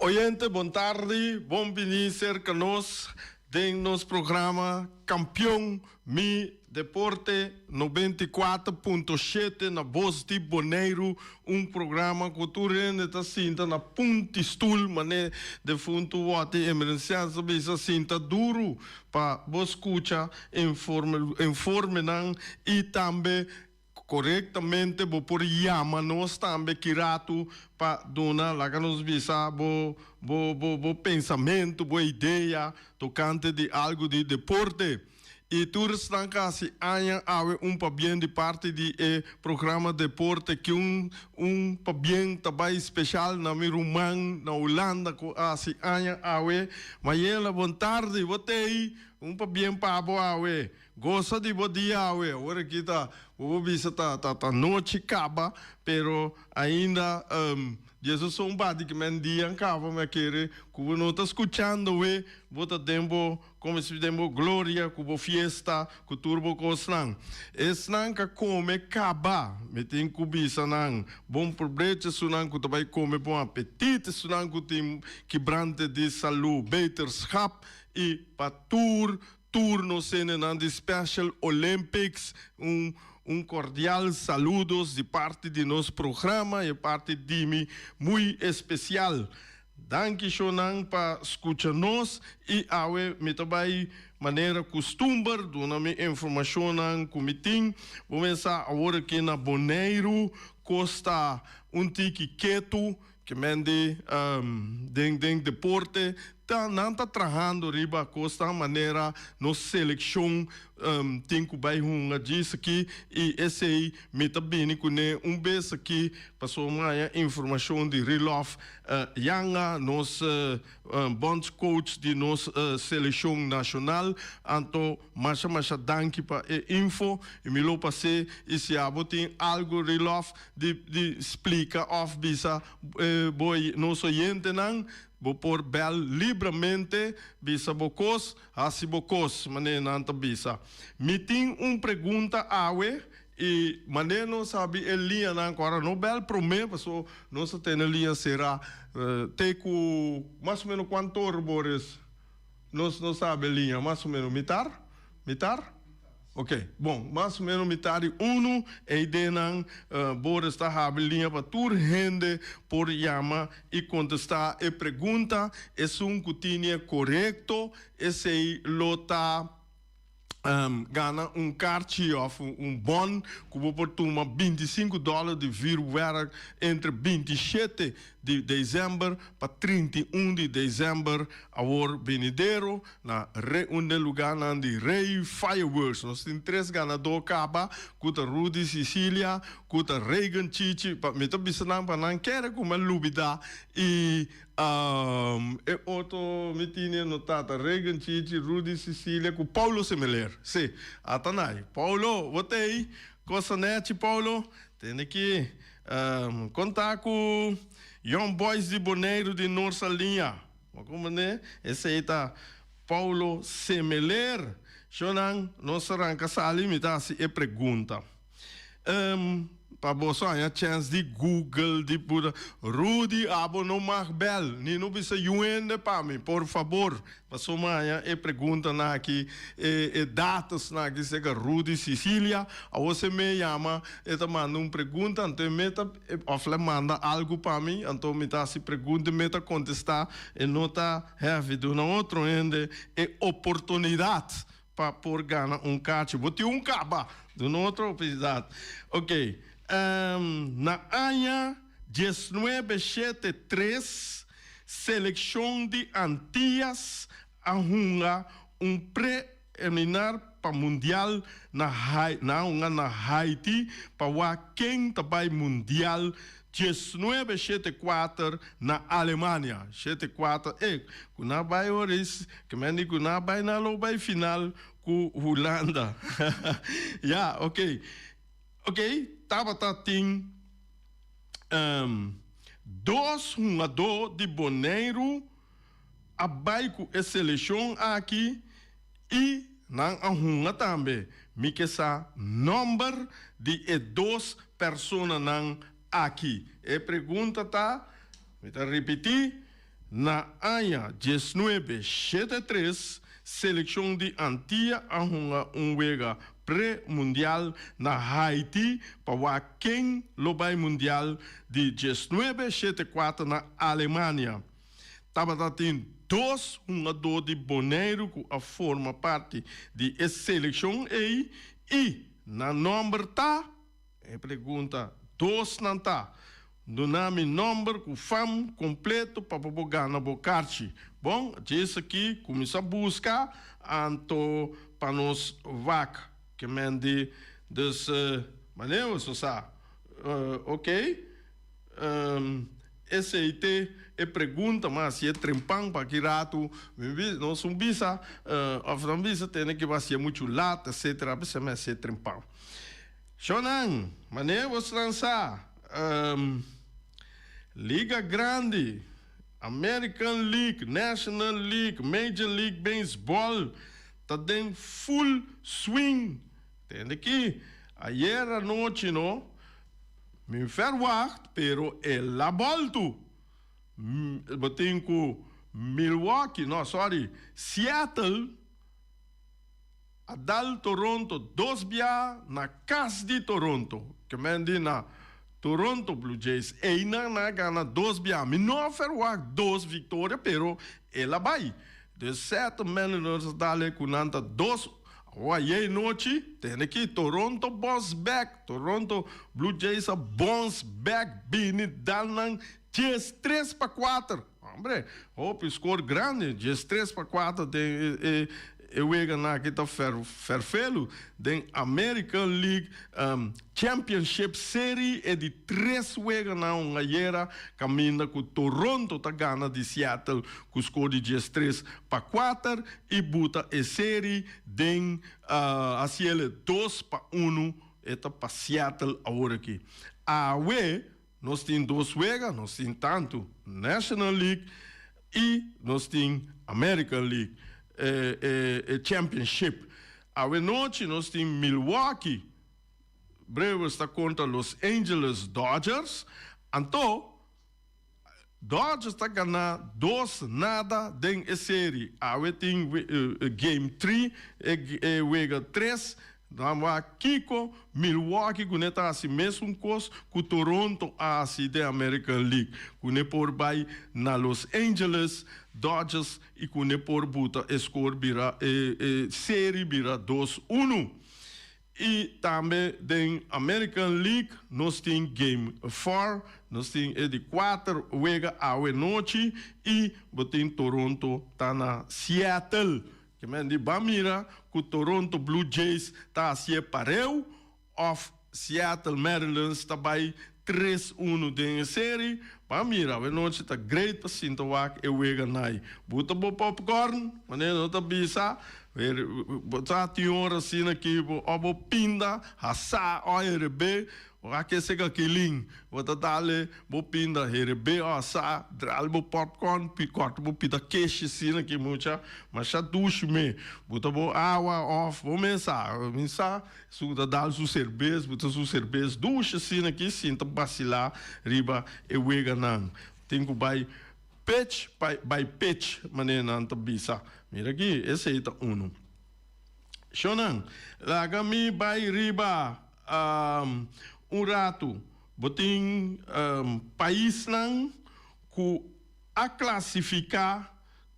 Oyente, bon tardi, bon bini cerca nos den nos programa Campeon Mi Deporte 94.7 na Bos di Boneiru, un programa ku tur hende ta sinta na punti stul, mane defuntu Wòti Emerenciano ta bisa sinta duru pa bo skucha informe informenan i tambe Korektamente bo por yama nos tambe ki ratu pa duna, laga nos bisa, bo bo bo bo pensamentu, bo idea tokante di algu di deporte. I tur esnan ka hasi aña awe un pabien di parti di e programa Deporte ki un un pabien ta bai speshal na mi ruman na Hulanda ku a hasi aña awe. Mayela, bon tardi, bo t'ei? Un pabien pa bo awe. Gosa di bo dia awe. Awor aki ta, bo por bisa ta, ta, ta nochi kaba, pero ainda Jesus son bati ki men dia kaba, mi a kere ku bo no ta skuchando we, bo ta den bo, komo si den bo gloria, ku bo fiesta, ku tur bo kosnan. Esnan ka kome kaba, mi tin ku bisa nan, bon probecho esunnan ku ta bai kome, bon apetit esunnan ku tin kibrante di salu, beterschap, i pa tur Tur nos hendenan di Special Olympics un un cordial saludos di parti di nos programa y parti di mi muy especial. Danki shonan pa scucha nos y awe mi ta bay manera custumber duna mi informacionnan cu mi tin. Bo mesa awor aki na Boneiru cos ta un tiki ketu. Ke men di den den deporte ta nan ta trahando riba kosnan manera nos selekshon tin ku bai hunga djis aki i esei mi ta bini kuné un bes aki pasobra mi haña informashon di Rilof Janga nos bondscoach di nos selekshon nashonal anto masha masha danki pa e info i mi lo pas'é i si abo tin algu Rilof di di splika òf bisa bo nos oyentenan, bo por bèl libramente, bisa bo kos, hasi bo kos, manera nan ta bisa. Mi tin un pregunta awe i manera nos habi e liñanan ku ora no bèl promé paso nos ta tene liña será te ku mas o menos kuantu ora Boris nos nos ta habi e liña mas o menos mitar? Mitar? Ok, bon, mas o menos mitar di unu, e ideanan Boris ta habri liña pa tur hende por yama i kontestá e pregunta. Esun ku tine korekto, esei lo ta gana un karchi òf un bòn ku bo por tuma 25 dòler di vuurwerk entre 27 di desèmber pa 31 di desèmber awor benidero. Na re un den lugánan di Rey Fireworks nos tin tres ganadó kaba ku ta Rudy Cicilia, ku ta Reagan Chichi, pa mi ta bisa nan pa nan kere ku mi a lubidá i e otro mi tini anotá ta Reagan Chichi, Rudy Cicilia ku Paulo Semeler. Sí, ata nai. Paulo, bo ta ei? Kosa nèchi Paulo? Tende ki konta ku Young Boys di Boneiru di Norsaliña. Bo comprende? Esey ta Paulo Semeler. Shownan, nos a ranca sali, mi ta haci e pregunta. Um, pa boso haña chens di Google, di pura. Rudy, abo no mag bel, ni no bisa yu hende pa mi, por fabor. Pasobra mi haña e preguntanan aki, e, e datosnan aki cerca Rudy Cicilia. Awor si mi yama, e ta manda un pregunta, anto e me ta. Of le manda algu pa mi, anto mi ta hasi pregunta i mi ta kontestá. E no ta heavy duna otro hende e oportunidat pa por gana un kachi. Bo tin un kaba, duna otro oportunidat. Ok, na aña 1973 selekshon di Antias a hunga un pre. Eliminar pa mundial na na hunga na Haiti pa wak ken ta bai mundial 1974 na Alemania 74 e ku na bai oris ke men di ku na bai na lo bai final ku Hulanda ya ok ok tabata tin dos hungadó di Boneiru. A bai ku e seleshon aki i nan a hunga tambe. Mi ke sa nòmber di e dos personanan aki. E pregunta ta, mi ta ripití, Na aña 1973 selekshon di Antia a hunga un wega pre-mundial na Haiti pa wak ken lo bai mundial di 1974 na Alemania. Tabata tin dos hungadó di Boneiru ku a forma parti di e selekshon ei i nan nòmber ta. E pregunta dos nan ta, Duna mi nòmber ku fam kompleto pa bo por gana bo karchi. Bon, djes aki kuminsá buska anto pa nos wak. Ke men di, dus manera bo sa. Ok, esei te e pregunta mas si e trempan pa ki ratu mi bisa nos un bisa òf nan bisa tene ke bo hasié muchu lat etsetera p'esei mi hasié trempan. Shonnan, manera bosnan sa, Liga Grandi, American League, National League, Major League Baseball ta den full swing. Tende ki, ayer anochi no, mi verwacht, pero el a boltu. Bo tin ku Milwaukee, no, sorry, Seattle. A dal Toronto dos bia na kas di Toronto. Ke men di na Toronto Blue Jays. Einan nan a gana dos bia. Mi no a ferwagt dos viktoria pero el a bai. De Seattle Mariners a dal e ku nan ta dos. Awor ayey nochi tene ki Toronto bounce back. Toronto Blue Jays a bounce back bini dal nan 13-4. Hombre, hopi score grandi, 13-4 den e weganan aki ta ferfelu den American League Championship Serie e di tres weganan un ayera caminda cu Toronto ta gana di Seattle cu score di 13-4 y buta e serie den haciele 2-1 e ta pa Seattle awor aki. Awe Nos tin dos wega, nos tin tantu National League i nos tin American League e Championship. Awe nochi nos tin Milwaukee Brewers ta kontra Los Angeles Dodgers. Anto Dodgers ta gana dos nada den e seri. Awe tin game three, e wega tres. Nan wak kiko Milwaukee kuné ta hasi mesun kos ku Toronto a hasi den American League, kuné por bai na Los Angeles Dodgers i kuné por buta e skor bira e seri bira dos unu. I tambe den American League nos tin game four, nos tin e di kuater wega awe nochi i bo tin Toronto ta na Seattle. Ke men di ban mira ku Toronto Blue Jays ta hasié pareu òf Seattle Mariners ta bai tres unu den e seri. Ban mira, awenochi ta great pa sinta wak e wega nai. Buta bo popcorn, manera no ta bisa, bo sa tin ora asina ki bo òf bo pinda hasá òf herebé. Wak ese kakilin, bo ta dale bo pinda herebé o asá, dral bo popcorn, kòrta bo pida keshi asina ki mucha masha dushi me. Buta bo awa òf bo mes sa, mi sa su ta dal su serbes, buta su serbes dushi asina ki sinta basilá riba e weganan. Tin ku bai pitch by pitch manera nan ta bisa. Mira aki, esei ta unu. Shonnan, laga mi bai riba un ratu. Bo tin paisnan ku a klasifiká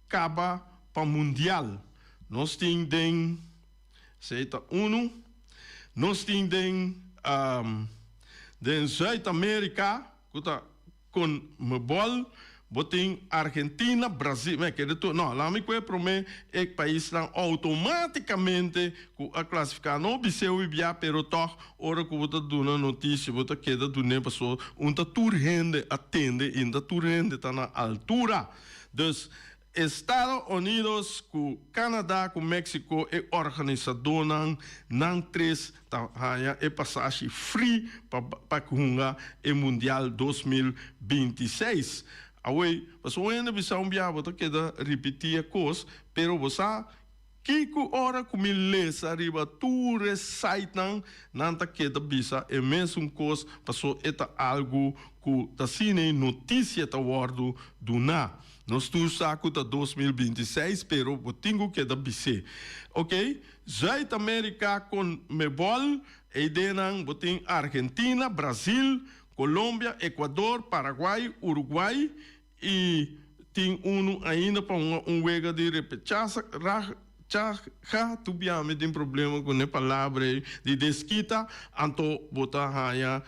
kaba pa mundial. Nos tin den, esei ta unu, nos tin den den Zuid Amerika ku ta Conmebol, bo tin Argentina, Brazil, me kere tur, no, laat mi kue prome e paisnan automaticamente ku a clasifica, no biseu i bia, pero tog ora ku bo ta duna noticia bo ta keda dun'e paso un ta tur hende a tende i un ta tur hende ta na altura. Dus Estado Unidos ku Canada ku Mexico e organisadónan nan tres ta haña e pasashi free pa pa hunga e Mundial 2026. Awey, pasobra un hende bisa un bia bo ta keda ripití e kos, pero bo sa. Kiko ora ku mi lesa riba tur e sitenan, nan ta keda bisa e mesun kos, paso e ta algu ku ta asina e notisia ta wòrdu duná. Nos tur sa ku ta 2026, pero bo tin ku keda bis'é. Ok, Zuid Amerika Conmebol, eidenan bo tin Argentina, Brasil, Colombia, Ecuador, Paraguay, Uruguay i tin unu ainda pa hunga un wega di repechaza, chaja, tu bia mi tin problema ku ne palabra ei, di deskita, anto bo ta haña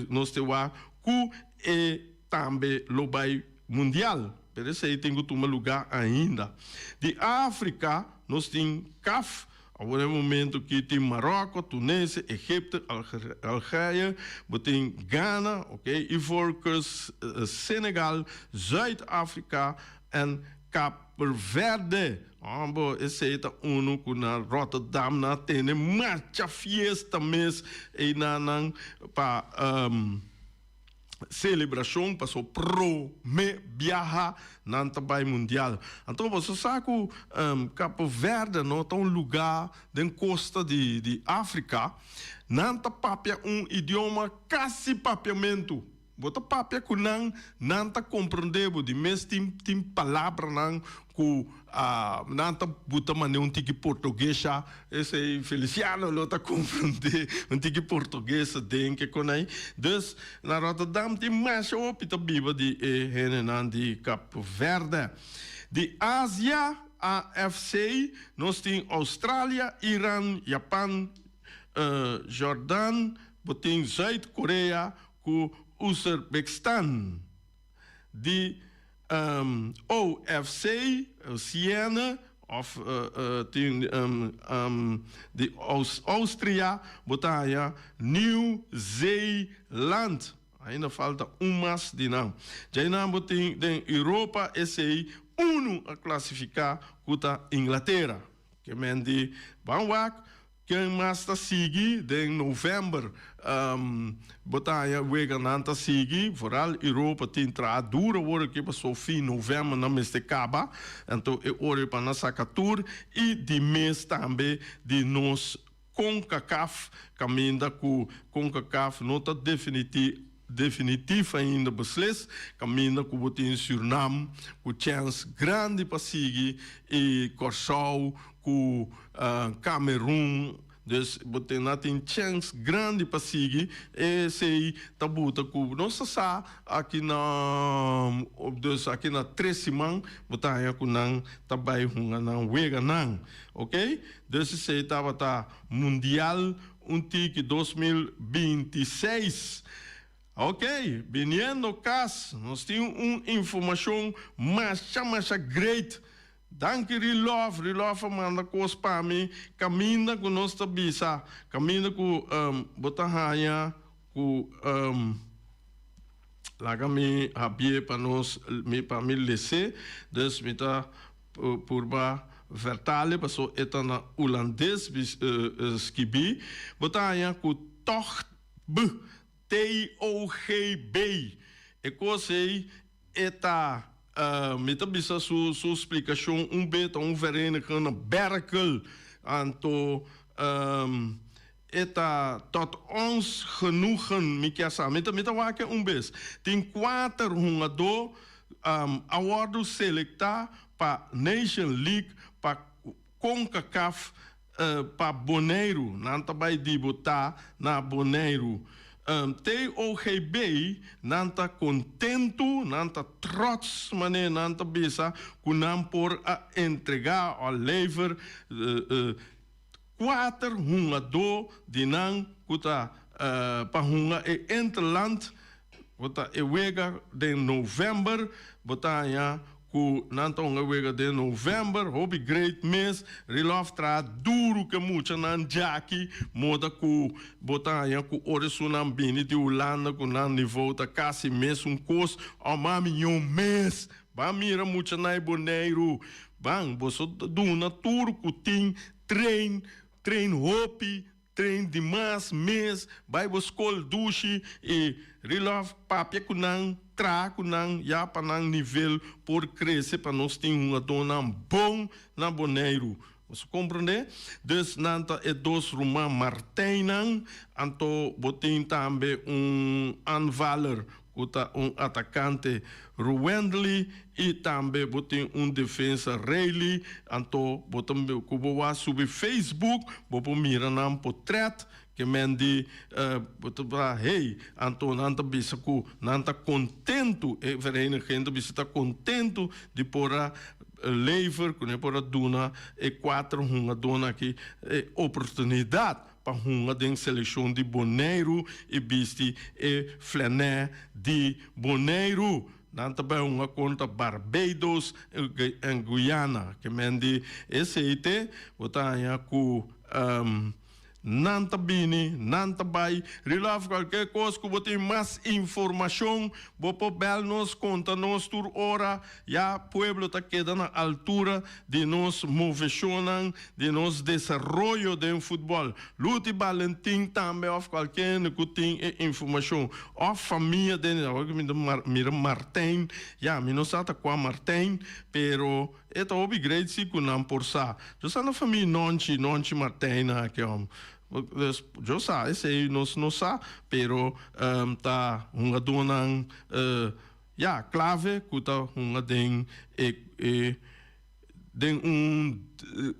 nos te wak ku e tambe lo bai mundial, pero esei tin ku tuma lugá ainda. Di Afrika nos tin CAF. Awor e momento ki tin Maroko, Tunesia, Egipto, Algeria, bo tin Ghana, ok, Ivory Coast, Senegal, Zuid Afrika en Kaper Verde. Hombo, esei ta unu ku na Rotterdam nan a tene marcha fiesta mes einan pa Celebracion paso prome biaha nan ta bay mundial. Anto boso sa cu Capo Verde no ta un lugar den costa di Africa. Nan ta papia un idioma casi papiamento. Bo ta papia cu nan, nan ta comprende bo. Di mes tin palabranan cu nan ta buta mane un tiki portuguesa, esey Feliciano lo ta comprende un tiki portuguesa den ke con ay. Dus na Rotterdam tin masha hopi ta biba di e hendenan di Cap Verde. Di Asia, AFC, nos tin Australia, Iran, Japan, Jordan, bo tin Zuid Korea cu Uzbekistan. Di OFC, Siena, of tin di Austria, bo ta haña Nieuw Zeeland. Ainda falta un mas di nan. Djainan bo tin den Europa esei unu a klasifiká ku ta Inglatera. Ke men di ban wak Ken mas ta sigui den november? Bo ta haña weganan ta sigui, vooral Europa tin traha duro awor aki paso fin november nan mester kaba, anto e ora pa nan saka tur i di mes tambe di nos Concacaf kaminda ku Concacaf no ta definiti definitif ainda beslis kaminda ku bo tin Surinam ku chèns grandi pa sigui i Kòrsou ku Kamerun, dus bo tin nan tin chèns grandi pa sigui esei ta buta ku nos ta sa aki na dus aki na tres siman bo ta haña ku nan ta bai hunga nan weganan ok dus esei tabata mundial un tiki 2026. Ok, biniendo kas nos tin un informashon masha masha great. Danki Rilòf, Rilòf a manda kos pa mi kaminda ku nos ta bisa, kaminda ku bo ta haña ku laga mi habié pa nos mi pa mi les'é, dus mi ta purba vertal'e paso e ta na hulandes skibí, bo ta haña ku tòg TOGB, e kos ei e ta, mi ta bisa su su splikashon un be ta un vereniging na Berkel, anto e ta tot ons genoegen mi kier sa, mi ta mi ta wak e un bes. Tin kuater hungadó a wòrdu selektá pa Nation League pa Concacaf pa Boneiru. Nan ta bai debutá na Boneiru. TOGB, nan ta kontentu, nan ta trots manera nan ta bisa ku nan por a entregá o lever kuater hungadó di nan ku ta pa hunga e Interland. Bo ta e wega den november, bo ta haña ku nan ta hunga wega den november, hopi great mes, Rilòf traha duru ku e muchanan djaki, moda ku bo ta haña ku ora esunnan bini di Hulanda ku nan nivou ta kasi mesun kos, o mami ño mes, ban mira muchanan e Boneiru, ban boso duna tur ku tin train, train hopi. Train di mas mes, bai bo skol dushi i Rilòf papia ku nan, traha ku nan ya pa nan nivel por krese pa nos tin hungadónan bon na Boneiru. Boso komprendé? Dus nan ta e dos ruman Martijnnan. Anto bo tin tambe un aanvaller ku ta un atakante Ruwendley i tambe bo tin un defensa Rayleigh. Anto bo ta ku bo wak subi Facebook bo por mira nan potrèt ke men di bo ta bisa hey anto nan ta bisa ku nan ta kontentu e vereniging ta bisa ta kontentu di por a lever ku nan por a duna e kuater hungadónan aki e oportunidat pa hunga den selekshon di Boneiru i bisti e flanè di Boneiru. Nan ta bai hunga kontra Barbados en Guyana. Ke men di esei te bo ta haña ku Nan ta bini, nan ta bai. Rilaf cualkier cos cu bo tin mas informacion, bo por bel nos, conta nos tur ora. Ya pueblo ta keda na altura di nos movecionnan, di nos desaroyo den futbol. Luti Balentin tambe of cualkier hende cu tin e informacion of famia den, awor cu mi ta mira Martijn, ya mi no sa ta cua Martijn, pero. E ta hopi great si cu nan por sa. Yo sa na famia Nonchi, Nonchi Martijn aki hom. Dus yo sa esey nos no sa, pero ta hungadornan ya clave cu ta hunga den e e den un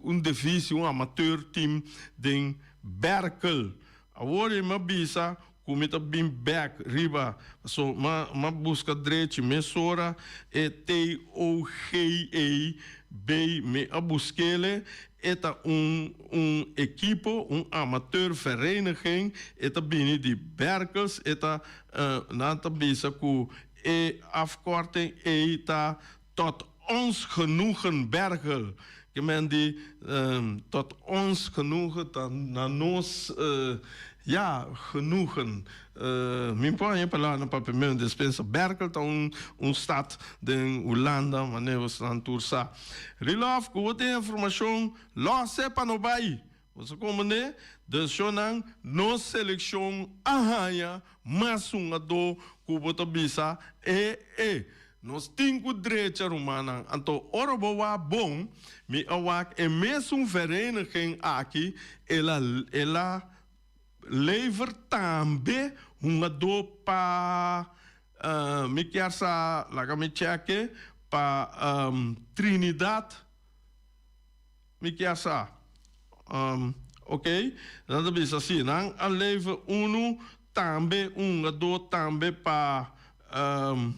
un divisie, un amateur team den Berkel. Awor e mi a bisa Ku mi ta bin bek riba paso ma ma buska drechi mesora e TOGA bay mi a buskele e ta un un ekipo un amateur vereniging e ta bini di Berkels e ta nan ta bisa ku e afkorting ey ta tot ons genoegen Berkel ke men di tot ons genoegen ta na nos ya genoegen mi por haña palabra na papiamento despensa Berkel ta un un stad den Hulanda manera bosonan tur sa Rilòf ku bo tin informashon lòs e pa no bai Boso komprendé? Dus shonnan, nos selekshon a haña mas hungadó ku bo ta bisa e e. Nos tin ku drecha, rumannan. Anto ora bo wak bon, mi a wak e mesun vereniging aki, el a el a lever tambe hungadó pa mi kier sa, laga mi chèk'e, pa Trinidad. Mi kier sa. Um, ok. Nan ta bisa si, nan a lever unu tambe, un hungadó tambe pa um,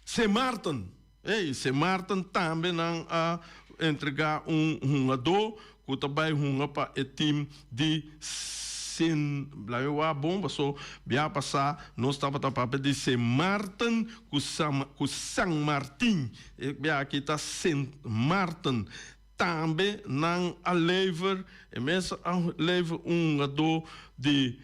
Sint Maarten. Ey, Sint Maarten tambe nan a entregá un hungadó ku ta bai hunga pa e team di Sint, laga mi wak bon paso bia pasá nos tabata papia di Sint Maarten ku San, ku San Martin. E bia aki ta Sint Maarten. Tambe nan a lever, e mes a lever un hungadó di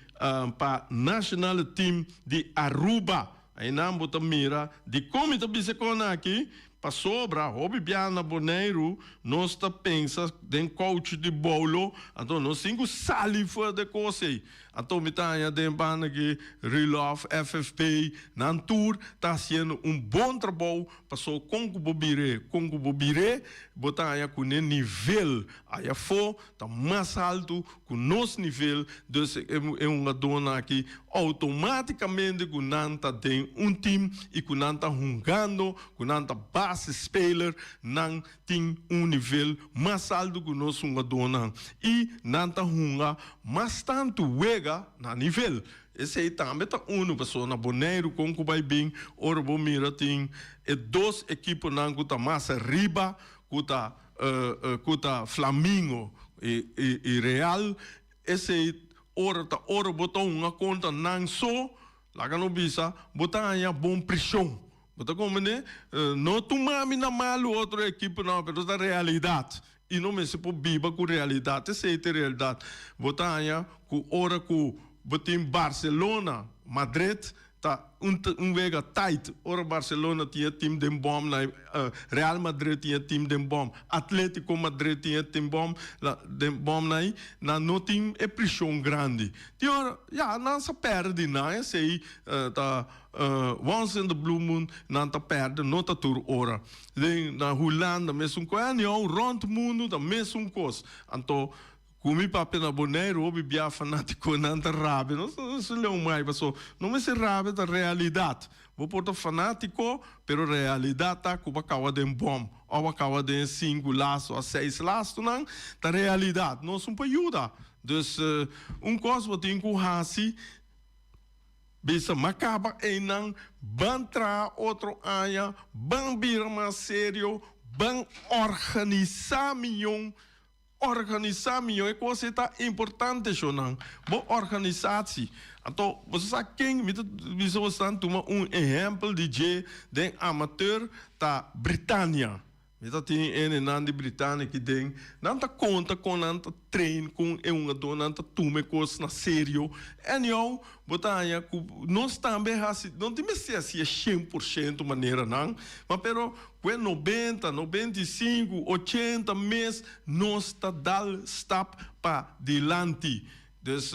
pa nationale team di Aruba. Einan bo ta mira dikon mi ta bisa e kon aki, pasobra hopi bia na Boneiru nos ta pensa den kouchi di boulo, anto nos tin ku sali for di e kos ei. Anto mi ta haña den banda ki Rilòf, FFP, nan tur ta hasiendo un bon trabou paso kon ku bo bir'é, kon ku bo bir'é, bo ta haña ku n'e nivel aya afó ta mas altu ku nos nivel, dus e hungadónan aki outomátikamente ku nan ta den un tim i ku nan ta hungando, ku nan ta basisspeler, nan tin un nivel mas altu ku nos hungadónan i nan ta hunga mas tantu wega na nivel. Esei tambe ta unu pasobra na Boneiru kon ku bai bin ora bo mira tin e dos ekiponan ku ta mas ariba ku ta ku ta Flamingo i Real. Esei ora ta ora bo ta hunga kontra nan so laga no bisa bo ta haña bon preshon. Bo ta comprende? No tuma mi na malu otro ekiponan, pero ta realidat. I no mester por biba ku realidat. Esei ta e realidat. Bo ta haña ku ora ku bo tin Barcelona, Madrid, Ta un un wega tight ora Barcelona tin e team den bom na Real Madrid tin e team den bom, Atletico Madrid tin e team bom den bom na ei, nan no tin e preshon grandi. Tin ora ya nan sa perde di nan esei ta once in the blue moon nan ta perde no ta tur ora. Den na Hulanda mesun kos, anyhow rond mundo ta mesun kos. Anto Ku mi papia na Boneiru hopi bia fanatikonan ta rabia. Nos no mester leon mai paso no mester rabia ta realidat. Bo por ta fanatiko pero realidat ta ku bo a kawa den bom of a kawa den e sinku lastu of seis lastunan ta realidat. Nos un por yuda. Dus un kos bo tin ku hasi bisa ma kaba einan ban traha otro aña ban bira mas serio ban organisa miyon. Organisá mihó e kos ei ta importante shownan. Bo organisatie. Anto boso sa ken mi ta bisa bosonan tuma un ehèmpel di dje den amateur ta Britania. Mi ta tin enenan di Britania aki den. Nan ta konta kon nan ta train kon e hungadónan ta tuma e kos na serio. Anyhow bo ta haña ku nos tambe hasi no tin mester hasi e 100% manera nan ma pero Kue 90, 95, 80 mes nos ta dal stap pa dilanti. Dus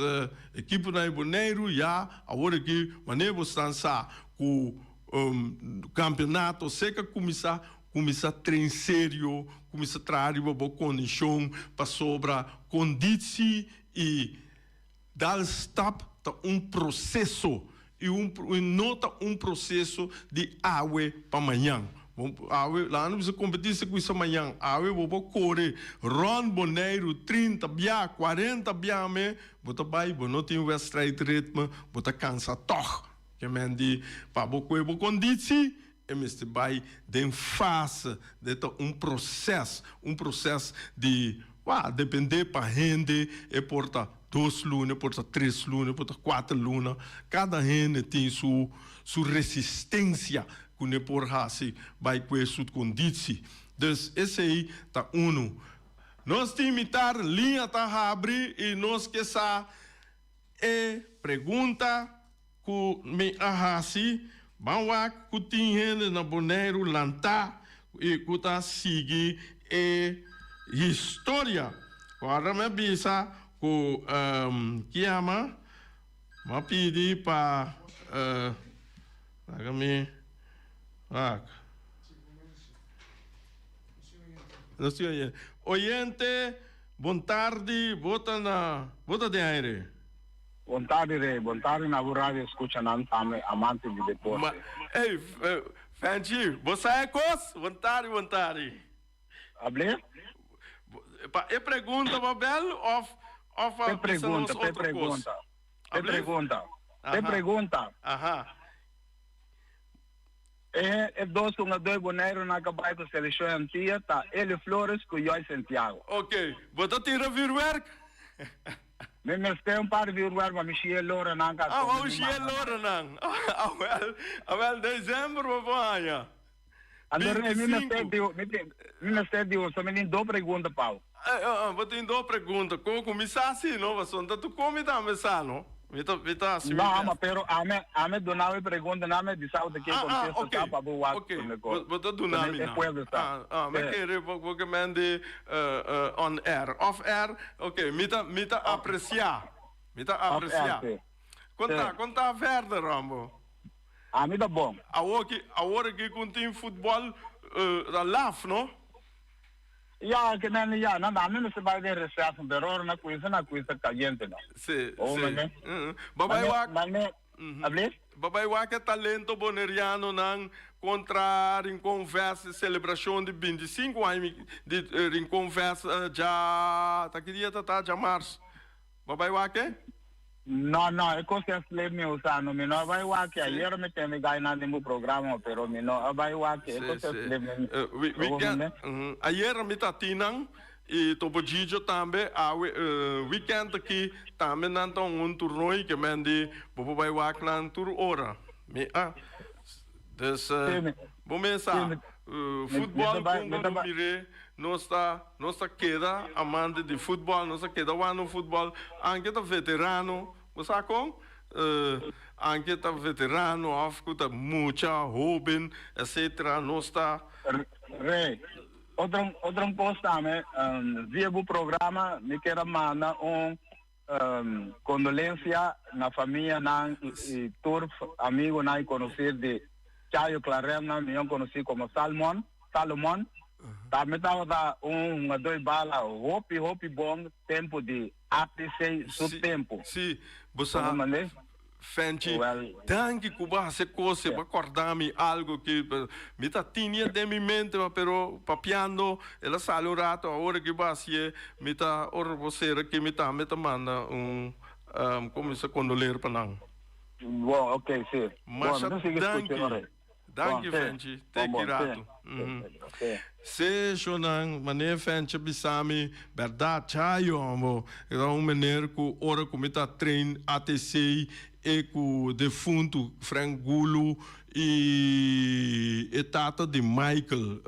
ekiponan di Boneiru ya awor aki wanneer bo stan sa ku kampionato seka kuminsá, kuminsá train serio, kuminsá traha riba bo kondishon pasobra konditsi i dal stap ta un proseso i un i no ta un proseso di awe pa mañan. Bo awe laga no bisa kompetí si kuisa mañan. Awe bo por kore rònt Boneiru 30 bia, 40 bia me bo ta bai bo no tin wèstrijdritme, bo ta kansa tòg. Ke men di pa bo kue bo konditsi e mester bai den fase, de ta un proses, un proses di Wak, depende pa hende, e por ta dos luna, e por ta tres luna, e por ta kuater luna. Kada hende tin su su resistencia ku ne por hasi bai ku e su konditsi. Dus esei ta unu. Nos tin mitar liña ta habri i nos ke sa e pregunta ku mi a hasi. Ban wak ku tin hende na Boneiru lantá i ku ta sigui e historia. Ora mi a bisa ku kiama, mi a pidi pa laga mi wak. Oyente, bon tardi, bo ta na, bo ta den aire. Bon tardi Rey, bon tardi na bo radio escuchanan tambe amante di deporte. Ma, ey, Fenchi, bo sa e cos? Bon tardi, bon tardi. Hablé? Pa e pregunta bo bel of of a bisa nos otro cos? Pe pregunta, pe pregunta, pe pregunta. Aha. E e dos hungador Boneiru nan ka bai ku selekshon Antia ta Elio Flores ku Joy Santiago. Ok, bo ta tira vuurwerk? Mi mester un par di vuurwerk pa mi shia e loranan ka Ah, bo shia e loranan. Awel, awel december bo por haña. Anto Rey, mi mester di, mi mester di un, so mi tin dos pregunta pa bo. Bo tin dos pregunta. Kon ku mi sa si no, pasobra ta tur kon mi tambe sa no. Mi ta, mi ta hasi mi No, ma pero ami, ami duna bo e pregunta, nan mi bisa bo ta ke kontesta ta pa bo wak Ok, bo ta duna mi nan. E pueblo sa. Ah, ah, mi kere bo ke men di on air. Off air, ok, mi ta, mi ta aprecia. Mi ta aprecia. Kon ta, kon ta verder, Rambo? Ami ta bon. Awor ki, awor aki ku tin futbol ta laf, no? Ya, ke nan ya, nan ami mester bai den receso, pero ora na kuinsa, na kuinsa cayente no. Si, si. Bo bai wak. Mane, ablis? Bo bai wak e talento bonerianonan kontra Rincon Fest, selebrashon di 25 aña di Rincon Fest dja, ta ki dia ta ta? Djamars. Bo bai wak e? No, no, e kos ya slip mi usa no, mi no a bai wak e. Ayer mi tende gainan den bo programa, pero mi no a bai wak e. E kos ya slip mi. Weekend, ayer mi ta tin nan i Topo Gigio tambe, awe weekend aki tambe nan ta un toernooi ke men di bo por bai wak nan tur ora. Mi a, dus bo mes sa. Futbol kon ku no mir'é nos ta nos ta keda amante di futbol nos ta keda wak no futbol anke ta veterano bo sa kon? Anke ta veterano of ku ta mucha, hoben, etc. Nos ta. Rey, otro otro kos tambe, via bo programa mi kier a manda un kondolensia na famianan i tur amigonan i konosir di Chayo Claremnan, mihó konosí komo Salmon, Salomon. Tambe tabata un hungadó di bala hopi hopi bon tempu di ATC su tempu. Si, bo sa, Fenchi, danki ku bo a hasi e kos, bo a kòrda mi algu ki mi ta tini den mi mente, pero papiando el a sali un rato, awor ki bo a hasié mi ta ora bo sera ki mi tambe ta manda un, komo bisa, kondoler pa nan. Bon, ok, si. Masha danki. Danki Fenchi, te ki rato. Se shownan mane Fenchi a bisa mi berdad chayo hombo era un meneer cu ora cu mi ta train ATC e cu defunto Frank Gulu y e tata di Michael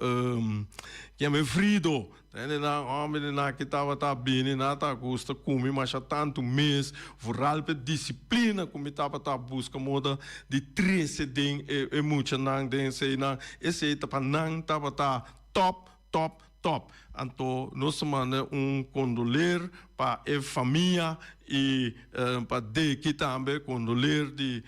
kieme Frido. Hendenan, hòmbennan ki tabata bini nan ta gusta kumi masha tantu mes, vooral p'e disiplina ku mi tabata buska moda di trese den e muchanan den eseinan. Esei ta pa nan tabata tòp, tòp, tòp. Anto nos ta manda un kondoler pa e famia i pa Deki tambe, kondoler di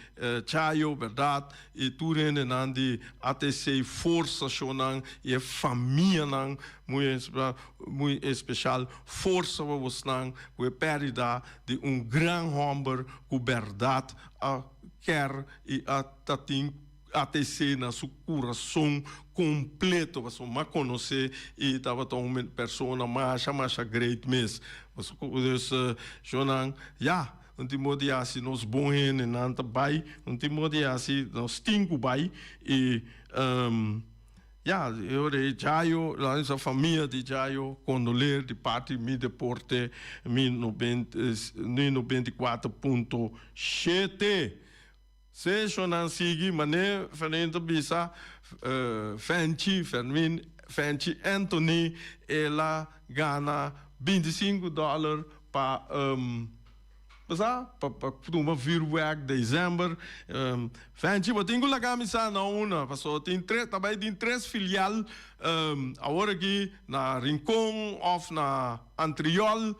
Chayo, bèrdat. I tur hendenan di ATC forsa shownan i e famianan muy muy especial forsa pa bosnan ku e perdida di un gran homber ku berdad a ker i a ta tin ATC na su kurason kompleto pasobra mi a konosé i tabata un persona masha masha great mes. Dus shownan ya. Un tin modo di hasi nos bon hendenan ta bai, un tin modo di hasi nos tin ku bai i ya e ora ei Jayo, la nuestra famia di Jayo kondoleer di parti Mi Deporte Mi 94.7. Seshonan sigui mane Fermin ta bisa Fenchi, Fermin Fenchi Anthony el a gana 25 dollar pa sa pa tuma vuurwerk december. Fenchi bo tin ku laga mi sa na una paso tin tres ta bai tin tres filial awor aki na Rincon of na Antriol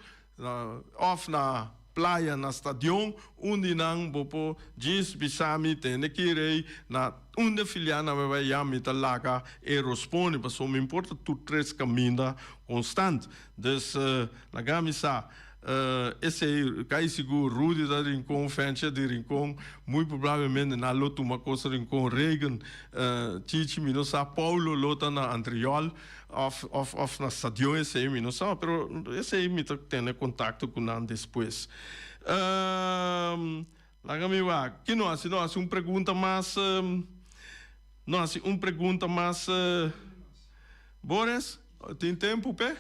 Of na playa na stadion un di nan bo por djis bisa mi tende ki rei na unda filia nan bai ya mi ta laga e rospondi pasobra mi importa tur tres caminda constant dus laga mi sa esey cay sigur Rudy ta Rincon Fencha di Rincon muy probablemente nan lo tuma cosa Rincon Reagan Chichi mi no sa Paulo lo ta na Antriol. Of of of na stadion esei mi no sa, pero esei mi ta tene kontakto ku nan despues. Laga mi wak. Ki no hasi? No hasi un pregunta mas no hasi un pregunta mas Boris, tin tempu p'e?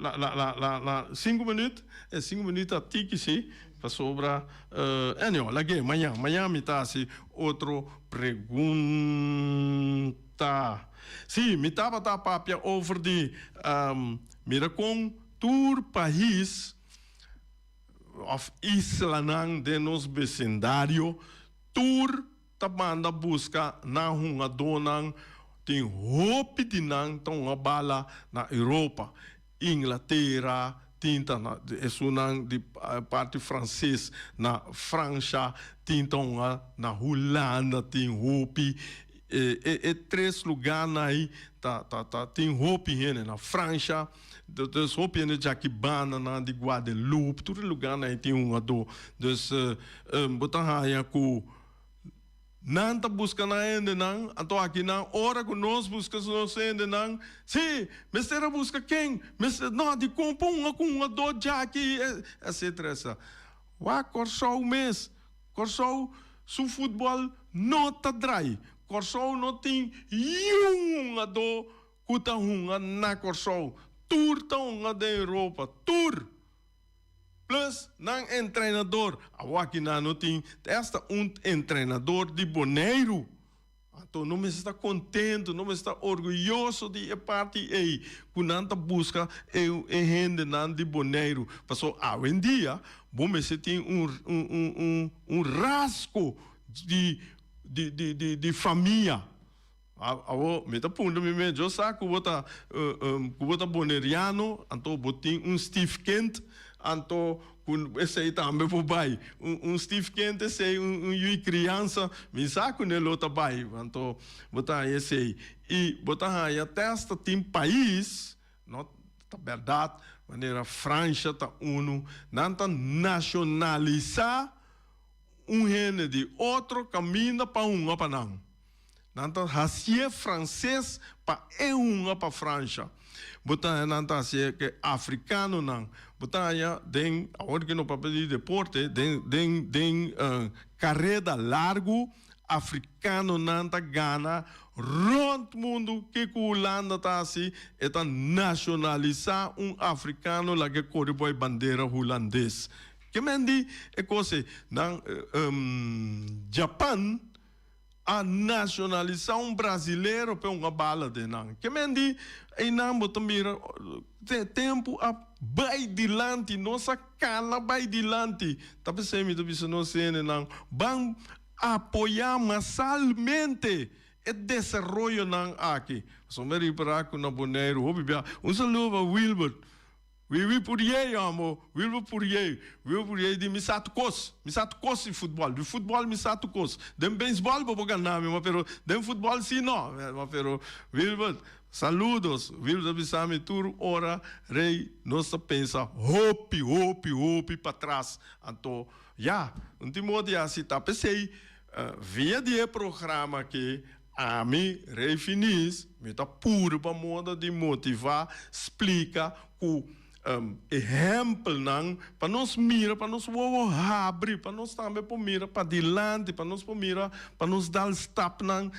La la la la la sinku minüt? E sinku minüt ta tiki si, pasobra anyhow lag'é mañan, mañan mi ta hasi otro pregunta. Sí, mi tabata papia over di mira kon tur pais of islanan den nos besindario tur ta manda buska nan hungadónan, tin hopi di nan ta hunga bala na Europa, Inglatera, tin ta na esunnan di parti franses na Fransha, tin ta hunga na Hulanda, tin hopi e e tres lugarnan ei ta ta ta tin hopi hende na Fransha, dus hopi hende djaki bandanan di Guadeloupe, tur e lugarnan ei tin hungadó, dus bo ta haña ku. Nan ta buska nan hendenan, anto aki nan ora ku nos buska nos hendenan, si, mester a buska ken? Mester, no, dikon pa un a ku un a do djaki, etcetera, etcetera. Wak Kòrsou mes, Kòrsou su futbòl no ta drai, Kòrsou no tin yun un a do ku ta hunga na Kòrsou, tur ta hunga den Europa, tur! Plus nan entrenador. Awor aki nan no tin esta un entrenador di Boneiru. Anto no mester ta kontentu, no mester ta orguyoso di e parti ei ku nan ta buska e e hendenan di Boneiru. Pasobra awendia bo mester tin un un un un rasgo di di di di di famia. Awor mi ta puntra mi mes, yo sa ku bo ta ku bo ta boneriano, anto bo tin un stiefkind, anto ku esei tambe por bai. Un stiefkind esei, un yu di kriansa, mi sa ku ne lo ta bai, anto bo ta haña esei. I bo ta haña tèst tin pais, no ta bèrdat, manera Fransha ta unu, nan ta nashonalisá un hende di otro kaminda pa hunga pa nan. Nan ta hasié franses pa e hunga pa Fransha. Bo ta haña nan ta hasié ke afrikanonan. Bo ta haña den, awor ke no papia di deporte, den den den kareda largu afrikanonan ta gana rònt mundu. Kiko Hulanda ta hasi? E ta nashonalisá un afrikano laga e kore bo e bandera hulandes. Ke men di e kos ei? Nan Japan. A nacionalisa un brasilero p'e hunga bala den nan. Ke men di einan bo ta mira tempu a bai dilanti, nos a cana bai dilanti. Ta p'esei mi ta bisa nos hendenan ban apoya masalmente e desaroyonan aki. Pasobra mi a ripara cu na Boneiru hopi bia. Un saludo pa Wilbert. Wiwi Puriey amo, Wilber Puriey, Wilber Puriey di mi sa tu kos, mi sa tu kos di futbòl, di futbòl mi sa tu kos, den beisbòl bo por gana mi, ma pero den futbòl si no, ma pero Wilber saludos, Wilber ta bisa mi tur ora rey nos ta pensa hopi hopi hopi patras, anto ya un tin modo di hasi ta p'esey via di e programa aki Ami, Rey Finis, mi ta purba moda di motivá, splika ku ehèmpelnan pa nos mira, pa nos wowo habri, pa nos tambe por mira padilanti, pa nos por mira, pa nos dal stapnan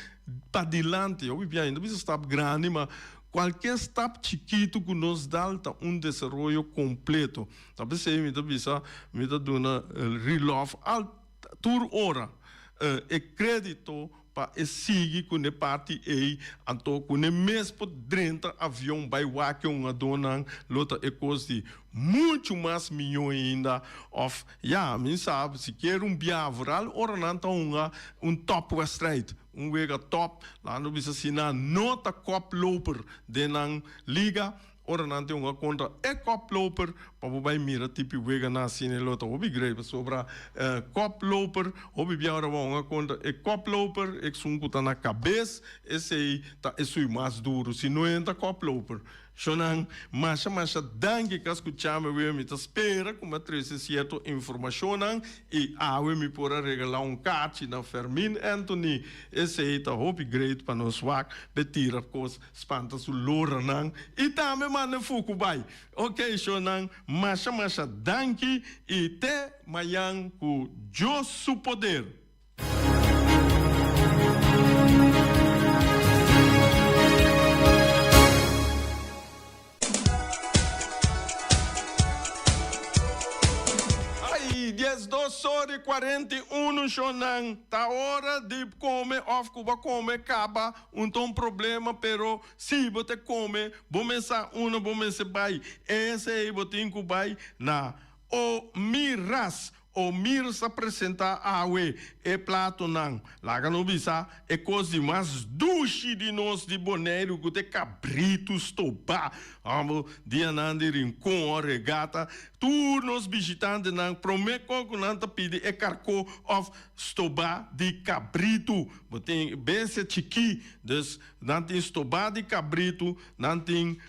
padilanti. Hopi bia no ta bisa stap grandi, ma kualke stap chikitu ku nos dal ta un desaroyo kompleto. Ta p'esei mi ta bisa, mi ta duna Rilòf al tur ora e krédito Pa e sigui ku n'e parti ei, anto ku n'e mes por drenta avion bai wak e hungadónan lo ta e kos di muchu mas mihó ainda. Òf, ya, mi sa, sikiera un bia, vooral ora nan ta hunga un tòpwèstrijd, un wega tòp, laga nos bisa si nan no ta kòploper den nan liga, Ora nan tin hunga kontra e koploper pa bo bai mira tipi weganan asina e lo ta hopi grei pasobra koploper hopi bia ora bo hunga kontra e koploper esun ku ta na kabes esei ta esui mas duru si no e ta koploper shonan masha masha danki ka skucha mi wea mi ta spera ku mi a trese sierto informashonnan i awe mi por a regala un kachi na Fermin Anthony esei ta hopi great pa nos wak be tira kos Spanta su loranan y tambe manda e fuku bai. Ok shownan masha masha danki y te mayan cu Dios su poder. Ai, 12 ora y 41 shownan, ta ora di come of cu bo a come caba. Un ta un problema pero si bo ta come bo mester una bo mester bay esey bo tin cu bay na Omiras. Omiras ta presenta awe e platonan laga no bisa e cos di mas dushi di nos di Boneiru cu ta e cabrito stoba amo dianan di Rincon o Regata tur nos bishitantenan prome co cu nan ta pidi e carco of Stobá di kabritu. Bo tin bestia chikí, dus nan tin stobá di kabritu, nan tin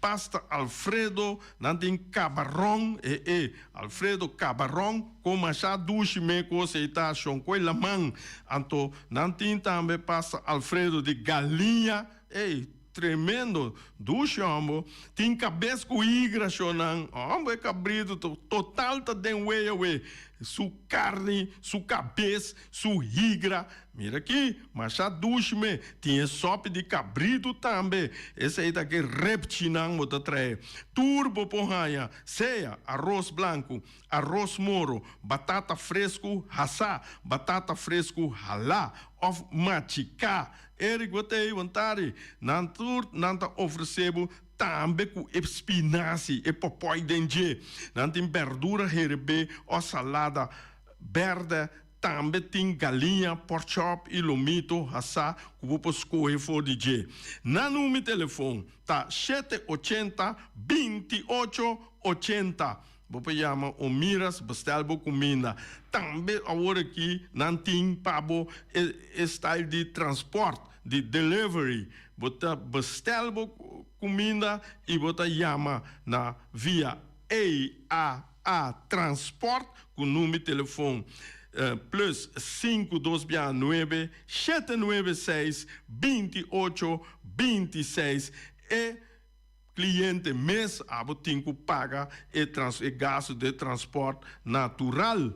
pasta alfredo, nan tin kabaron, e e, alfredo kabaron, kon mashá dushi me kos ei ta, shon koi laman. Anto nan tin tambe pasta alfredo di galiña, ey, tremendo, dushi hombo. Tin kabes ku igra shonnan, hombo e kabritu total ta den wea we. Su carni, su cabes, su higra. Mira aki, masha dushi me. Tin e sopi di cabritu tambe. Esei ta ke repchinan bo ta trae. Tur bo por haña, sea aros blanku, aros moro, batata fresku hasá, batata fresku halá. òf machiká. Eric bo ta ei wontari. Nan tur nan ta ofresé bo tambe ku e spinasi, e pòpòi den dje. Nan tin bèrdura herebé òf salada bèrdè. Tambe tin galiña, porkchop i lomito hasá ku bo por skohe for di dje. Nan number telefon ta shete ochenta, binti ocho, ochenta. Bo por yama o miras bestel bo kuminda. Tambe awor aki nan tin pa bo e e style di transport, di delivery. Bo ta bestel bo kuminda i bo ta yama na via EAA Transport ku number telefon plus sinku dos bia nuebe shete nuebe seis binti ocho binti seis. E Cliente mes abo tin cu paga e trans e gasto de transport natural.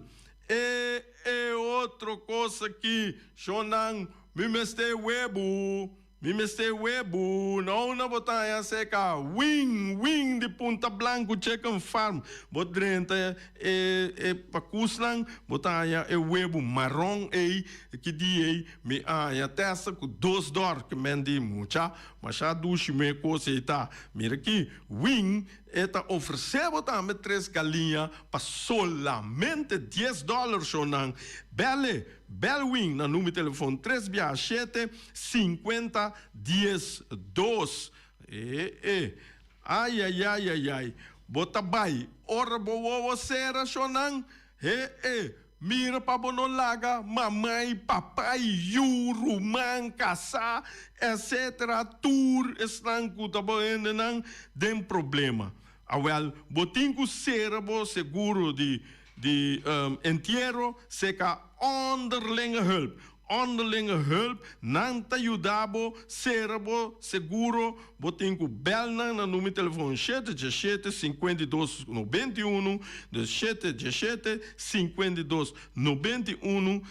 E e otro cos aki, shonnan, mi mester webu, mi mester webu, no una bo ta haña seca wing, wing di Punta Blanco Chicken Farm, bo drenta e e pakusnan, bo ta haña e webu maron ey, ki dia ey mi a haña testa cu dos dor, ke men di mucha. Masha dushi me kos ei ta. Mira ki Wing e ta ofresé bo tambe tres galiña pa solamente dies dòler shownan. Bèl'e, bèl Wing na number telefon tres bia shete, sinkuenta, dies, dos. E e. Ayayayayay. Bo ta bai ora bo wowo sera shownan? He e. Mira pa bo no laga mamá i papá i yu, ruman, kasá, etcetera, tur esnan ku ta bo hendenan den problema. Awèl, bo tin ku sera bo seguro di di entiero seka Onderlinge Hulp. Onderlinge Hulp, nan ta yuda bo sera bo seguro. Bo tin ku bèl nan na numero di telefòn shete diesshete, sinkuenta i dos, nobenta i unu, dus shete diesshete, sinkuenta i dos, nobenta i unu,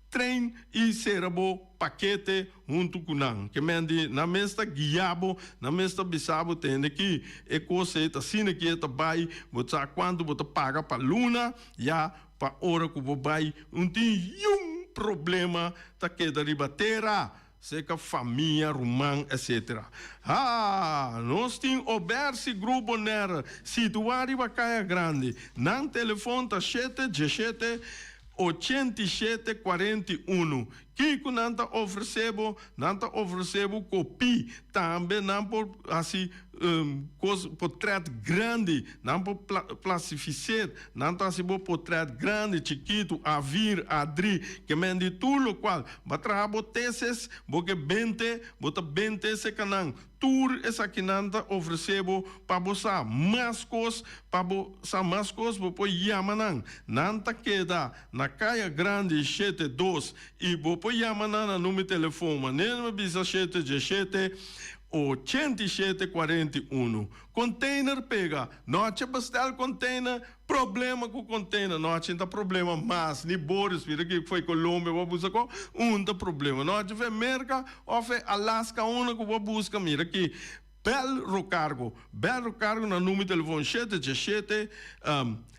train i sera bo pakete huntu ku nan. Ke men di nan mes ta guia bo, nan mes ta bisa bo tende ki e kos ei ta asina ki e ta bai, bo sa kuantu bo ta paga pa luna, ya pa ora ku bo bai un tin yun problema ta keda riba tera. Serka famia, ruman, etc. Haa! Nos tin Obersi Groep Bonaire, situá riba Kaya Grandi. Nan telefon ta shete djeshete, 87 41. Kiko nan ta ofresé bo? Nan ta ofresé bo kopí. Tambe nan por hasi kos potrèt grandi. Nan por plastifiseer. Nan ta hasi bo potrèt grandi, chikitu, A-vier, A-drie. Ke men di tur lokual. Bo a traha bo tesis, bo ke bente, bo ta bente seka nan. Tur esakinan ta ofresé bo pa bo sa mas kos, pa bo sa mas kos bo por yama nan. Nan ta keda na Kaya Grandi shete dos i bo por yama nan na number telefon manera mi a bisa shete djeshete, 87 41. Container pega, nochi bestel container, Problema ku container no haci ta problema mas ni Boris mira ki foi Colombia bo a buska ko un ta problema no haci fe Merca of fe Alaska unda ku bo a buska mira ki bel Rocargo bel Rocargo na numero telefon shete djeshete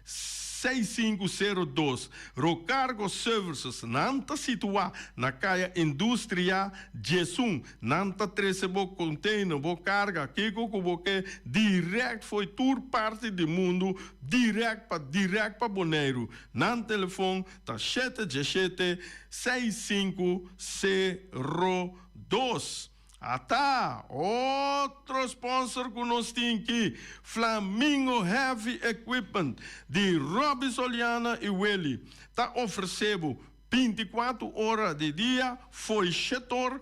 seis sinku sero dos Rocargo Services nan ta situa na Kaya Industria Djesun Nan ta trese bo container, bo carga, kico cu bo ke, direct fo'i tur parti di mundu, direct pa direct pa Boneiru. Nan telefon ta shete djeshete, seis sinku sero dos. Ata otro sponsor cu nos tin ki, Flamingo Heavy Equipment di Robby Soliana y Willy, ta ofrece bo Binticuatro ora di dia fo'i shetor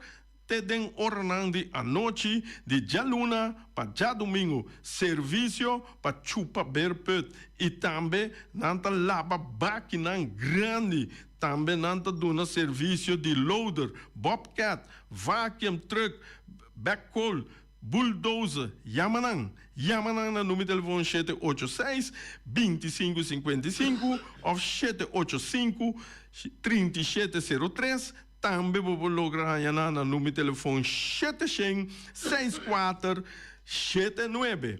te den oranan di anochi di djaluna pa djadumingu, servicio pa chupa beerput y tambe nan ta laba bakinan grandi. Tambe nan ta duna servicio di loader, bobcat, vacuum truck, backhoe, Bulldozer, yama nan! Yama nan na numero telefon shete ocho seis, binti sinku sinkuenta i sinku òf shete ocho sinku, trinta i shete sero tres. Tambe bo por logra haña nan na numero telefon shete shen, seis kuater, shete nuebe.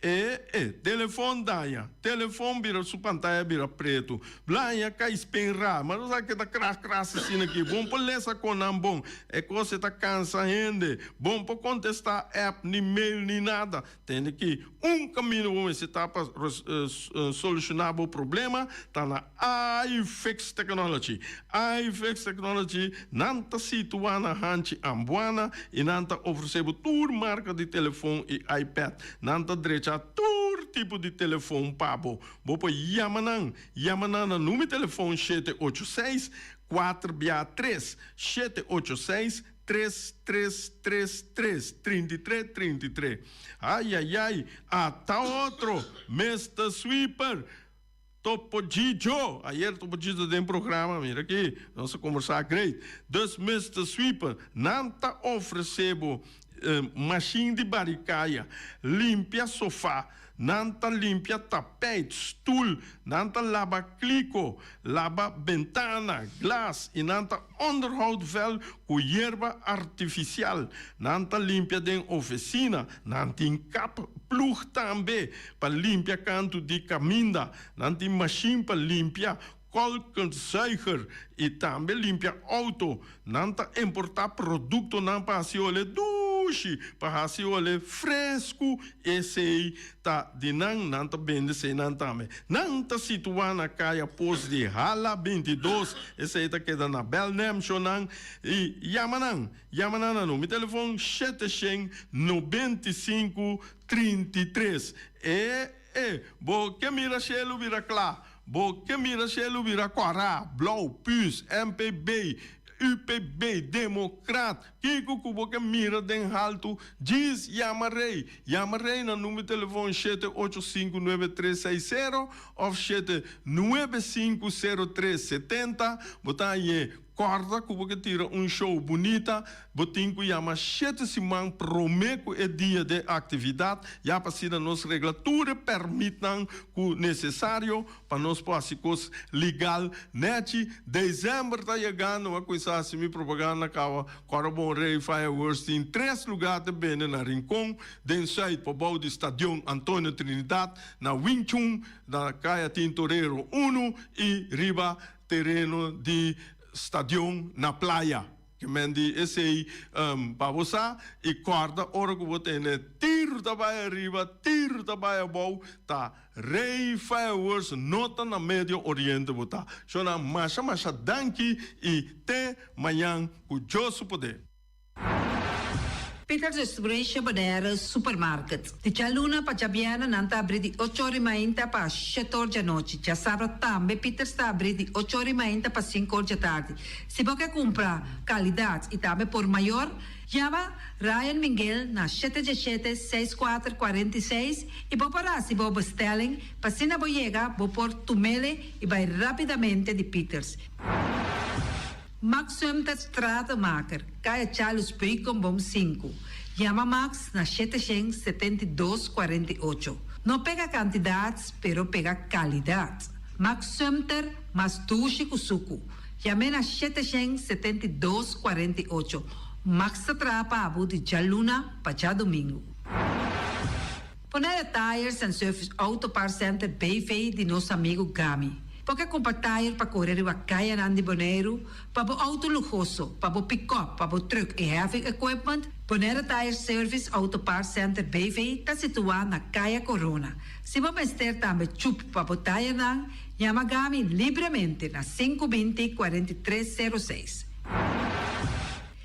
E e telefon daña, telefon bira su pantaya bira pretu, blaña kai spenra, ma no sa ke ta kras kras asina aki, bon por lesa kon nan bon, e kos e ta kansa hende, bon por kontestá app ni mail ni nada, tende ki un kaminda bo mester ta pa solushoná bo problema ta na iFix Technology. iFix Technology nan ta situá na Hanchi Ambuana i nan ta ofresé bo tur marka di telefon i iPad. Nan ta drecha tur tipo di telefon pa bo. Bo por yama nan. Yama nan na number telefon 786 4 bia 3, 786 3 3 3 3, 33 33. Ay ay ay, ata otro, Mister Sweeper. Topo Chicho, ayer Topo Chicho den programa, mira aki, nos a conversa great. Dus Mister Sweeper, nan ta ofrece bo machine di baricaya, limpia sofa, nan ta limpia tapijt, stoel, nan ta laba kliko, laba bentana, glas y nan ta onderhoud vel cu yerba artificial. Nan ta limpia den oficina, nan tin kap ploeg tambe pa limpia kantu di kaminda. Nan tin mashin pa limpia kolkenzuiger i tambe limpia outo. Nan ta importá produktonan pa hasi ole dushi, pa hasi ole fresku. Esei ta di nan, nan ta bende eseinan tambe. Nan ta situá na Kaya Pos di Hala 22, esei ta keda na Belnem, Shonan. I yama nan, yama nan na number di telefon 795 33. E e, bo ke mira shelu bira kla, bo ke mira shelu bira kòrá, blou, püs, MPB, UPB, Demokrat, kiko ku bo ke mira den haltu, djis yama Rey. Yama Rey na number di telefon 7859360 òf 7950370. Bo ta hañ'é. Kòrda ku bo ke tira un show bunita, bo tin ku yama shete siman promé ku e dia den aktividat, ya pa asina nos regla tur e pèrmitnan ku nesesario pa nos por hasi kos legal nèchi. Desèmber ta yegando, mi a kuminsá hasi mi propaganda kaba. Kòrda bon Rey Fireworks tin tres lugá ta bende na Rincon, den Sùit pabou di Stadion Antonio Trinidad, na Wing Chun, na Kaya Tintorero unu i riba Tereno di stadion na playa. Ke men di esei pa bo sa i kòrda ora ku bo tene tiru ta bai ariba, tiru ta bai abou, ta Rey Fireworks no ta na Medio Oriente bo ta. Shona masha masha danki i te mañan ku Dios su poder. Peters Restauration Bonaire Supermarket. Di djaluna pa djabièrnè nan ta abrí di ocho or i mainta pa shete or djanochi. Djasabra tambe Peters ta abrí di ocho or i mainta pa sinku or djatardi. Si bo ke kumpra kalidat i tambe por mayor, yama Ryan Minguel na shete djeshete, seis kuater, 46 i bo por hasi bo bestelling pa asina bo yega bo por tumele i bai rápidamente di Peters. Max Sumter Stratenmaker, Kaya Charles Beukenboom sinku. Yama Max na 772 48. No pega kantidat, pero pega kalidat. Max Sumter, mas dushi ku suku. Yam'é na 772 48. Max ta traha pa bo di djaluna pa djadumingu. Bonaire Tires and Service Auto Parts Center BV di nos amigu Gami. Bo ke kumpra tire pa kore riba kayanan di Boneiru, pa bo outo luhoso, pa bo pikòp, pa bo trùk i heavy equipment? Bonaire Tire Service Auto Parts Center BV ta situá na Kaya Korona. Si bo mester tambe chup pa bo tayernan, yama Gami libremente na 520 43 06.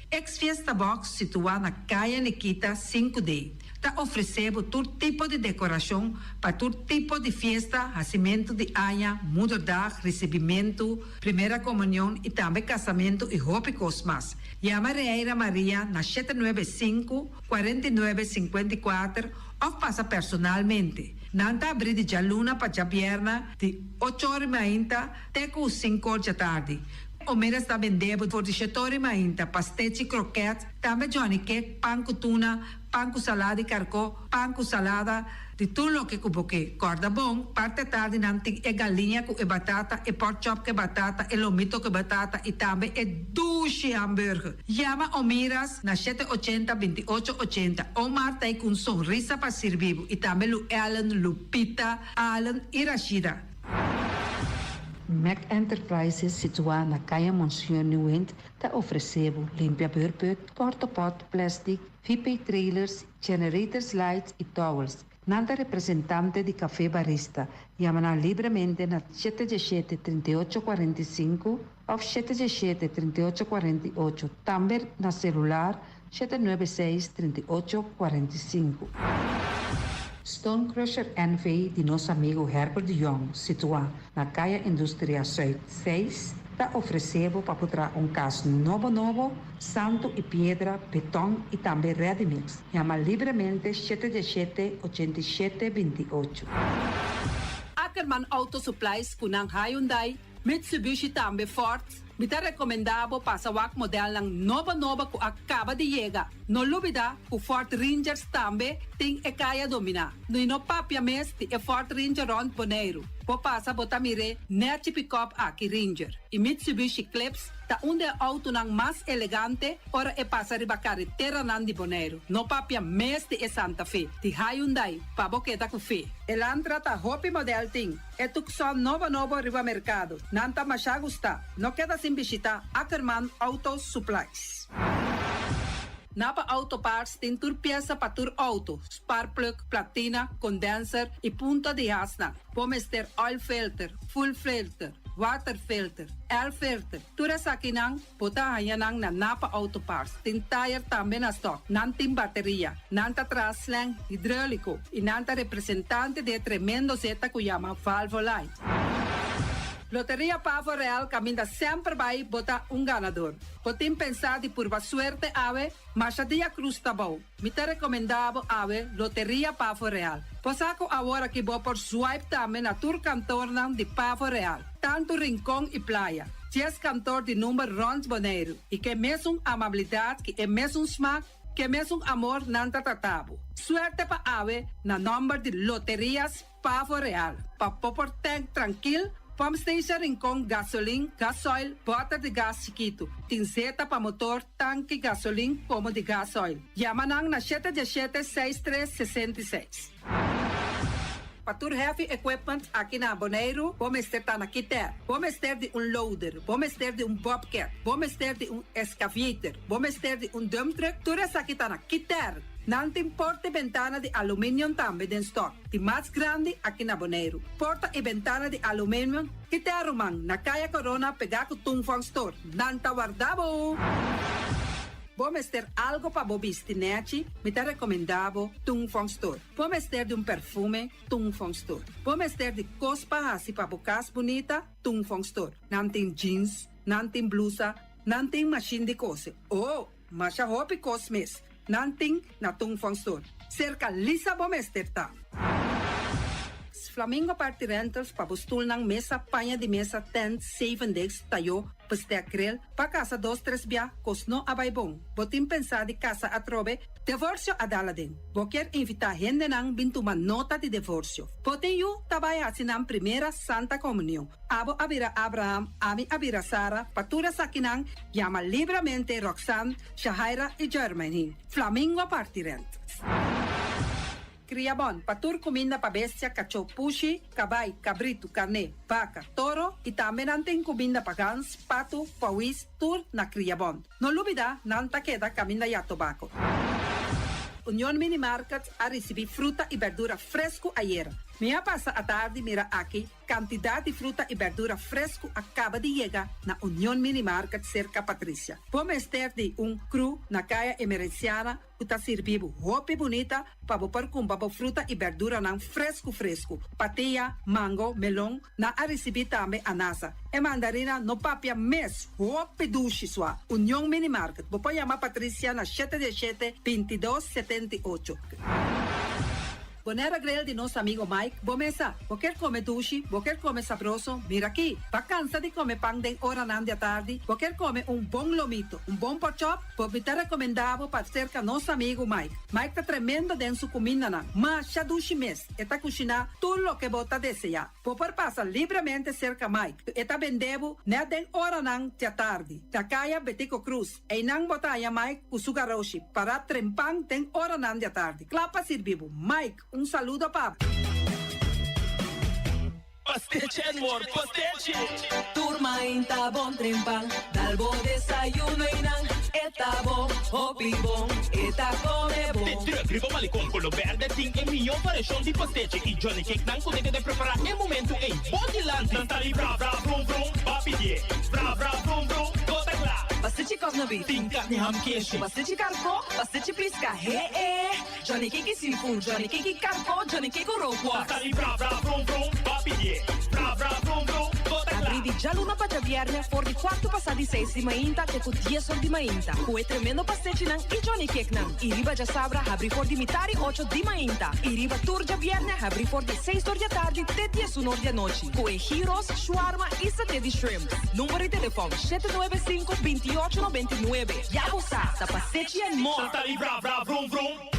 Ex Fiesta Box situá na Kaya Nikita 5D ta ofresé bo tur tipo di dekorashon pa tur tipo di fiesta, hasimentu di aña, moederdag, risibimentu, primera komunion i tambe kasamentu i hopi kos mas. Yama Reira Maria na 795, 49, 54 òf pasa personalmente. Nan ta abrí di djaluna pa djabièrna di ocho or i mainta te ku sinku or djatardi. Omera sta bende bo for di shetori mainta, pastechi, kroket, tambe johnny cake, pan ku tuna, pan ku salada di karkó, pan ku salada. Di tur loke ku bo ke. Kòrda bon, parti atardi nan tin e galiña ku e batata, e porkchop ku e batata, e lomito ku e batata i tambe e dushi hamburger. Yama Omiras na shete ochenta, binti ocho ochenta. Omar ta ei ku un sonrisa pa sirbi bo i tambe Lu Ellen, Lupita, Allen i Rashida. Mac Enterprises situá na Kaya Monsignor Nieuwind ta ofresé bo limpia beurput, portapot, plastic, VP trailers, generators lights y towels. Nan ta representante di Café Barista. Yama nan libremente na shete diesshete, 38, 45 of shete diesshete, 38, 48. Tambe na celular 796, 38, 45. Stone Crusher NV di nos amigo Herbert de Jong, situá na Kaya Industria Zuid 6, ta ofresé bo pa por traha un kas nobo nobo, santu i piedra, beton i tambe ready mix. Yama libremente shete diesshete, 87, 28. Ackerman Auto Supplies ku nan Hyundai, Mitsubishi tambe Ford. Mi ta rekomendá bo pasa wak modelnan nobo nobo ku a kaba di yega. No lubidá ku Ford Rangers tambe tin e kaya dominá. I no papia mes di e Ford Ranger rònt Boneiru. Bo pasa bo ta mir'é nèchi pikòp aki Ranger. I Mitsubishi Eclipse ta un di e outonan mas elegante ora e pasa riba kareteranan di Boneiru. No papia mes di e Santa Fe di Hyundai pa bo keda ku fe. Elantra ta hopi modèl tin. E Tucson nobo nobo riba merkado. Nan ta masha gustá. No keda sin bishitá Ackerman Auto Supplies. Napa Auto Parts tin tur piesa pa tur outo, sparkplug, platina, condenser i punta di hasnan. Bo mester oil filter, fuel filter, water filter, air filter. Tur esakinan bo ta haña nan na Napa Auto Parts. Tin tayer tambe na stock. Nan tin bateria. Nan ta traha slang hidróliko i nan ta representante di e tremendo zeta ku yama Valvoline. Loteria Pavo Real kaminda semper bai bo ta un ganador. Bo tin pensá di purba suerte awe? Masha dia Cruz ta bou. Mi ta rekomendá bo awe Loteria Pavo Real. Bo sa ku awor aki bo por swipe tambe na tur kantornan di Pavo Real, tantu Rincon i Playa. Dies kantor di number rònt Boneiru i ke mesun amabilidat ki e mesun smak, ke mesun amor nan ta trata bo. Suerte pa awe na nòmber di Loterias Pavo Real. Pa bo por tank trankil, Pump Station Rincon gasolin, gasoil, bòter di gas chikitu. Tin zeta pa motor, tanki gasolin komo di gasoil. Yama nan na shete diesshete, seis tres, 66. Pa tur heavy equipment aki na Boneiru, bo mester ta na Kiter. Bo mester di un loader, bo mester di un bobcat, bo mester di un excavator, bo mester di un dump truck, tur esaki ta na Kiter. Nan tin porta i bentana di aluminium tambe den stock, di mas grandi aki na Boneiru. Porta i bentana di aluminium Kiter ruman, na Kaya Corona pegá ku Tung Fong Store. Nan ta warda bo! Bo mester algo pa bo bisti nèchi? Mi ta rekomendá bo Tung Fong Store. Bo mester di un perfume? Tung Fong Store. Bo mester di kos pa hasi pa bo kas bunita? Tung Fong Store. Nan tin jeans, nan tin blusa, nan tin mashin di kose. Oh, masha hopi kos mes. Nan tin na Tung Fong Store. Serka Lisa bo mester ta. Flamingo Party Rentals pa bo stulnan, mesa, paña di mesa, tent, zeven desk, tayó, bestek grill, pa kasa dos tres bia, kos no a bai bon. Bo tin pensá di kasa atrobe? Divorsio a dal aden. Bo kier invitá hendenan bin tuma nota di divorsio. Bo tin yu ta bai hasi nan primera Santa Komunion. Abo a bira Abraham, ami a bira Sara, pa tur esakinan yama libramente Roxanne, Shahaira i Jermaine. Flamingo Party Rent. Kria bon, pa tur kuminda pa bestia, kachó, pushi, kabai, kabritu, karné, baka, toro i tambe nan tin kuminda pa gans, patu, pawis, tur na Kria Bon. No lubidá, nan ta keda kaminda ya tobako. Union Mini Market a risibí fruta i bèrdura fresku ayera. Mi a pasa atardi mira aki Kantidat di fruta i bèrdura fresku a kaba di yega na Union Mini Market serka Patricia. Bo mester di un kru na Kaya Emerenciana ku ta sirbi bo hopi bunita pa bo por kumpra bo fruta i bèrduranan fresku fresku. Patia, mango, melon, nan a risibí tambe anasa. E mandarina no papia mes, hopi dushi sua. Union Mini Market, bo por yama Patricia na shete diesshete, 22, 78. Bonaire Grill di nos amigo Mike, bo mesa. Bo kier come dushi, bo kier come sabroso, mira aki. Ba cansa di come pan den oranan di atardi, bo kier come un bon lomito, un bon porkchop, bo mi ta recomenda bo pa cerca nos amigo Mike. Mike ta tremendo den su cumindanan, masha dushi mes, e ta cushina tur loke bo ta desea. Bo por pasa libremente cerca Mike, e ta bende bo net den oranan di atardi. Na caya Betico Cruz. Einan bo ta haña Mike ku su garoshi pará trempan den oranan di atardi, kla pa sirbi bo. Mike, un saludo pa bo. Pastechi and more pastechi! Tur mainta bon trempan, dal bo desayuno einan e ta bon, hopi bon, e ta come bon. De truck riba Malecon Colo Berde tin e mihó variashon di pastechi y Johnny Cake nan ku ta keda prepará e momento ei bo dilanti. Nan ta di bra bra brum brum, ba pidié bra bra brum brum, bo ta kla. Pastechi kòf na beef. Tin karni ham keshi. Pastechi karkó, pastechi piska, he e. Johnny Cake i seafood, Johnny Cake i karkó, Johnny Cake ku rookworst. Ta di bra bra brum brum, ba pidié bra bra brum brum, bo ta kla. Abrí di djaluna pa djabièrnè for di kuartu pasá di seis di mainta te ku dies or di mainta ku e tremendo pastechinan i Johnny Cakenan. I riba djasabra habrí for di mitar i ocho di mainta i riba tur djabièrnè habrí for di seis or di atardi te diesun or di anochi ku e gyros, shawarma i saté di shrimp. Number di telefòn, 795 28 99. Ya bo sa, ta Pastechi and More! Ta di bra bra vrum vrum.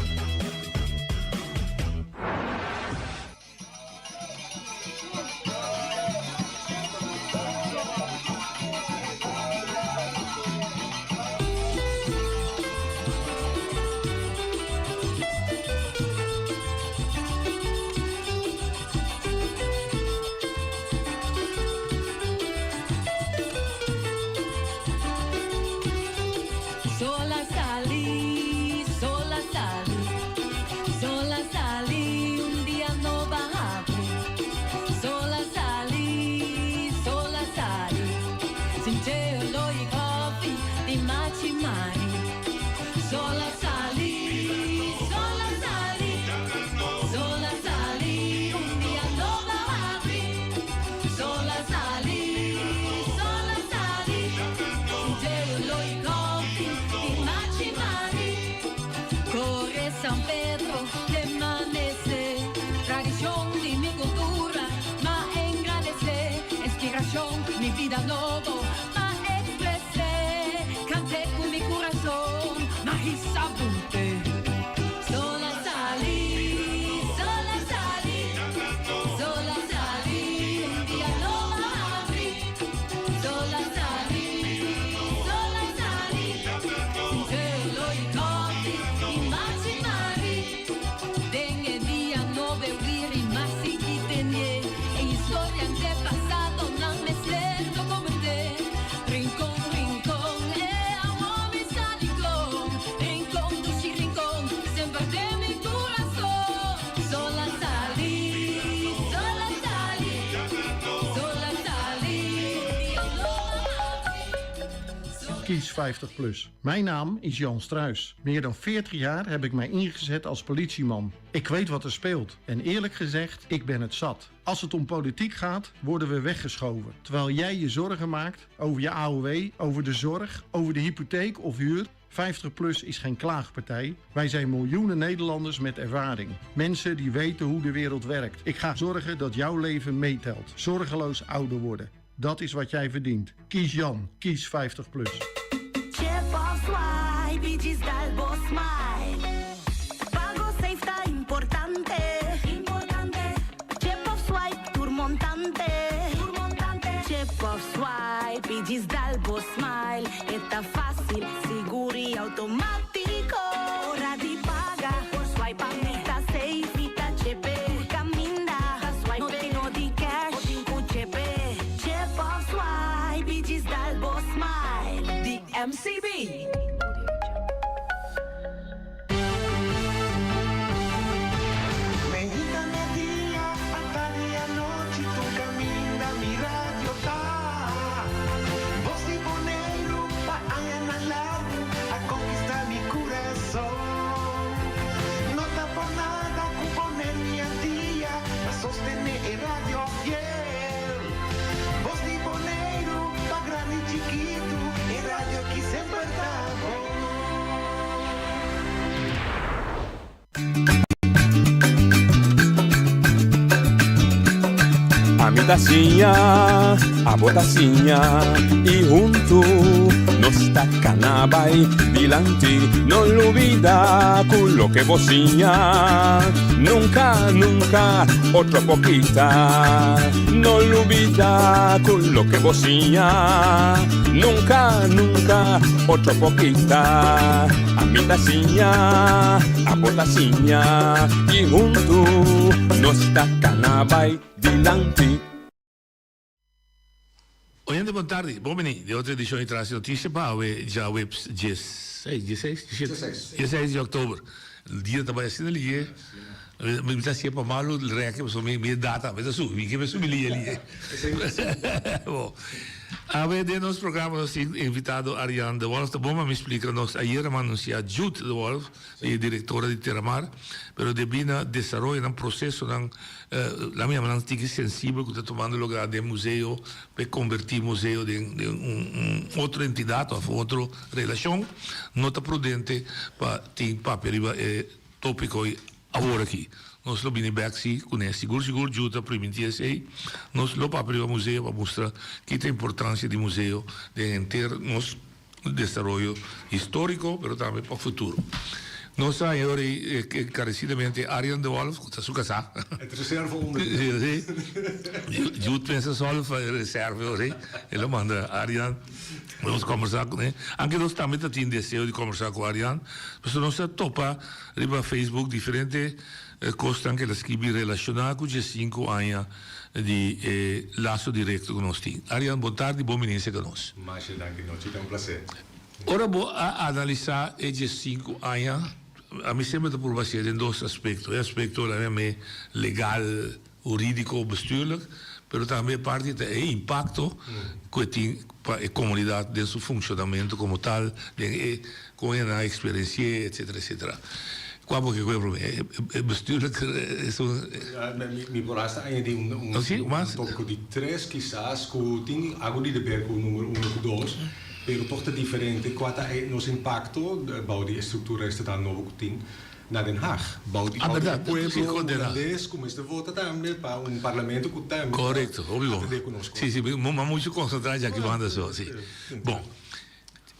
Sola sali, sola sali, sola sali, un dia no ba habri. Sola sali, sola sali, sinti oló di koffie di Machi Mari. Sola sali, sola sali, sola sali, un dia no ba habri. Sola sali, sola sali, sinti oló di koffie di Machi Mari. Core San Pedro te amanece, tradicion di mi cultura, m'a engrandece, inspiracion, mi bida nobo, m'a exprese, cante cu mi curason, m'a hisa bunte. Sola sali, sola sali, sola sali, un dia no ba habri. Sola sali, sola sali, sinti oló di koffie di Machi Mari. Den e dia nobo wiri m'a sigui tene, e historia di pasado nan mester documente. Rincon, Rincon, e amor mi sali con. Rincon, dushi Rincon, semper den mi curason. Sola sali, sola sali, sola sali, dia no Kies 50 PLUS. Mijn naam is Jan Struis. Meer dan 40 jaar heb ik mij ingezet als politieman. Ik weet wat er speelt. En eerlijk gezegd, ik ben het zat. Als het om politiek gaat, worden we weggeschoven. Terwijl jij je zorgen maakt over je AOW, over de zorg, over de hypotheek of huur. 50PLUS is geen klaagpartij. Wij zijn miljoenen Nederlanders met ervaring. Mensen die weten hoe de wereld werkt. Ik ga zorgen dat jouw leven meetelt. Zorgeloos ouder worden. Dat is wat jij verdient. Kies Jan. Kies 50PLUS. Chip of swipe, i djis dal bo smile. Pago safe ta importante. Importante. Chip of swipe, tur montante. Tur montante. Chip of swipe, i djis dal bo smile. E ta facil, sigur y automatico. Ora di paga, por swipe pa mi ta safe, mi ta chepe. Caminda, ta swipe, no tin no di cash, o tin cu chepe. Chip of swipe, i djis dal bo smile. Di MCB. Mainta merdia, atardi anochi, tur caminda mi radio ta. Bos di Boneiru pa añanan largu a conquista mi curason. No ta por nada cu Boneiru y Antia ta sostene e radio fiel. Bos di Boneiru pa grandi y chikitu, e radio aki semper ta bon. ta siña, abo ta siña y hunto nos ta cana bay dilanti. No lubida cu loke bo siña nunca, nunca otro por kita. No lubida cu loke bo siña nunca, nunca otro por kita. Ami ta siña, abo ta siña y hunto nos ta cana bay dilanti. Oyente bon tardi, bon bini den otro edicion di Tras di Noticia pa awe djaweps dieseis, dieseis, diesete, dieseis di october. Dia ta bai asina liye, mi ta hacié pa malo reke pasobra mi e data mi ta subi, mi ke subi liye liye. Bon, awe den nos programa nos tin invitado Arjan de Wolff, ta bon pa mi splica nos ayer a anuncia Jude de Wolff, e directora di Terramar, pero debí na desaroyonan, procesonan, laat mi yama nan tiki sensibel cu ta tumando lugar den museo, p'e converti museo den den un un otro entidad of un otro relacion, no ta prudente pa tin papia riba e topico ei awor aki. Nos lo bini bek si cune, sigur sigur Ju ta priminti esey, nos lo papia riba museo pa mustra ki ta importancia di museo den henter nos desaroyo historico pero tambe pa futuro. Nos a haña ora ei encarecidamente Arjan de Wolff cu ta su casá. Het reserve onderdeel. Sí, sí. Jude pensa solo pa e reserve ora ei. El a manda Arjan. Nos combersa cu ne. Aunke nos tambe ta tin deseo di combersa cu Arjan, pasobra nos a topa riba Facebook diferente cosnan cu el a skibi relaciona cu diescinco aña di e laso directo cu nos tin. Arjan, bon tardi, bon bini cerca nos. Masha danki Nochi, ta un placer. Ora bo a analisa e diescinco aña, ami semper ta purba hacié den dos aspecto, e aspecto la mi legal, huridico, bestuurlijk, pero tambe e parti ta e impacto cu e tin pa e comunidad den su funcionamento como tal, den e con e nan a experiencié, etcetera, etcetera. Cua bo ke koe prome? E bestuurlijk esun. Mi por hasta añadi un tópiko di tres kisas ku tin algu di deber ku numero uno ku dos, pero tòg ta diferente. Kua ta e nos impakto bou di e struktura estatal nobo ku tin na Den Haag? Bou di e pueblo hulandes ku mester vota tambe pa un parlamento ku tambe ta atendé ku nos. Si, si, mi muchu konsentrá djaki banda so, si. Bon,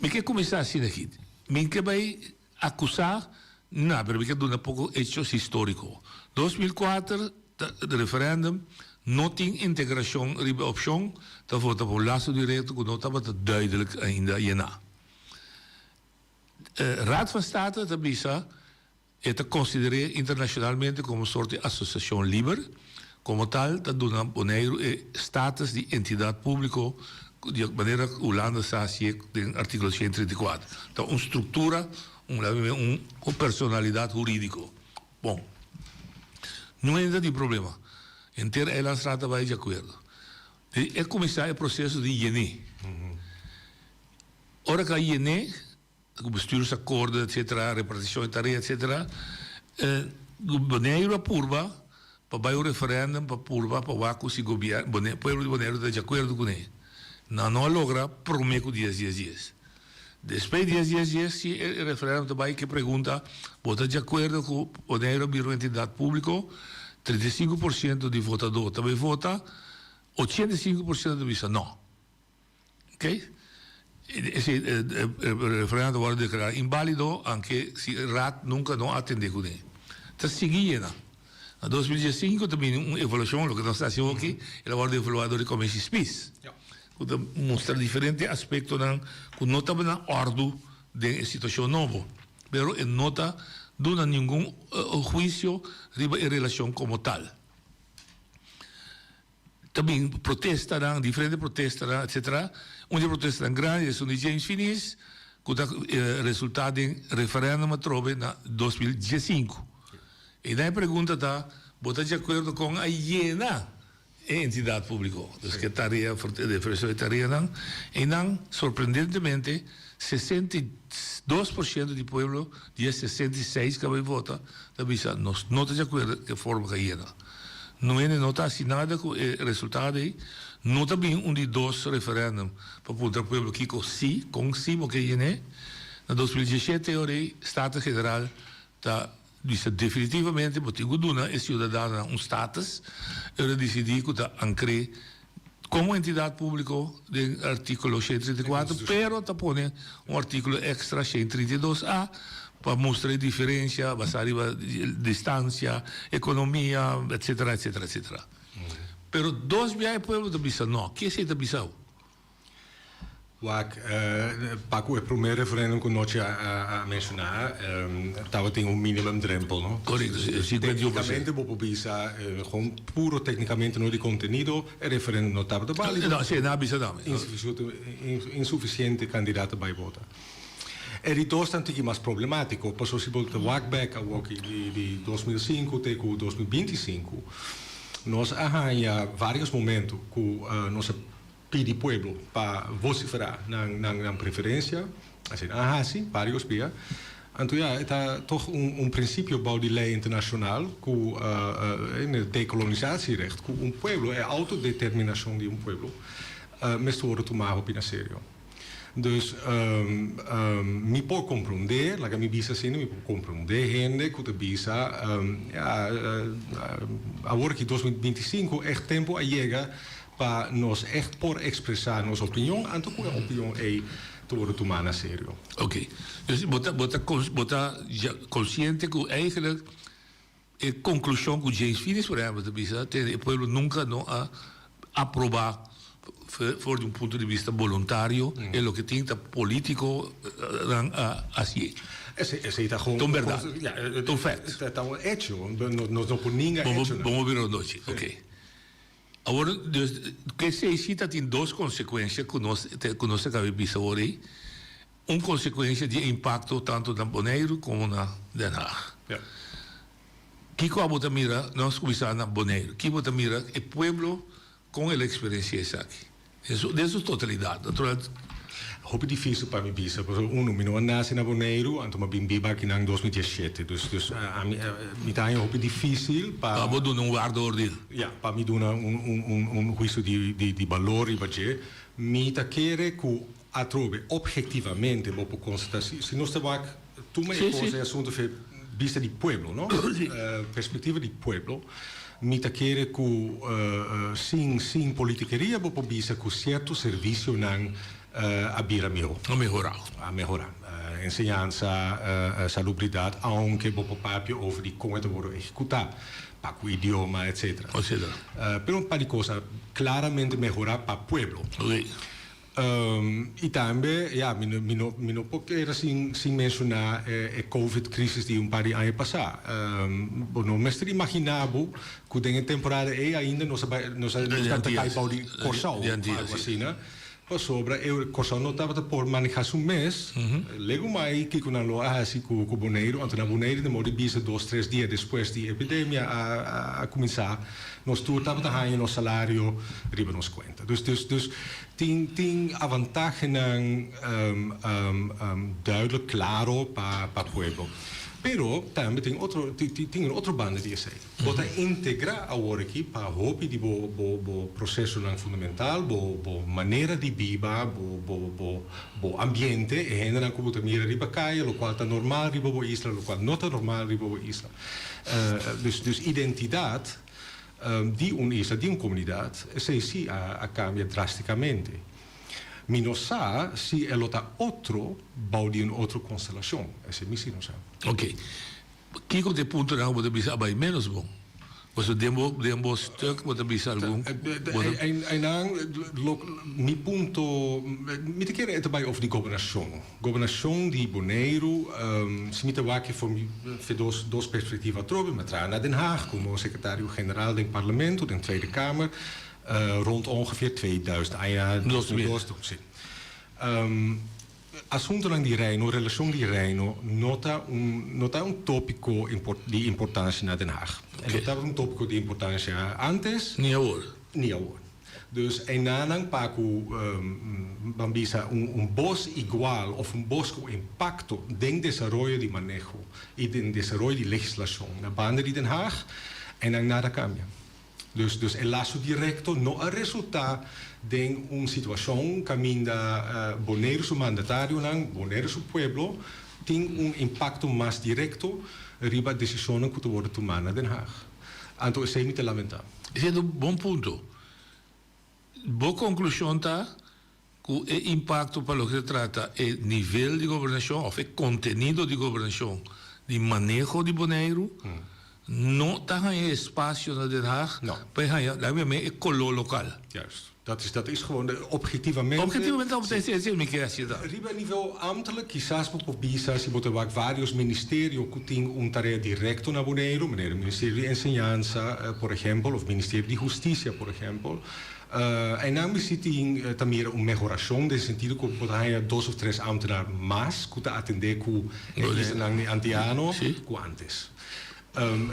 mi ke kuminsá asina aki. Mi ke bai Akusá? Na, pero mi ke duna poko hechos históriko. 2004 ta referèndum, no tin integrashon riba e opshon, ta vota pa un laso direkto ku no tabata duidelijk ainda yená. Raad van State ta bisa e ta konsider'é internashonalmente komo un sort di asosiashon liber, komo tal ta duna Boneiru e status di entidat públiko Di manera ku Hulanda sa hasié den artíkulo 134. Ta un struktura, un laat mi un un personalidat hurídiko. Bon. Niun hende ta tin problema. Henter eilandsraad ta bai di akuerdo. Di e kuminsá e proseso di yené. Ora ku a yené, ku bestuursakkoorden etcetera, repartishon di tarea etcetera, Boneiru a purba pa bai un referendum pa purba pa wak ku si gobier Bone pueblo di Boneiru ta di akuerdo kuné. Nan no a logra promé ku dies dies dies. Despues dies dies dies si e referendum ta bai ke pregunta bo ta di akuerdo ku Boneiru a bira un entidat públiko? 35 por siento di votadó ta bai vota, 85 por siento ta bisa nò. Ok. Esei e referendum ta wòrdu deklará inbálido anke si e Raad nunka no atendé kuné. Ta sigui yena. Na 2015 ta bini un evaluashon, loke nos ta hasi hoki, el a wòrdu evaluá dor di Komisie Spies, ku ta mustra diferente aspektonan ku no tabata na òrdu den e situashon nobo, pero e no ta duna ningun huisio riba e relashon komo tal. Ta bin protestanan, diferente protestanan, etcetera. Un di e protestanan grandi esun di James Finies, ku ta resultá den referèndum atrobe na 2015. E nan e pregunta ta, bo ta di akuerdo kon a yena e entidat públiko? Dus ke tarea, deferenshon di tareanan. Einan, sorprendentemente, 62 por siento di pueblo di e 66 ku a bai vota ta bisa nos no ta di akuerdo ku e forma ku a yena. No hende no ta hasi nada ku e resultado ei. No ta bin un di dos referendum pa puntra pueblo kiko si, kon si bo ke yen'é. Na 2017 ora ei Staten General ta. bisa definitivamente bo tin ku duna e siudadanonan un status, e ora disidí ku ta ankr'é komo entidat públiko den artíkulo 134, pero ta pone un artíkulo èkstra 132 a pa mustra e diferensia basá riba distansia, ekonomia, etsetera, etsetera, etsetera. Pero dos bia e pueblo ta bisa no. Ke esei ta bisau? Wak, pa ku e promé referendum ku Nochi a menshoná, tabatin un minimum drempel, no? Korekto, si, 51%. Téknikamente bo por bisa, gewoon puro téknikamente, no di kontenido, e referendum no tabata bálido. No, si, nan a bisa tambe. Insufisiente kandidato bai vota. E di dos ta un tiki mas problemátiko, pasobra si bo ta wak bèk awoki di 2005 te ku 2025, nos a haña vários momento ku nos a Pidi pueblo pa vociferá nan nan preferencia, asina a haci varios bia. Anto ya, e ta toch un un principio bou di ley internacional cu in het decolonisatierecht cu un pueblo, e autodeterminacion di un pueblo mester wordo tuma hopi na serio. Dus mi por comprende, laga mi bisa asina, mi por comprende hende cu ta bisa, ya, awor aki 2025 echt tempo a yega Pa nos echt por expresa nos opinion, anto cu e opinion ey ta wordo tuma na serio. Ok. Dus bo ta, bo ta, bo ta ya consciente cu eigenlijk e conclusion cu James Finies por ehempel ta bisa, te e pueblo nunca no a aproba for di un punto di vista boluntario e loke tin ta politico nan a hacié. Esey, esey ta gewoon. Ta un berdad. Ta un feit. Ta un hecho. Nos no por ninga hechonan. Bo por bira un nochi. Ok. Awor, dus, ku esei si ta tin dos konsekuensia ku nos ku nos a kaba di bisa awor ei. Un konsekuensia di e impakto tantu na Boneiru komo na Den Haag. Kiko abo ta mira, nos kuminsá na Boneiru, kiko bo ta mira e pueblo kon el a eksperensiá esaki? Den su den su totalidat, natural. Hopi difícil pa mi bisa, pasobra uno, mi no a nace na Boneiru, anto mi a bin biba aki nan 2017. Dus, dus ami, mi ta haña hopi difícil pa. Pa bo duna un waardeoordeel. Ja, pa mi duna un, un, un, un huicio di, di, di balor riba dje. Mi ta kere ku atrobe, objetivamente bo por constata, si, si nos ta wak, tuma e cosa, e asunto fe bista di pueblo, no? Perspectiva di pueblo. Mi ta kere ku sin sin politikeria bo por bisa ku sierto servisionan a bira mihó. A mehorá. A mehorá. Enseñansa, salubridat, aunke bo por papia over di kon e ta wòrdu ehekutá, pa ku idioma, etsetera. Etsetera. Pero un par di kos a klaramente mehorá pa pueblo. I tambe, ya, mi no, mi no, mi no por keda sin, sin menshoná e, e Covid crisis di un par di aña pasá. Bo no mester imaginá bo ku den e temporada ei ainda nos a bai, nos a, nos tabata kai bou di Kòrsou òf algu asina, pasobra e Kòrsou no tabata por manehá su mes. Legu mai kiko nan lo a hasi ku, ku Boneiru, anto na Boneiru den modo di bisa dos, tres dia despues di epidemia a, a, a kuminsá, nos tur tabata haña nos salario riba nos kuenta. Dus, dus, dus Tin tin avantahenan duidelijk claro pa pa pueblo. Pero tambe tin otro tin un otro banda di esei. Bo ta integra awor aki pa hopi di bo bo bo procesonan fundamental, bo bo manera di biba, bo bo bo bo ambiente, e hendenan ku bo ta mira riba kaya, lokual ta normal riba bo isla, lokual no ta normal riba bo isla. Dus dus identidat. Di un isla, di un komunidat, esei sí a kambia drástikamente. Mi no sa si e lo ta otro bou di un otro konstelashon, esei mi sí no sa. Oké. Kiko ta e puntonan ku bo ta bisa a bai ménos bon? Pasobra den bo den bo stuk bo ta bisa algun ku bo ta. Einan lo mi punto, mi ta kere e ta bai over di gobernashon. Gobernashon di Boneiru, si mi ta wak for mi fe dos dos perspektiva atrobe, mi a traha na Den Haag komo sekretario general den parlamento, den Tweede Kamer, rond ongeveer 2000, aña 2002, si. Asuntonan di Reino, relashon di Reino no ta un no ta un topiko di importansia na Den Haag. E no tabata un topiko di importansia antes. Ni awor. Ni awor. Dus einanan pa ku ban bisa un un bos igual of un bos ku impakto den desaroyo di maneho i den desaroyo di legislashon na banda di Den Haag, einan nada kambia. Dus dus e laso direkto no a resultá den un situashon kaminda Boneiru su mandatarionan, Boneiru su pueblo. tin un impakto mas direkto riba desishonnan ku ta wòrdu tumá na Den Haag. Anto esei mi ta lamentá. Esei ta un bon punto. Bo konklushon ta ku e impakto pa loke ta trata e nivel di gobernashon òf e kontenido di gobernashon di maneho di Boneiru no ta haña espasio na Den Haag pa e haña, laga mi yam'é, e koló lokal. Juist. Dat is, dat is gewoon de objetivamente. Objetivamente ta obte esei mi ke hasi ta. Riba nivel ambtelijk kisas bo por bisa si bo ta wak varios ministerio ku tin un tarea direkto na Boneiru, manera ministerio di enseñansa por ehempel of ministerio di hustisia por ehempel. Einan mi si tin ta mira un mehorashon den sentido ku bo ta haña dos of tres ambtenaar mas ku ta atendé ku e islanan di antiano ku antes.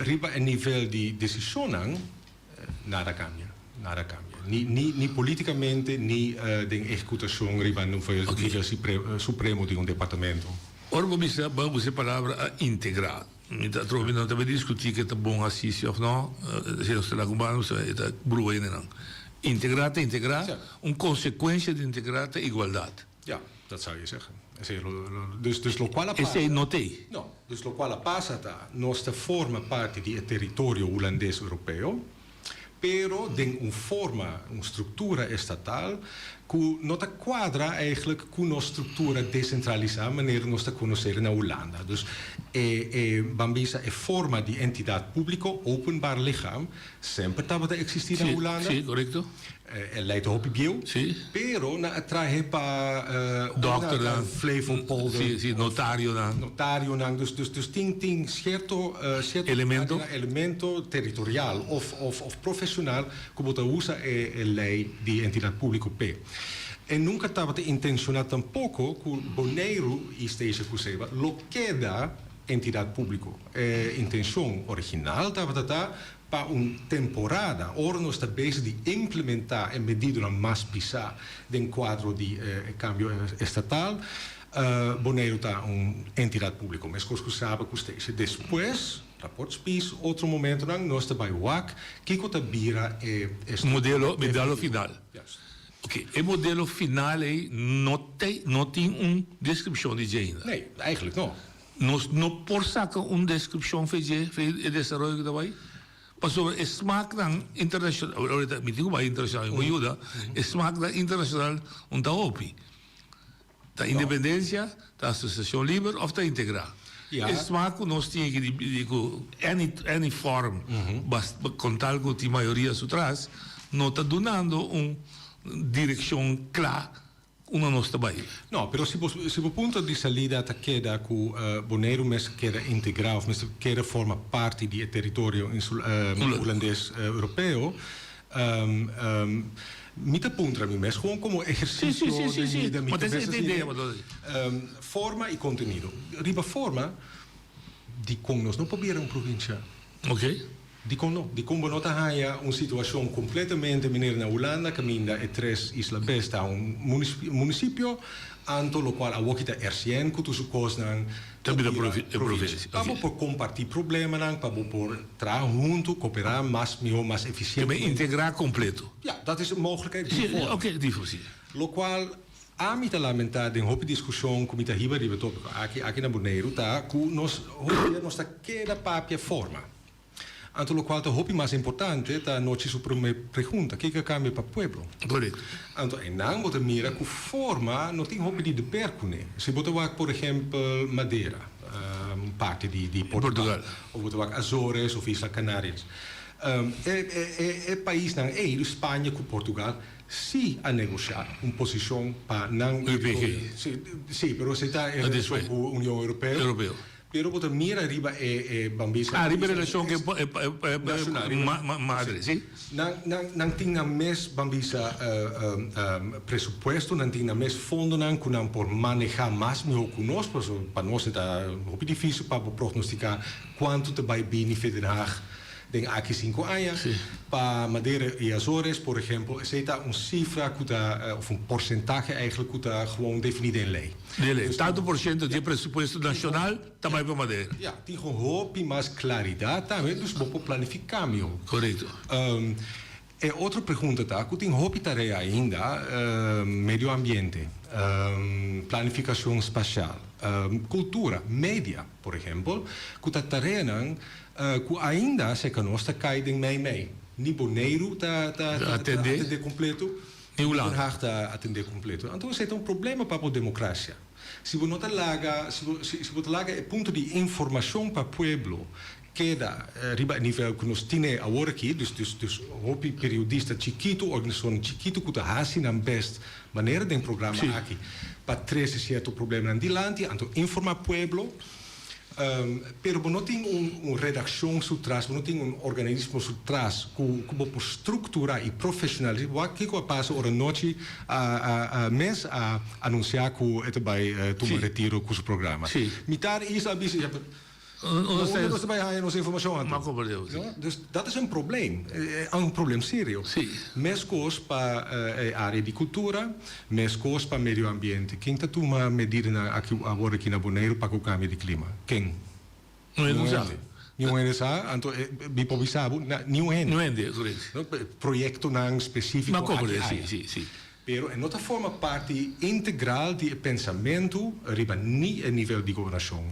Riba e nivel di desishonnan nada a kambia, nada a kambia. Ni ni ni politikamente ni den ehekutashon riba nivel supremo di un departamento. Ora bo bisa bo a usa e palabra a integrá. Mi ta atrobe no ta bay discuti ke ta bon haci si of no, si nos ta laga un banda pasobra e ta brua hendenan. Integra ta integra, un consecuencia di integra ta igualdad. Ja, dat zou je zeggen. Esey lo, lo, dus, dus locual a pasa. Esey no t'ey. No, dus locual a pasa ta, nos ta forma parti di e territorio Hulandes Europeo, pero den un forma, un structura estatal cu no ta cuadra eigenlijk cu nos structura decentralisa manera nos ta conocer na Hulanda. Dus e, e, ban bisa e forma di entidad publico, openbaar lichaam, semper tabata existi na Hulanda. Sí, corecto. E lei ta hopi bieu. Sí. Pero nan a trahe pa Dokternan. Flevopolder. Sí, sí, notarionan. Notarionan. Dus, dus, dus tin, tin cierto, cierto Elemento. elemento territorial of, of, of profesional cu bo ta usa e, e lei di entidad publico p'e. E nunca tabata intenciona tampoco cu Boneiru y Statia cu Saba lo keda entidad publico. E intencion original tabata ta Pa un temporada, ora nos ta bezig di implementá e medidanan mas pisá den kuadro di e kambio estatal, Boneiru ta un entidat públiko, meskos ku Saba ku Statia. Despues, raport Spies, otro momentonan nos ta bai wak kiko ta bira e Modelo, modelo final. Oké, e modelo final ei no te, no tin un deskripshon di dje ainda. Nee, eigenlijk no. Nos no por saca un descripcion fe dje, fe e desaroyo cu ta bay, pasobra e smaaknan internacional, ahorita mi tin cu bay internacional, mi por yuda, e smaaknan internacional un ta hopi. Ta independencia, ta asociacion liber of ta integra. E smaak cu nos tin aki di, di cu any, any form, bas, con tal cu tin mayoria su tras, no ta dunando un direccion cla Unda nos ta bai? No, pero si bo si bo punto di salida ta keda ku Boneiru mester keda integrá òf mester keda forma parti di e teritorio hulandes europeo, mi ta puntra mi mes gewoon komo ehersisio den mi den mi kabesa asina, forma i kontenido. Riba forma, dikon nos no por bira un provinsia? Dikon no? Dikon bo no ta haña un situashon kompletamente manera na Hulanda kaminda e tres isla bes ta un munisipio, anto lokual awoki ta RCN ku tur su kosnan ta bira provinsia. Pa bo por kompartí problemanan, pa bo por traha huntu, koperá mas mihó, mas efisientemente. Te integrá kompleto. Ya, dat is un mooglikheid di forma. Oké, di forma, si. Lokual ami ta lamentá den hopi diskushon ku mi ta hiba riba e tópiko aki, aki na Boneiru, ta ku nos hopi bia nos ta keda papia forma. Anto locual ta hopi mas importante ta anochi su prome pregunta, kiko a cambia pa pueblo? Correcto. Anto einan bo ta mira cu forma no tin hopi di deber cune. Si bo ta wak por ehempel Madera, un parti di di Portugal, of bo ta wak Azores of Isla Canarias, e e e paisnan ei, dus Spanje cu Portugal, si a negosha un posicion pa nan UPG. Si, si, pero esey ta e relacion cu Union Europeo. Europeo. Pero bo ta mira riba e e bambisa. Ah, riba e relashon ku e e madre, si. Nan nan nan tin nan mes bambisa presupuesto, nan tin nan mes fondonan ku nan por manehá mas mihó ku nos, pasobra pa nos e ta hopi difísil pa bo prognostiká kuantu ta bai bini fe Den Haag Den aki sinku aña, pa Madera i Azores, por ehempel, esei ta un sifra ku ta, òf un porsentahe eigenlijk ku ta gewoon definí den lei. Den lei. Tantu por shento di e presupuesto nashonal ta bai pa Madera. Ja, tin gewoon hopi mas klaridat tambe, dus bo por planifiká mihó. Korekto. E otro pregunta ta ku tin hopi tarea ainda, medio ambiente, planifikashon spasial. Kultura, media, por ehempel, ku ta tareanan ku ainda serka nos ta kai den mei mei. Ni Boneiru ta ta atendé kompleto, ni Den Haag ta atendé kompleto. Anto esei ta un problema pa bo demokrasia. Si bo no ta laga, si bo si bo ta laga e punto di informashon pa pueblo keda riba e nivel ku nos tine awor aki, dus dus dus hopi periodista chikitu, organisashonnan chikitu ku ta hasi nan best manera den programa aki pa trese sierto problemanan dilanti, anto informa pueblo. Pero bo no tin un un redakshon su tras, bo no tin un organismo su tras ku ku bo por struktura i profeshonalisá. Wak kiko a pasa ora Nochi a a a mes a anunsiá ku e ta bai tuma retiro ku su programa. Mitar isla a bisa, Unda nos ta bai haña nos informashon anto? No? Dus dat is un probleem, un probleem serio. Meskos pa e área di kultura, meskos pa medio ambiente. Ken ta tuma medidanan aki awor aki na Boneiru pa ku kambio di klima? Ken? Niun hende. Niun hende sa? Anto mi por bisa bo, niun hende. Niun hende, korekto. Proyektonan spesífiko aki aya. Pero e no ta forma parti integral di e pensamentu riba ni e nivel di gobernashon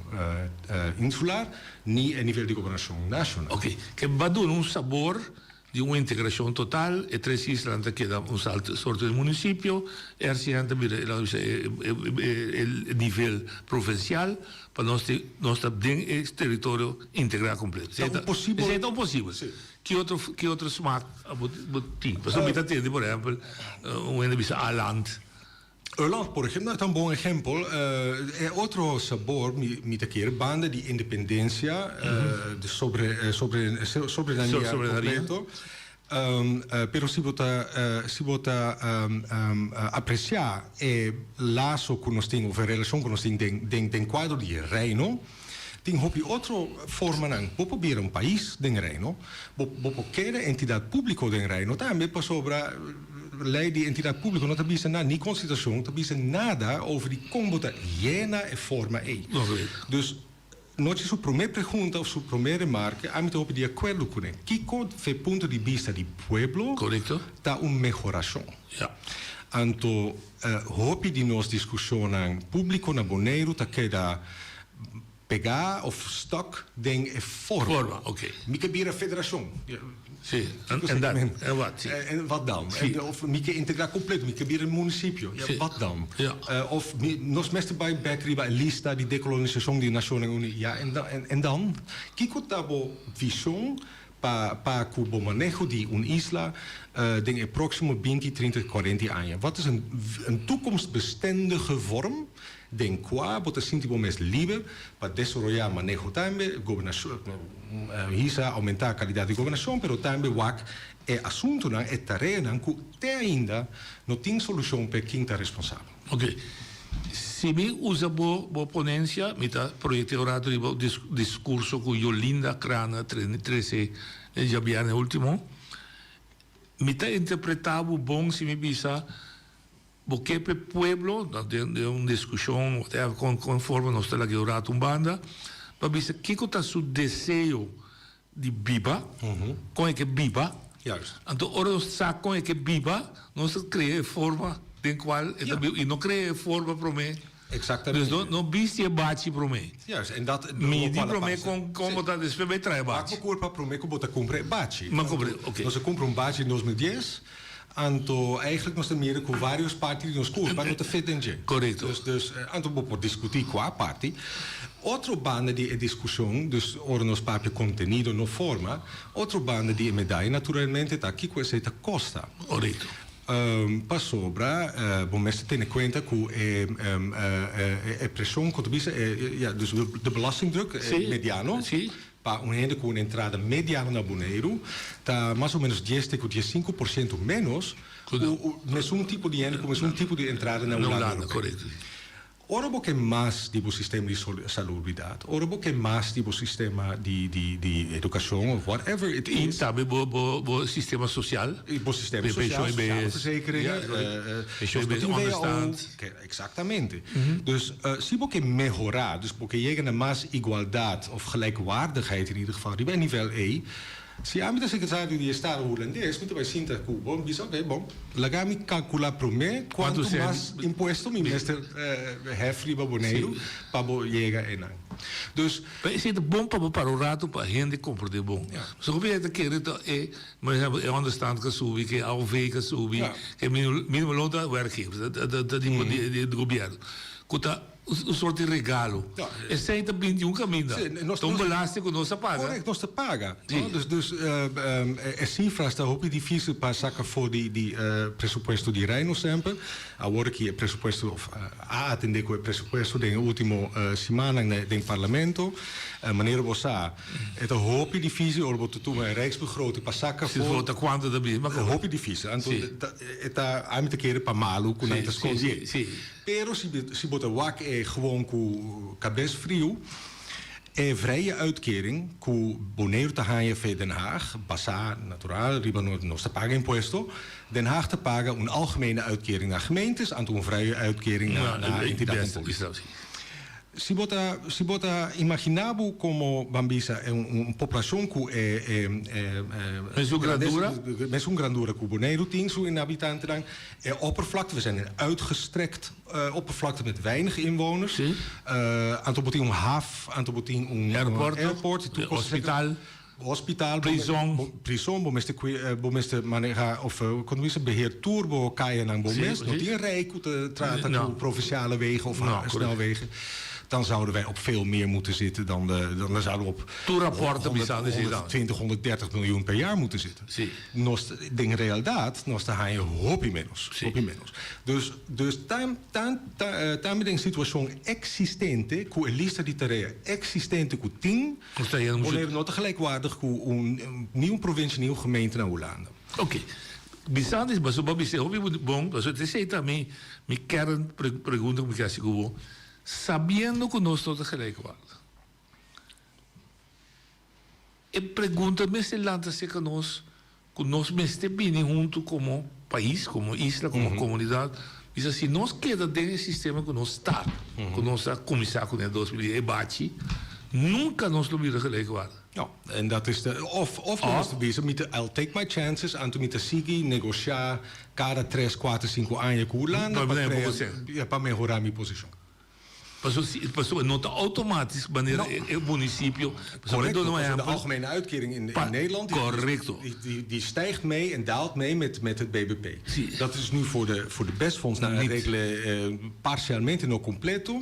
insular ni e nivel di gobernashon nashonal. Oké, ke ba duna un sabor di un integrashon total, e tres islanan ta keda un sorto di munisipio, RCN ta bira e nivel provinsial pa nos nos ta den e teritorio integrá kompleto. Ta un posibel. Esei ta un posibel. Ki otro ki otro smaak bo bo tin? Pasobra mi ta tende por ehempel un hende bisa Aland. Aland por ehempel ta un bon ehempel. E otro sabor mi mi ta kere banda di independencia de sobre sobre soberania completo. Pero si bo ta si bo ta aprecia e laso cu nos tin of e relacion cu nos tin den den den cuadro di e Reino. Tin hopi otro formanan. Bo por bira un pais den Reino, bo bo por keda entidat públiko den Reino tambe pasobra lei di entidat públiko no ta bisa nada, ni konstitushon ta bisa nada over di kon bo ta yena e forma ei. Dus Nochi su promé pregunta òf su promé remarke ami ta hopi di akuerdo kuné. Kiko fe punto di bista di pueblo ta un mehorashon? Anto hopi di nos diskushonnan públiko na Boneiru ta keda pegá òf stuck den e forma. Forma, oké. Mi ke bira federashon. Sí, en dat, en wat, sí. En wat dan? Sí. Of mi ke integrá kompleto, mi ke bira munisipio. Ja, wat dan? Ja. Of mi, nos mester bai bèk riba e lista di dekolonisashon di Nashonnan Uní. Ja, en dan, en dan? Kiko ta bo vishon Pa pa ku bo maneho di un isla den e próksimo binti, trinta, kuarenta aña? Wat is een een toekomstbestendige vorm den kua bo ta sinti bo mes liber pa desaroyá maneho tambe, gobernashon, hisa, oumentá kalidat di gobernashon, pero tambe wak e asuntunan, e tareanan ku te ainda no tin solushon p'e kin ta responsabel. Oké. Si mi usa bo bo ponencia, mi ta proyecta un rato riba discurso cu Jolinda Crana trece djabierne ultimo. Mi ta interpreta bo bon si mi bisa bo ke p'e pueblo, den un discusion whatever con con forma nos ta laga e un rato un banda, pa bisa kico ta su deseo di biba, kon e ke biba. Anto ora nos sa kon e ke biba, nos ta krea e forma den kual e ta biba i no krea e forma promé. Exactamente. Dus no no bisti e bachi promé. Juist, en dat Midi promé kon kon bo ta despues bai traha e bachi. Wak bo kurpa promé ku bo ta kumpra e bachi. Ma kumpra, oké. Nos a kumpra un bachi den 2010, anto eigenlijk nos ta mira ku vários parti di nos kurpa no ta fit den dje. Korekto. Dus dus anto bo por diskutí kua parti. Otro banda di e diskushon, dus ora nos papia kontenido no forma, otro banda di e medaya naturalmente ta kiko esei ta kosta. Korekto. Pasobra bo mester tene kuenta ku e e preshon ku ta bisa e ya dus de belastingdruk mediano pa un hende ku un entrada mediano na Boneiru ta mas o menos dies te ku diesinku por siento ménos ku mesun tipo di hende ku mesun tipo di entrada na Hulanda Europeo. Ora bo ke mas di bo sistema di salubridat, ora bo ke mas di bo sistema di di di edukashon of whatever it I is. tambe bo bo bo sistema sosial. I bo sistema sosial, sociale verzekeringen, nos no tin WO. Exactamente. Dus si bo ke mehorá, dus bo ke yega na mas igualdat of gelijkwaardigheid in ieder geval riba e nivel ei. Si ami ta sekretario di estado hulandes, mi ta bai sinta ku bo i bisa, oke, bon, laga mi kalkulá promé kuantu mas impuesto mi mester hef riba Boneiru pa bo yega einan. Dus. Pero esei ta bon pa bo para un ratu pa hende komprendé bon. Pasobra hopi hende ta kere ta e, por ehèmpel, e onderstand ka subi, ke AOV ka subi, ke minimumloon ta werkgever, ta di gobièrnu, ku ta. Un soort di regalo. Esei ta bini di un kaminda. Ta un belasting ku nos a paga. Correct, nos ta paga. Dus, dus e sifras ta hopi dificil pa saca for di di presupuesto di Reino semper. Awor aki e presupuesto of a atende cu e presupuesto den e ultimo simannan den Parlamento. Manera bo sa e ta hopi dificil ora bo ta tuma e Rijksbegroting pa saca for. Si bo ta cuanto ta bini. Hopi dificil. Anto e ta ami ta kere pa malo cu nan ta scondi. Pero si si bo ta wak e gewoon ku kabes friu, e vrije uitkering ku Boneiru ta haña fe Den Haag, basá natural riba nos ta paga impuesto, Den Haag ta paga un algemene uitkering na gemeentes anto un vrije uitkering na na entidatnan públiko. Si bo ta si bo ta imaginá bo komo ban bisa un un poblashon ku e e e Mesun grandura? Mesun grandura ku Boneiru tin su inhabitantenan, e oppervlakte, we zijn een uitgestrekt oppervlakte met weinig inwoners. Anto bo tin un haf, anto bo tin un Airport, airport, hospital. Hospital, Prison. Prison, bo mester bo mester maneha of kon bisa beheer tur bo kayanan bo mes. No tin rei ku ta trata ku provinciale wegen of snelwegen. Dan zouden wij op veel meer moeten zitten dan de, dan zouden we op Tur rapport ta bisa di dan. 120, 130 miljoen per jaar moeten zitten. Nos den realidad nos ta haña hopi menos, hopi menos. Dus dus ta ta ta tambe den situacion existente ku e lista di tarea existente ku tin Boneiru no ta gelijkwaardig ku un ni un provincie ni un gemeente na Hulanda. Oké. Bisando esei, bo a bisa hopi bon, pasobra esei ta mi mi kern pregunta ku mi ke hasi ku bo. Sabiendo ku nos no ta gelijkwaardig, e pregunta mester lanta serka nos ku nos mester bini huntu komo pais, komo isla, komo komunidat, bisa si nos keda den e sistema ku nos ta, ku nos a kuminsá kuné 2010, e bachi, nunka nos lo bira gelijkwaardig. No, en dat is de, of, of nos ta bisa, mi ta, I'll take my chances, anto mi ta sigui negoshá kada tres, kuater, sinku aña ku Hulanda pa krea, pa mehorá mi posishon. Pasobra si, pasobra no ta automatisch wanneer e municipio, pasobra mi duna un ehempel. De algemene uitkering in Nederland die, die stijgt mee en daalt mee met, met het BBP. Dat is nu voor de, voor de BES-fonds nou regelen parcialmente no completo.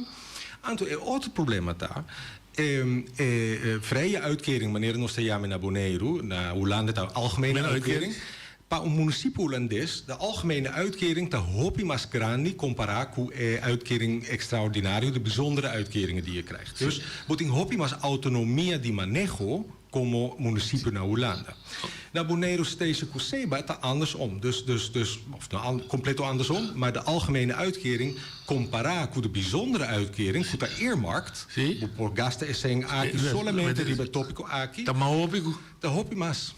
Anto e otro problema ta, e, e vrije uitkering, manera nos ta yama na Boneiru, na Hulanda ta algemene uitkering. Pa un munisipio hulandes, de algemene uitkering ta hopi mas grandi kompará ku e uitkering ekstraordinario, de bijzondere uitkeringen die je krijgt. Dus bo tin hopi mas outonomia di maneho komo munisipio na Hulanda. Na Boneiru, Statia ku Saba ta andersom. Dus, dus, dus, of no kompleto andersom, maar de algemene uitkering kompará ku de bijzondere uitkering ku ta earmarked, bo por gasta e sèn aki solamente riba e tópiko aki, ta hopi mas.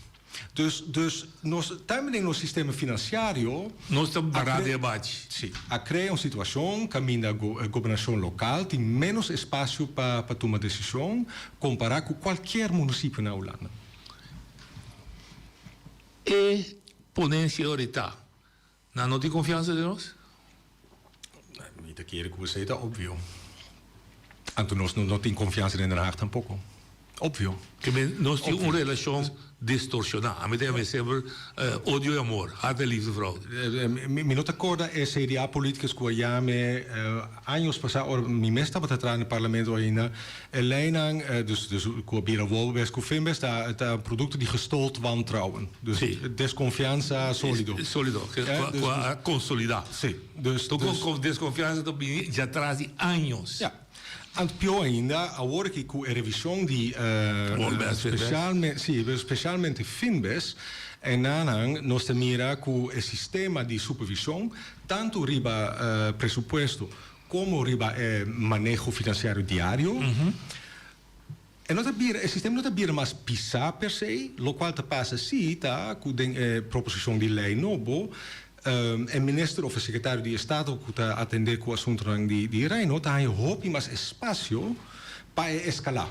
Dus, dus nos tambe den nos sistema finansiario. Nos ta bará den e bachi. Si. A krea un situashon kaminda gobernashon lokal tin ménos espasio pa pa tuma desishon kompará ku kualkier munisipio na Hulanda. E ponensia oritá, nan no tin konfiansa den nos? Mi ta kere ku esei ta opvio. Anto nos no tin konfiansa den Den Haag tampoko. Opvio. Ke men nos tin un relashon distorshoná. Ami ta yama semper odio i amor, haat en liefde verhouding. Mi no ta korda e CDA politicus ku a yam'e años pasá ora mi mes tabata traha den parlamento ainda. E leinan dus dus ku a bira Wolbes ku Finbes ta ta produkto di gestold wantrouwen. Dus deskonfiansa solido. Solido, ku a konsolidá. Si, dus. Tur deskonfiansa ta bini djatras di años. Ja. Anto pió ainda, awor aki ku e revishon di spesialmente, si, spesialmente Finbes, einan nos ta mira ku e sistema di supervishon, tantu riba presupuesto komo riba e maneho finansiario diario, e no ta bira, e sistema no ta bira mas pisá per se, lokual ta pasa si ta ku den e proposishon di lei nobo, e minister of e sekretario di estado ku ta atendé ku asuntunan di Reino ta haña hopi mas espasio pa e eskalá.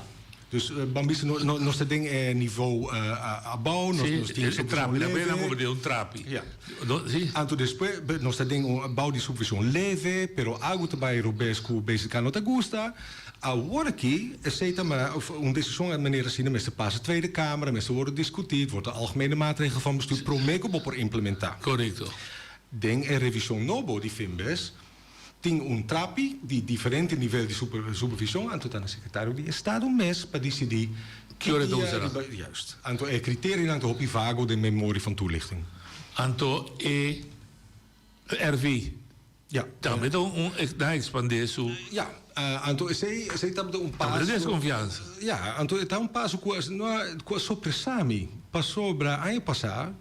Dus ban bisa no no nos ta den e nivo abou, nos nos tin e trapi, la bena bo den un trapi. Ja. Anto despues nos ta den un bou di supervision leve, pero algo ta bai robes ku BZK no ta gusta. Awor aki esei ta ma un desishon a manera asina mester pasa Tweede Kamer, mester wordo diskutí, het wordt een algemene maatregel van bestuur promé ku bo por implementá. Korekto. Den e revishon nobo di Finbes Tin un trapi di diferente nivel di supervision, anto ta na secretario di estado mes pa dicidi ki ora ta usa. Juist. Anto e criterionan ta hopi vago den memorie van toelichting. Anto e RV. Ja. Tambe ta un nan expande su. Ja, anto esey esey tabata un paso. Tambe ta desconfiansa. Ja, anto e ta un paso cu a cu a sorpresa mi, pasobra aña pasa.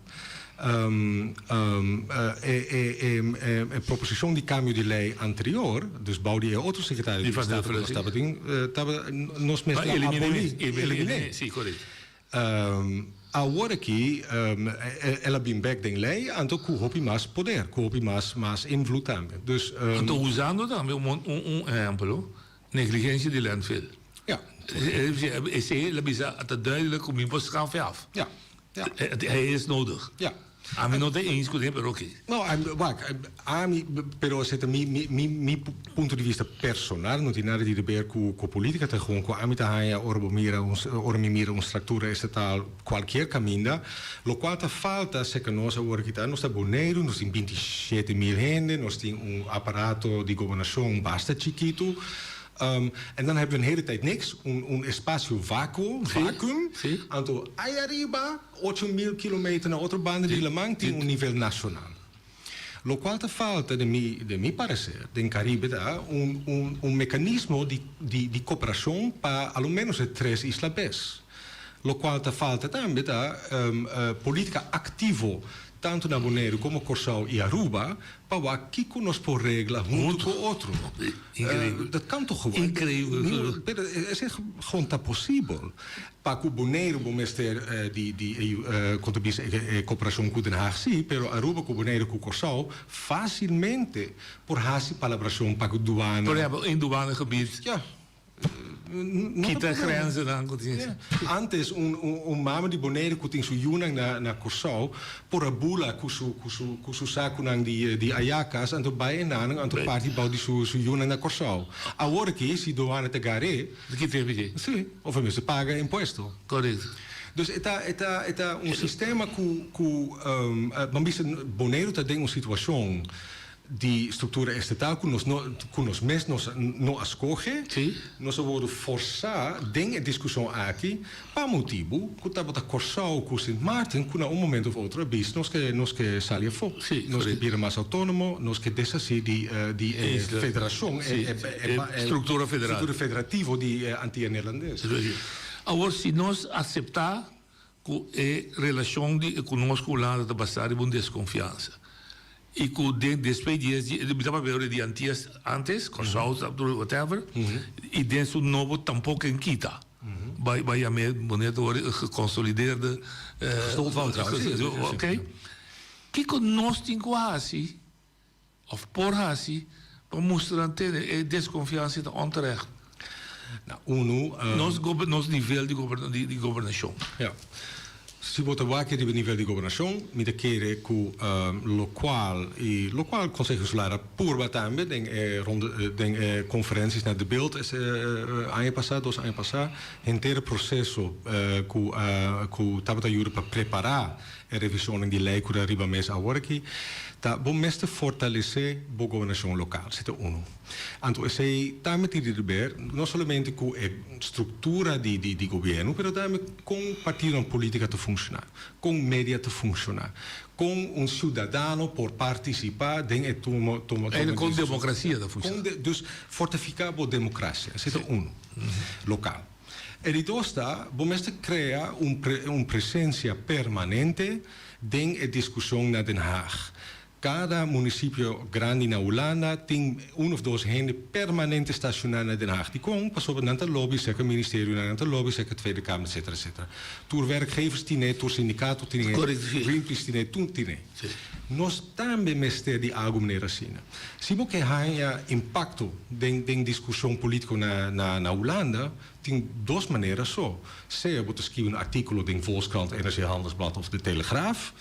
E proposishon di kambio di lei anterior, dus bou di e otro sekretario di Estado ku nos tabatin, tabata nos mester a abolí, eliminé. Awor aki el a bin bèk den lei, anto ku hopi mas poder, ku hopi mas mas invloed tambe. Dus. Anto usando tambe un ehèmpel, negligensia di landfill. Ja. Esei el a bisa ta duidelijk ku mi por straf e af. Ja. Ja. Hij is nodig. Ja. Ami no ta eens cu ne, pero oké. No, wak, ami, pero esei ta mi, mi, mi, mi punto di vista personal, no tin nada di deber cu, cu politica, ta gewoon cu ami ta haña ora bo mira un, ora mi mira un structura estatal cualkier caminda, locual ta falta cerca nos awor aki ta, nos ta Boneiru, nos tin 27.000 hende, nos tin un aparato di gobernacion basta chikitu, En dan hebben we een hele tijd niks, un, un espacio vacuo, vacuüm. Anto ai ariba, 8000 kilometer na otro banda di laman, tin un nivel nacional. Locual ta falta, den mi, den mi parecer, den Caribe ta un, un, un mecanismo di, di, di cooperacion pa a lo menos e tres isla bes. Locual ta falta tambe ta politica activo tanto na Boneiru como Corsou y Aruba pa wak kico nos por regla hunto cu otro. Dat kan toch gewoon? Increíbel. Pero esey gewoon ta posibel. Pa cu Boneiru bo mester di di con ta bisa e cooperacion cu Den Haag si, pero Aruba cu Boneiru cu Corsou facilmente por haci palabracion pa cu douane. Por ehempel, in douanegebied. Ja. Kita grenzennan ku tin. Antes un un mama di Boneiru ku tin su yunan na na Kòrsou por a bula ku su ku su ku su sakunan di di ayakas anto bai e nanan anto parti bou di su su yunan na Kòrsou. Awor aki si douane ta gar'é. Ta kita e bidje. Si, of e mester paga impuesto. Korekto. Dus e ta e ta e ta un sistema ku ku ban bisa Boneiru ta den un situashon Di struktura estatal ku nos no ku nos mes nos no a skohe, nos a wordu forsá den e diskushon aki pa motibu ku tabata Kòrsou ku Sint Maarten ku na un momento of otro a bisa nos ke nos ke sali afó, nos ke bira mas outónomo, nos ke deshasí di di e federashon, e e struktura federal, struktura federativo di Antia Neerlandes. Awor si nos aseptá ku e relashon di ku nos ku Hulanda ta basá riba un deskonfiansa i ku den despues di es mi ta papia ora di antias antes Kòrsou whatever i den su nobo tampoko en kita bai bai yam'é manera ta wòrdu gekonsolideerde Gestold wantrouwen oké kiko nos tin ku hasi Of por hasi pa mustra nan tene e desconfiansa ta onterecht. Na unu. Nos nos nivel di di gobernashon. Ja. Si bo ta wak riba nivel di gobernashon, mi ta kere ku lokual i lokual Konseho Insular a purba tambe den e ronde den e konferensies na De Bilt aña pasá, dos aña pasá, henter e proseso ku ku tabata yuda pa prepará E revisionnan di lei ku ta riba mes awor aki ta bo mester fortalesé bo gobernashon lokal, si ta unu. Anto esei tambe tin di ber no solamente ku e struktura di di gobièrnu pero tambe kon partidonan polítika ta funshoná, kon media ta funshoná, kon un siudadano por partisipá den e toma toma di Eindelijk kon demokrasia ta funshoná. Dus fortifiká bo demokrasia, esei ta unu, lokal. E di dos ta, bo mester krea un un presensia permanente den e diskushon na Den Haag. Kada munisipio grandi na Hulanda tin un of dos hende permanente stashoná na Den Haag. Dikon? Pasobra nan ta lobby serka ministerionan, nan ta lobby serka Tweede Kamer, etcetera, etcetera. Tur werkgevers tin'é, tur sindikato tin'é, Greenpeace tin'é, tur tin'é. Nos tambe mester di algu manera asina. Si bo ke haña impakto den den diskushon polítiko na na Hulanda, tin dos manera so. Sea bo ta skibi un artíkulo den Volkskrant, NRC Handelsblad of De Telegraaf,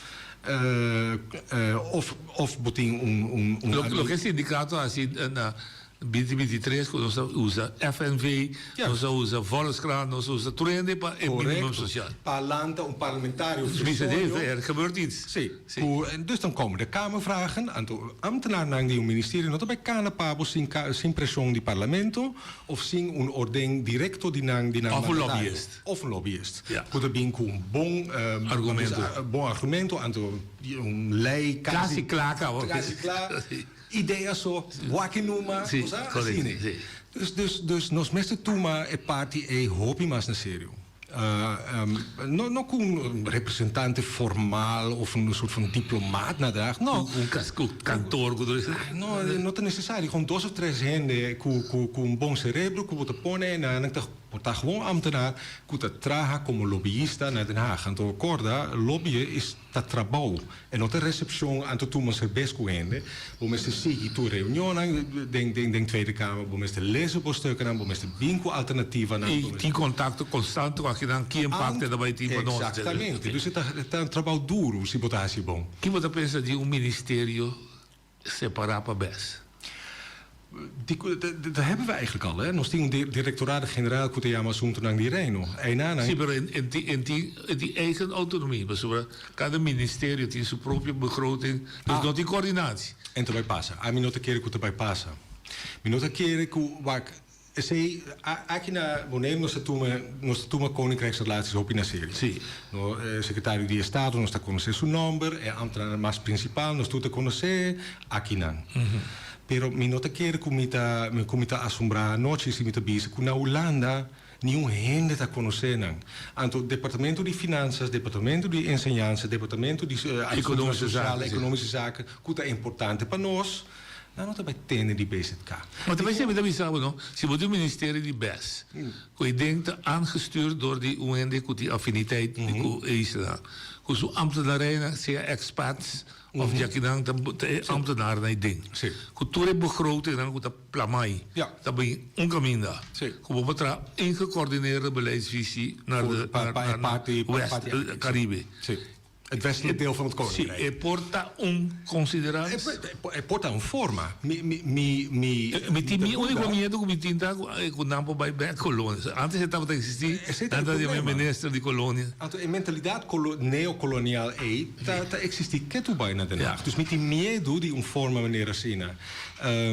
of of bo tin un un un. Loke sindikato a hasi na binti binti tres ku nos a usa FNV, nos a usa Volkskrant, nos a usa tur hende pa e minimum sosial. Korekto. Pa lanta un parlamentario Tenminste, er gebeurt iets. Sí. Ku dus dan komen de kamervragen, anto ambtenaarnan di un ministerio no ta bai kana pa bo sin sin preshon di parlamento of sin un orden direkto di nan di nan Of un lobbyist. Of un lobbyist. Ku ta bin ku un bon Argumento. bon argumento, anto un lei kasi Kasi kla kaba. Kasi kla. Idea so, wak numa, Sí, bo sa, correcto, asina. sí. Dus, dus, dus nos mester tuma e parti ei hopi mas na serio. No, no ku un representante formal of un soort van diplomaat na Den Haag, no. Un kas, ku kantoor ku tur. No, no ta nesesario. Gewoon dos of tres hende ku, ku, ku un bon serebro ku bo ta pone na nan ta Por ta gewoon ambtenaar ku ta traha komo lobbyista na Den Haag. Anto korda, lobbyen is ta trabou e no ta resepshon anto tuma serbes ku hende. Bo mester sigui tur reunionnan den den Tweede Kamer, bo mester lesa bo stukkennan, bo mester bin ku alternativanan. I tin kontakto konstant ku akinan ki impakto e ta bai tin pa nos. Eksaktamente. Dus e ta e ta un trabou duru si bo ta hasi bon. Ki bo ta pensa di un ministerio Separá pa bes. Dat hebben we eigenlijk al, hè. Nos tin un directorado-generaal ku ta yama Asuntunan di Reino. Einanan. Sí, pero e tin e tin eigen autonomia, pasobra kada ministerio tin su propio begroting, dus no tin koordinatie. En ta bai pasa. Ami no ta kere ku ta bai pasa. Mi no ta kere ku, wak, Esei, aki na Boneiru nos ta tuma, nos ta tuma Koninkrijksrelaties hopi na serio. Sí. No, e sekretario di estado nos ta konosé su nòmber, e ámtenanan mas prinsipal nos tur ta konosé akinan. Pero mi no ta kere ku mi ta, ku mi ta asombrá anochi si mi ta bisa ku na Hulanda niun hende ta konosé nan. Anto departamento di Finansas, departamento di Enseñansa, departamento di Asuntunan Sosial, Ekonomische Zaken, ku ta importante pa nos, Nan no ta bai tene di BZK. Ma ta p'esei mi ta bisa bo no, si bo tin un ministerio di bes, ku e den ta aangestuurd dor di un hende ku tin afiniteit ku e isla, ku su ambtenarijnan sea expats of djakinan ta e ambtenaarnan ei den, ku tur e begrotingnan ku ta plamai ta bin un kaminda, ku bo por traha ingecoordineerde beleidsvisie naar de West Caribe. Het westelijk deel van het koninkrijk. Sí, e por ta un consideratie. E por ta un forma. Mi, mi, mi, mi, mi tin mi único miedo ku mi tin ta ku nan por bai bek kolonia. Antes e tabata existi, nan ta yama e minister di kolonia. Anto e mentalidat neokolonial ei ta ta existi ketu bai na Den Haag. Dus mi tin miedu di un forma manera asina.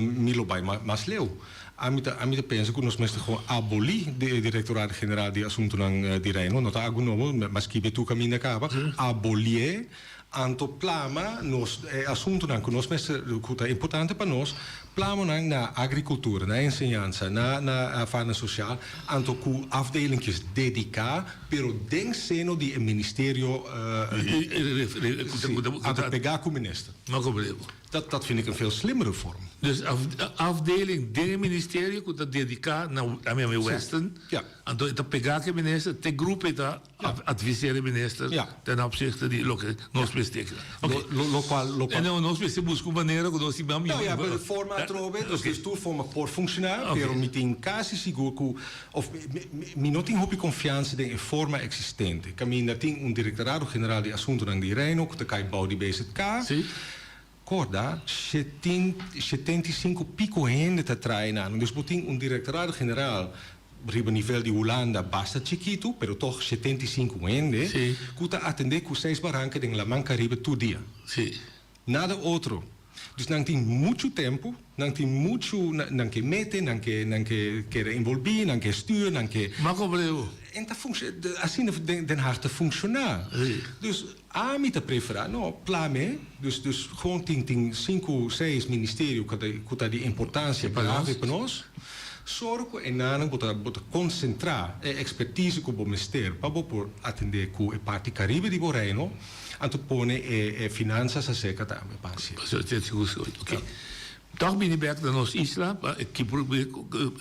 Mi lo bai mas leu. Ami ta ami ta pensa ku nos mester gewoon abolí di e Direktoraat General di Asuntunan di Reino. No ta algu nobo, ma skibi tur kaminda kaba. Abolié, anto plama nos e asuntunan ku nos mester ku ta importante pa nos, plama nan na agrikultura, na enseñansa, na na afanan sosial, anto ku afdelinkjes dediká, pero den seno di e ministerio, sí, anto pegá ku minister. Dat dat vind ik een veel slimmere vorm. Dus afdeling den e ministerio ku ta dediká na ami ami Westen, anto e ta pegá ku e minister, te grupo e ta adviseer e minister ten opzichte di loke nos mester keda. Oké. Lo kual lo kual. En nos mester buska un manera ku nos tin ban. No ya, pero forma atrobe, dus dus tur forma por funshoná, pero mi tin kasi sigur ku of mi no tin hopi konfiansa den e forma eksistente. Kaminda tin un Direktorado General di Asuntunan di Reino ku ta kai bou di BZK. Korda, 75 piko hende ta traha einan. Dus bo tin un Direktorado General riba nivel di Hulanda basta chikitu, pero tog 75 hende ku ta atendé ku seis baranka den Laman Karibe tur dia. Nada otro. Dus nan tin muchu tempu, nan tin muchu, nan ke mete, nan ke, nan ke keda envolví, nan ke stuur, nan ke. Ma komprendé bo. En ta funksho, asina Den Haag ta funkshoná. Dus ami ta preferá, no, plame, dus, dus gewoon tin, tin sinku, seis ministerio ku ta, ku ta di importansia grave pa nos. Sòru ku enanan bo ta bo ta konsentrá e ekspertise ku bo mester pa bo por atendé ku e parti Karibe di bo Reino, anto pone e e finansas aserka tambe pa hasié. Oké. Tòg bini bèk na nos isla pa ki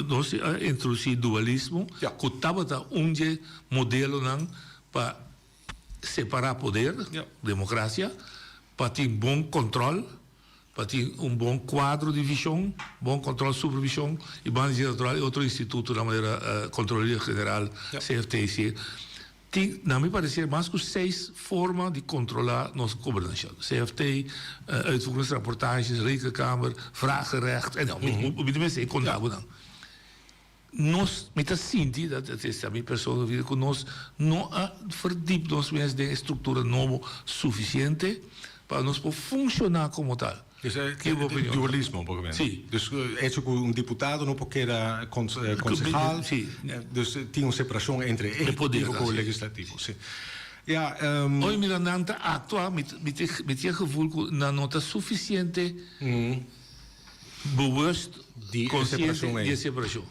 nos a introdusí dualismo ku tabata un dje modelonan pa separá poder, demokrasia, pa tin bon kòntròl, pa tin un bon kuadro di vishon, bon kòntròl, supervishon i banda di dje natural e otro institutonan manera Kontroleria General, CFT, Tin, na mi parecer, mas cu seis forma di controla nos gobernashon. CFT, uitvoeringsrapportages, rekenkamer, vragenrecht, en mi mi ta mester conta bo nan. Nos, mi ta sinti, dat es ta mi persoonlijke vida, cu nos no a verdiep nos mes den e structura nobo suficiente pa nos por funciona como tal. Dus e dualismo un poco menos. Sí. Dus hecho cu un diputado no por keda concejal. Sí. Dus tin un separacion entre ejecutivo cu legislativo. Sí. Ja, Hoy mira nan ta actua, mi mi tin e gevoel cu nan no ta suficiente bewust, consciente di e separacion.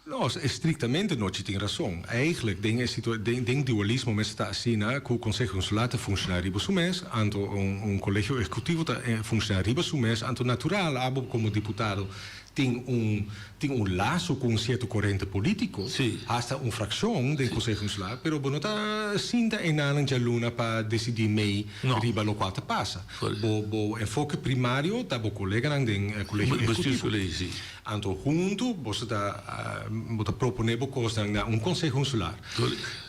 No, estrictamente no ci tin rason. Eigenlijk den e situa den den dualismo mester ta asina cu Conseho Insular ta funciona riba su mes, anto un un Colegio Ehecutivo ta funciona riba su mes, anto natural abo como diputado tin un tin un laso cu un cierto corriente politico, hasta un fraccion den Conseho Insular, pero bo no ta sinta enanan djaluna pa decidi mey riba locual ta pasa. Bo bo enfoke primario ta bo coleganan den Colegio Ehecutivo. Anto huntu boso ta bo ta proponé bo kosnan na un konseho insular.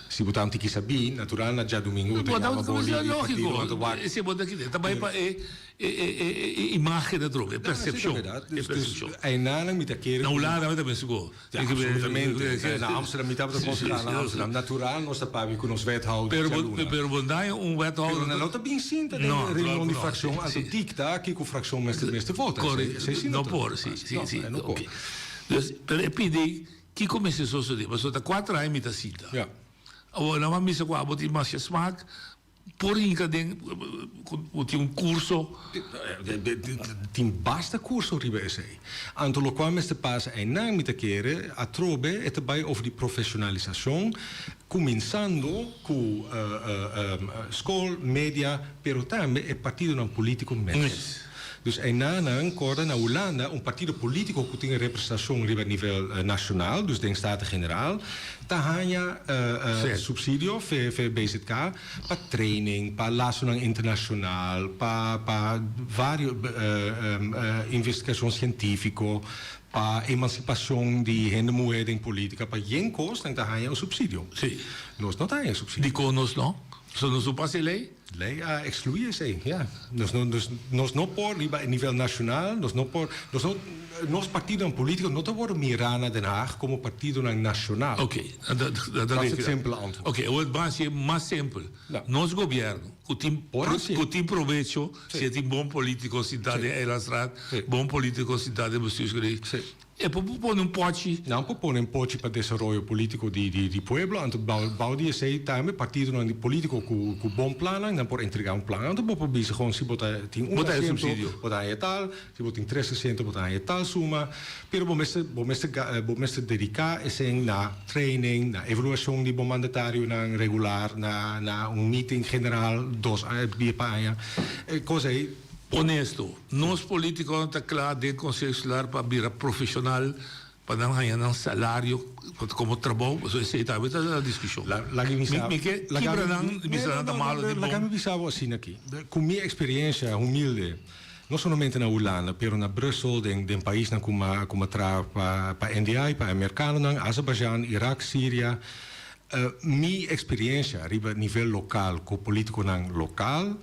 Si bo ta un tiki sabí, natural na djadumingu bo ta yama bo lider di partido anto wak. Si bo ta kende, ta bai pa e e imágen atrobe, e persepshon. E persepshon. Einanan mi ta kere. Na Hulanda mi ta pensa ku. Ja, absolutamente. Na Amsterdam mi tabata konsehal na Amsterdam. Natural nos ta papia ku nos wethouder djaluna. Pero bo daña un wethouder. Pero nan no ta bin sinta den reunion di frakshon anto dikta kiko frakshon mester mester vota. Esei si no por. Si, si, si. No por. Dus, pero e pidi kiko mester sosode. Pasobra ta kuater aña mi ta sinta. Awor nan a misa ku abo tin masha smak. Por hinka den ku tin un kurso. Tin basta kurso riba esei. Anto lokual mester pasa einan mi ta kere atrobe e ta bai over di profeshonalisashon kuminsando ku skol, media, pero tambe e partidonan politiko mes. Dus einanan korda na Hulanda un partido politico ku tin representashon riba nivel nashonal, dus den Staten Generaal, ta haña subsidio fe BZK pa training, pa lasonan internashonal, pa pa vario investigashon sientifiko, pa emansipashon di hende muhé den politika, pa yen kos nan ta haña un subsidio. Nos no ta haña subsidio. Dikon nos no? Pasobra nos no pasa e lei? Lei a excluí esei, ja. Nos no, nos, nos no por riba e nivel nacional, nos no por, nos no, nos partidonan politico no ta worde mirá na Den Haag como partidonan nacional. Ok, dat, dat, Dat is het simpele antwoord. Ok, awor ban hacié mas simpel. Nos gobierno, cu tin, cu tin probecho, si e tin bon politico sintá den Eilandsraad, bon politico sintá den bestuurscollege, E por pone un pochi. Nan por pone un pochi pa desaroyo politico di di pueblo, anto bao di esey tambe partidonan di politico cu cu bon plannan nan por entrega un plan. Anto bo por bisa gewoon si bo ta tin un asiento bo ta haña tal, si bo tin tres asiento bo ta haña tal suma, pero bo mester bo mester bo mester dedica esey na training, na evaluacion di bo mandatarionan regular, na na un meeting general dos bia pa aña, e cos ey. Honesto, nos politiconan ta cla den Conseho Insular pa bira profesional, pa nan haña nan salario como trabou, pasobra esey tambe ta na discusion. Mi ke kibra nan y bisa nan ta malo ni bon. Laga mi bisa bo asina aki, cu mi experiencia humilde, no solamente na Hulanda, pero na Brussel, den paisnan cu mi a traha pa NDI, pa e Mercanonan, Azerbaijan, Irak, Siria, mi experiencia riba nivel local cu politiconan local,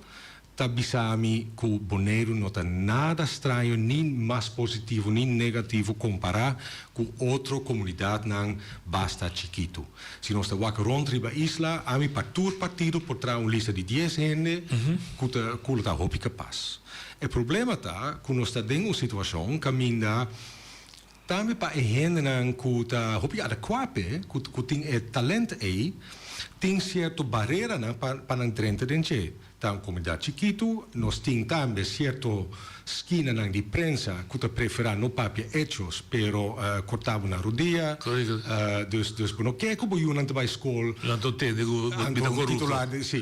Ta bisa mi ku Boneiru no ta nada straño ni mas positivo ni negativo kompará ku otro komunidatnan basta chikitu. Si nos ta wak rònt riba isla, ami pa tur partido por traha un lista di dies hende ku ta ku lo ta hopi kapas. E problema ta ku nos ta den un situashon kaminda tambe pa e hendenan ku ta hopi adekuá p'e, ku tin e talent ei. Tin sierto bareranan pa pa nan drenta den dje. Ta un komunidat chikitu, nos tin tambe sierto skinanan di prensa ku ta preferá no papia echos pero korta bo na rodia. Dus dus bo no ke ku bo yunan ta bai skol. Nan ta tende ku mi ta korupto. Titular di si,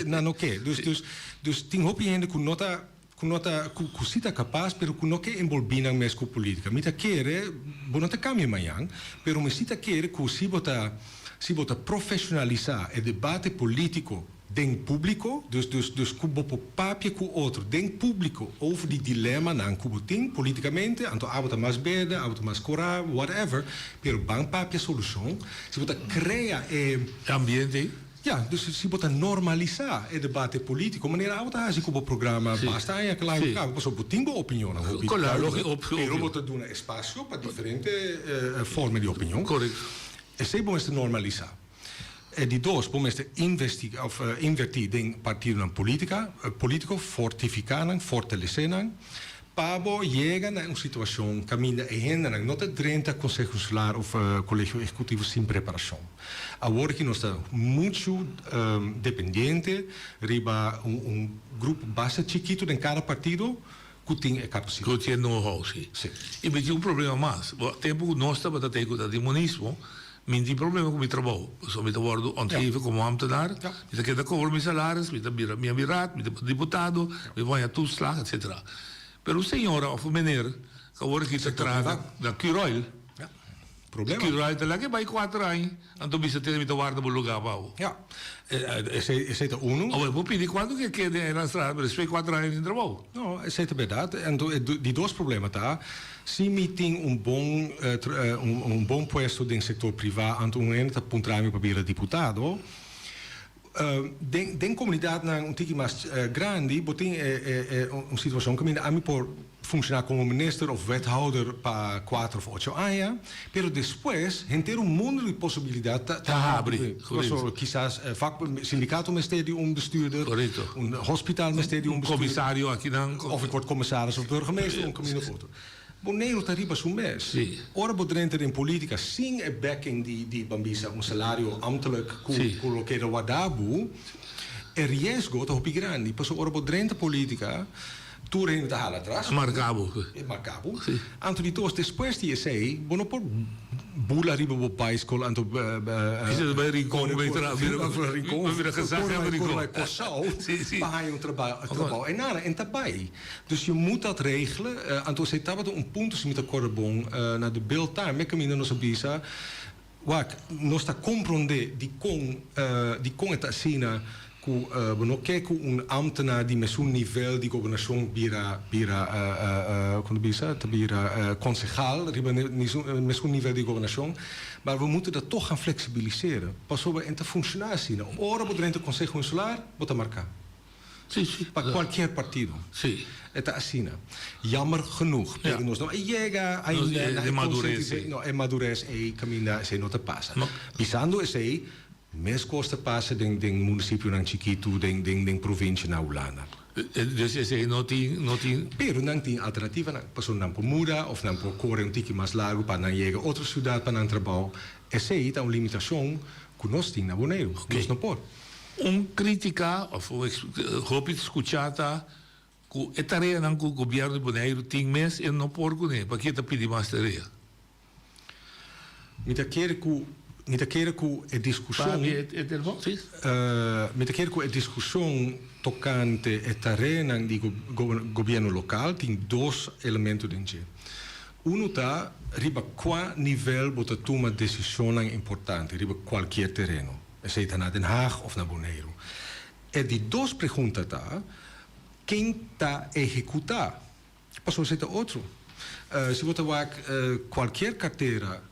nan no ke. Dus dus dus tin hopi hende ku no ta ku no ta ku ku si ta kapas pero ku no ke enbolbí nan mes ku politika. Mi ta kere bo no ta kambia mañan pero mi si ta kere ku si bo ta si bo ta profeshonalisá e debate polítiko den públiko, dus dus dus ku bo por papia ku otro den públiko over di dilemanan ku bo tin polítikamente, anto abo ta mas berde, abo ta mas korá, whatever, pero ban papia solushon. Si bo ta krea e. E ambiente ei. Ja, dus si bo ta normalisá e debate polítiko, manera abo ta hasi ku bo programa basta aña kla i kaba, pasobra bo tin bo opinionnan hopi duidelijk, pero bo ta duna espasio pa diferente forma di opinion. Esei bo mester normalisá. E di dos, bo mester investiga of invertí den partidonan polítika, polítiko, fortifiká nan, fortalesé nan, pa bo yega na un situashon kaminda e hendenan no ta drenta Konseho Insular of Kolegio Ehekutivo sin preparashon. Awor aki nos ta muchu dependiente riba un grupo basta chikitu den kada partido ku tin e kapasidat. Ku tin e know-how, si. Si. I mi tin un problema mas. Bo, tempu ku nos tabata tei ku ta di monismo, mi tin problema ku mi trabou. Pasobra mi ta wòrdu ontgeven komo ambtenaar, mi ta keda kobra mi salaris, mi ta bira mi a bira mi ta diputado, mi por haña toeslag, etsetera. Pero un señora òf un meneer ku awor aki ta traha na Curoil, Problema. Curoil ta laga e bai kuater aña, anto bisa tene mi ta warda bo lugá pa bo. Ja, esei esei ta unu. Awor bo pidi kuantu ke keda den eilandstraat, pero despues kuater aña sin trabou. No, esei ta bèrdat. Anto e di dos problema ta, si mi tin un bon un bon puesto den sektor privá, anto un hende ta puntra mi pa bira diputado, Den den komunidatnan un tiki mas grandi bo tin e e un situashon kaminda ami por funshoná komo minister òf wethouder pa kuater òf ocho aña, pero despues henter un mundu di posibilidat ta ta habri. Pasobra kisas vak sindikato mester di un bestuurder, un hospital mester di un bestuurder, Komisario akinan. Òf ik word komisaris òf burgemeester un kaminda òf otro. Boneiru ta riba su mes. Ora bo drenta den politica sin e backing di di ban bisa un salario ambtelijk cu cu lo keda warda bo, e riesgo ta hopi grandi. Pasobra ora bo drenta politica tur hende ta hala atras. Marca bo. E marca bo. Anto di dos, despues di esey bo no por bula riba bo baiskel anto Kisas bai Rincon bai tra Rincon bira gezaghebber Rincon. Bai Corsou pa haña un trabao. E nada, en ta bai. Dus je moet dat regelen. Anto esei tabata un punto, si mi ta kòrda bon, na de beeld tambe kaminda nos a bisa, wak, nos ta komprondé dikon, dikon e ta asina ku bo no ke ku un ámtenar di mesun nivel di gobernashon bira, bira, kon ta bisa, ta bira konsehal riba mesun nivel di gobernashon, maar we moeten dat toch gaan flexibiliseren, pasobra e ta funshoná asina. Ora bo drenta Konseho Insular, bo ta marká. Sí, sí. Pa cualkier partido. Sí. E ta asina. Jammer genoeg. Ja. Pero nos no a yega ainda Nos na e e madurez conscientisa ei. No, e madurez ei caminda esei no ta pasa. Ma. Bisando esei, mescos ta pasa den den municipionan chikitu den den den provincia na Hulanda. Dus esei no tin no tin. Pero nan tin alternativanan. Pasobra nan por muda of nan por core un tiki mas largo pa nan yega otro ciudad pa nan trabao. Esei ta un limitacion cu nos tin na Boneiru. Oké. Nos no por. Un kritika òf un hopi skuchá ta ku e tareanan ku gobièrnu di Boneiru tin mes e no por kuné, pakie e ta pidi mas tarea? Mi ta kere ku mi ta kere ku e diskushon Papia e telefòn, si. Mi ta kere ku e diskushon tokante e tareanan di gobièrnu lokal tin dos elemento den dje. Unu ta riba kua nivel bo ta tuma desishonnan importante riba kualkier tereno. Esei ta na Den Haag of na Boneiru. E di dos pregunta ta, ken ta ehekutá? Pasobra esei ta otro. Si bo ta wak kualkier kartera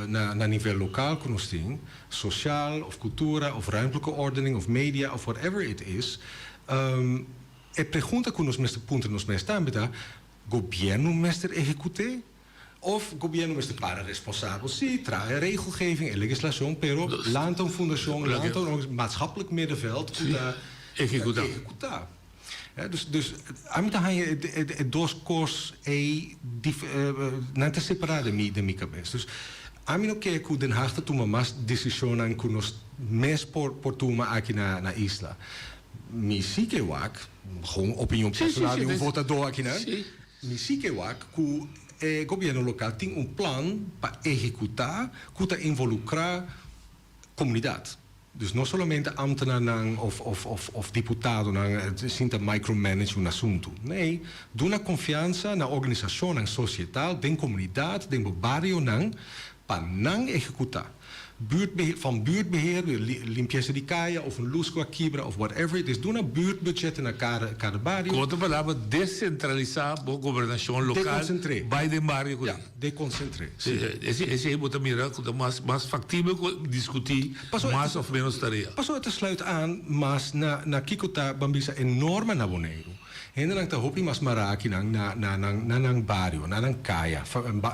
na na nivel lokal ku nos tin, sosial of kultura of ruimtelijke ordening of media of whatever it is, e pregunta ku nos mester puntra nos mes tambe ta, gobièrnu mester ehekut'é? Of gobierno mester para responsabel, sí, traha e regelgeving, e legislacion, pero lanta un fundacion, lanta un maatschappelijk middenveld cu ta ehecuta. Dus, dus ami ta haña e dos cos ey, nan ta separa den mi, den mi cabes. Dus. Ami no ke ku Den Haag ta tuma mas desishonnan ku nos mes por por tuma aki na na isla. Mi si ke wak, gewoon opinion personal di un votadó akinan, mi si ke wak ku e gobièrnu lokal tin un plan pa ehekutá ku ta involukrá komunidat. Dus no solamente ambtenaarnan of of of of diputadonan sinta micromanage un asuntu. Nee, duna konfiansa na organisashonnan sosietal den komunidat, den bo barionan, pa nan ehekutá. Buurtbeheer, van buurtbeheer, limpiesa di kaya of un lus ku a kibra of whatever it is, duna buurtbudgetten na kada kada bario. Ku otro palabra, desentralisá bo gobernashon lokal Dekonsentr'é. bai den bario ku Ja. Dekonsentr'é, si. Esei bo ta mira ku ta mas mas faktibel ku diskutí mas òf ménos tarea. Pasobra e ta sluit aan mas na na kiko ta ban bisa e norma na Boneiru. Hendenan ta hopi mas mará akinan na na nan na nan bario, na nan kaya.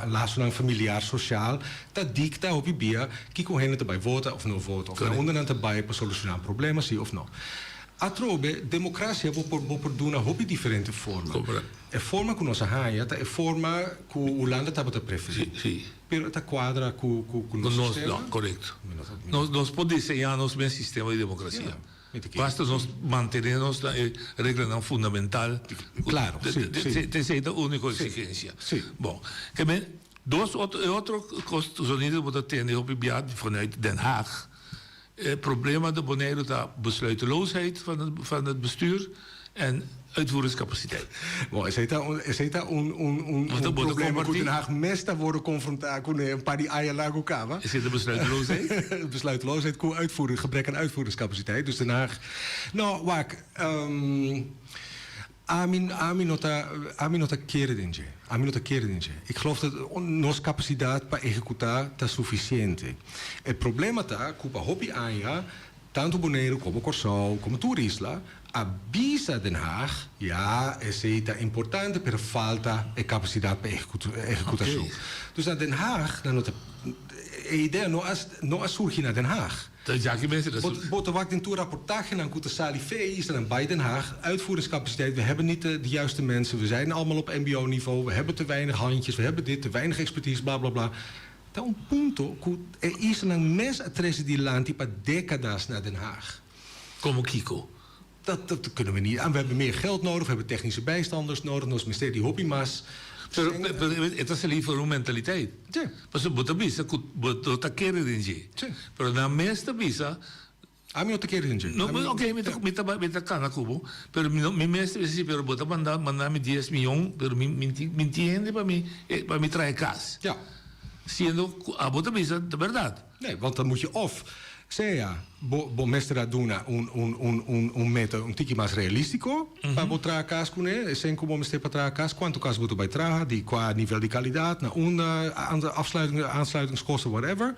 Lasonan familiar, sosial ta dikta hopi bia kiko hende ta bai vota òf no vota òf na unda nan ta bai pa solushoná un problema si òf no. Atrobe demokrasia bo por bo por duna hopi diferente forma. E forma ku nos a haña ta e forma ku Hulanda tabata preferí. Pero e ta kuadra ku ku nos sistema? No, korekto. Nos nos por diseñá nos mes sistema di demokrasia. Basta nos mantené nos na e reglanan fundamental. Klaro, si, si. Esei ta úniko eksigensia. Bon, ke men, dos otro, e otro kos zonido ku bo ta tende hopi bia vanuit Den Haag, e problema di Boneiru ta besluiteloosheid van het bestuur en uitvoeringscapaciteit. Bon, esei ta un, esei ta un, un, un, un problema ku Den Haag mes ta wòrdu konfrontá kuné un par di aña largu kaba. Esei ta besluiteloosheid? Besluiteloosheid ku uitvoering, gebrek aan uitvoeringscapaciteit. Dus Den Haag, no, wak, Ami, ami no ta, ami no ta kere den dje. Ami no ta kere den dje. Ik geloof dat nos kapasidat pa ehekutá ta sufisiente. E problema ta ku pa hopi aña tantu Boneiru komo Kòrsou komo tur isla a bisa Den Haag, ya, esei ta importante pero falta e kapasidat pa ehekutashon. Dus na Den Haag nan no ta, e idea no a no a surgi na Den Haag. Ta djaki mester ta surgi. Bo ta wak den tur raportahenan ku ta sali fe islanan bai Den Haag, uitvoeringscapaciteit, we hebben niet de juiste mensen, we zijn allemaal op mbo-niveau, we hebben te weinig handjes, we hebben dit, te weinig expertise, bla bla bla. Ta un punto ku e islanan mes a trese dilanti pa dékadas na Den Haag. Komo kiko? Dat dat kunnen we niet aan. We hebben meer geld nodig, we hebben technische bijstanders nodig, nos mester di hopi mas. Pero pero e ta sali for un mentaliteit. Sí. Pasobra bo ta bisa ku bo no ta kere den dje. Sí. Pero nan mes ta bisa. Ami no ta kere den dje. No, oké, mi ta mi ta mi ta kana ku bo, pero mi no mi mes ta bisa si, pero bo ta manda manda mi dies miyon, pero mi mi tin mi tin hende pa mi pa mi traha e kas. Ja. Siendo ku abo ta bisa ta bèrdat. Nee, want dan moet je of sea bo bo mester a duna un un un un un meta un tiki mas realístiko pa bo traha kas kuné, esei ku bo mester pa traha kas, kuantu kas bo ta bai traha, di kua nivel di kalidat, na unda, afsluiting, aansluitingskosten, whatever.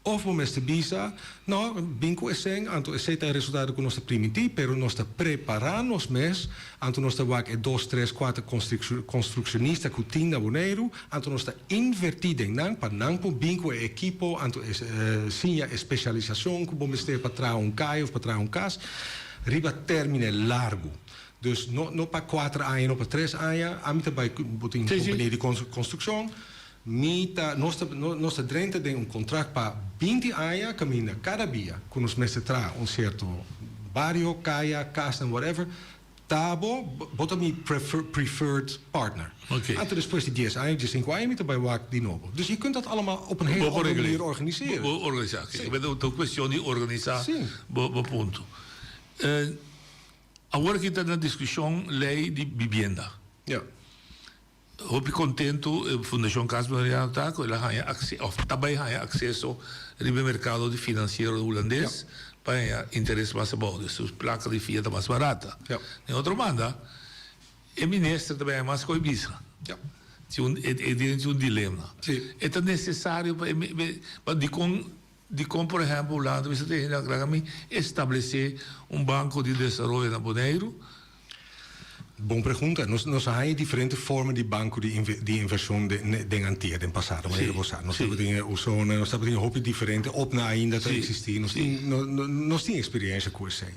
Of bo mester bisa, no, bin ku esei, anto esei ta e resultado ku nos ta primintí, pero nos ta prepará nos mes, anto nos ta wak e dos, tres, kuater konstrukshonista ku tin na Boneiru, Anto nos ta invertí den nan pa nan por bin ku e ekipo, anto e siña e spesialisashon ku bo mester pa traha un kaya òf pa traha un kas riba términe largu. Dus no no pa kuater aña, no pa tres aña. Ami ta bai bo tin un kompania di konstrukshon, mi ta nos ta nos ta drenta den un kontrakt pa binti aña kaminda kada bia ku nos mester traha un sierto bario, kaya, kasnan, whatever, Ta bo, bo ta mi preferred partner. Anto despues di dies aña, diesinku aña mi ta bai wak di nobo. Dus je kunt dat allemaal op een hele andere manier organiseren. Bo por organisá. Sí. Ta un kuestion di organisá bo punto. Awor aki ta na diskushon lei di bibienda. Ja. Hopi kontentu e Fundashon Cas Boneriano ta ku el a haña òf ta bai haña akseso riba e merkado di finansiero hulandes pa haña interes mas abou, dus su plaka di fia ta mas barata. Den otro banda e minister ta bai haña mas ku e bisa. E tin un dilema. E ta nesesario pa e dikon dikon por ehèmpel Hulanda ta bisa te hende mi establesé un banko di desaroyo na Boneiru. Bon pregunta. Nos nos a haña diferente forma di banco di di inversion den den Antia den pasado, manera bo sa. Nos tabatin e Usona, nos tabatin hopi diferente, OPNA ainda ta existi. Nos tin nos tin experiencia cu esey.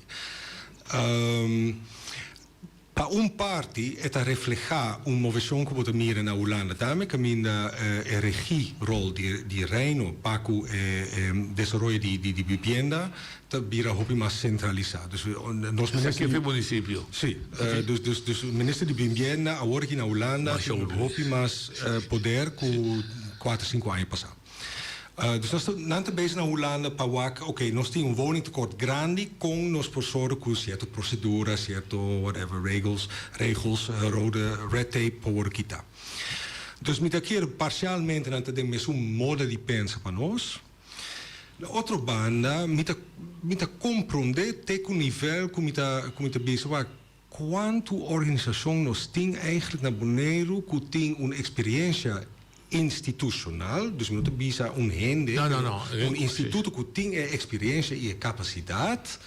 Pa un parti e ta reflehá un moveshon ku bo ta mira na Hulanda tambe kaminda e regie rol di Reino pa ku e desaroyo di bibienda ta bira hopi mas sentralisá. Dus nos minister di munisipio. Sí, dus dus dus minister di bibienda awor aki na Hulanda tin hopi mas poder ku kuater sinku aña pasá. Dus nos ta, nan ta bezig na Hulanda pa wak, oké, nos tin un woningtekort grandi, kon nos por sòru ku sierto prosedura, sierto whatever regels, regels, rode, red tape por wòrdu kitá. Dus mi ta kere parsialmente nan ta den mesun moda di pensa pa nos. Na otro banda, mi ta, mi ta komprondé te ku nivel ku mi ta, ku mi ta bisa, wak, Kuantu organisashon nos tin eigenlijk na Boneiru ku tin un eksperiensha institushonal, dus mi no ta bisa un hende, pero un instituto ku tin e eksperiensha i e kapasidat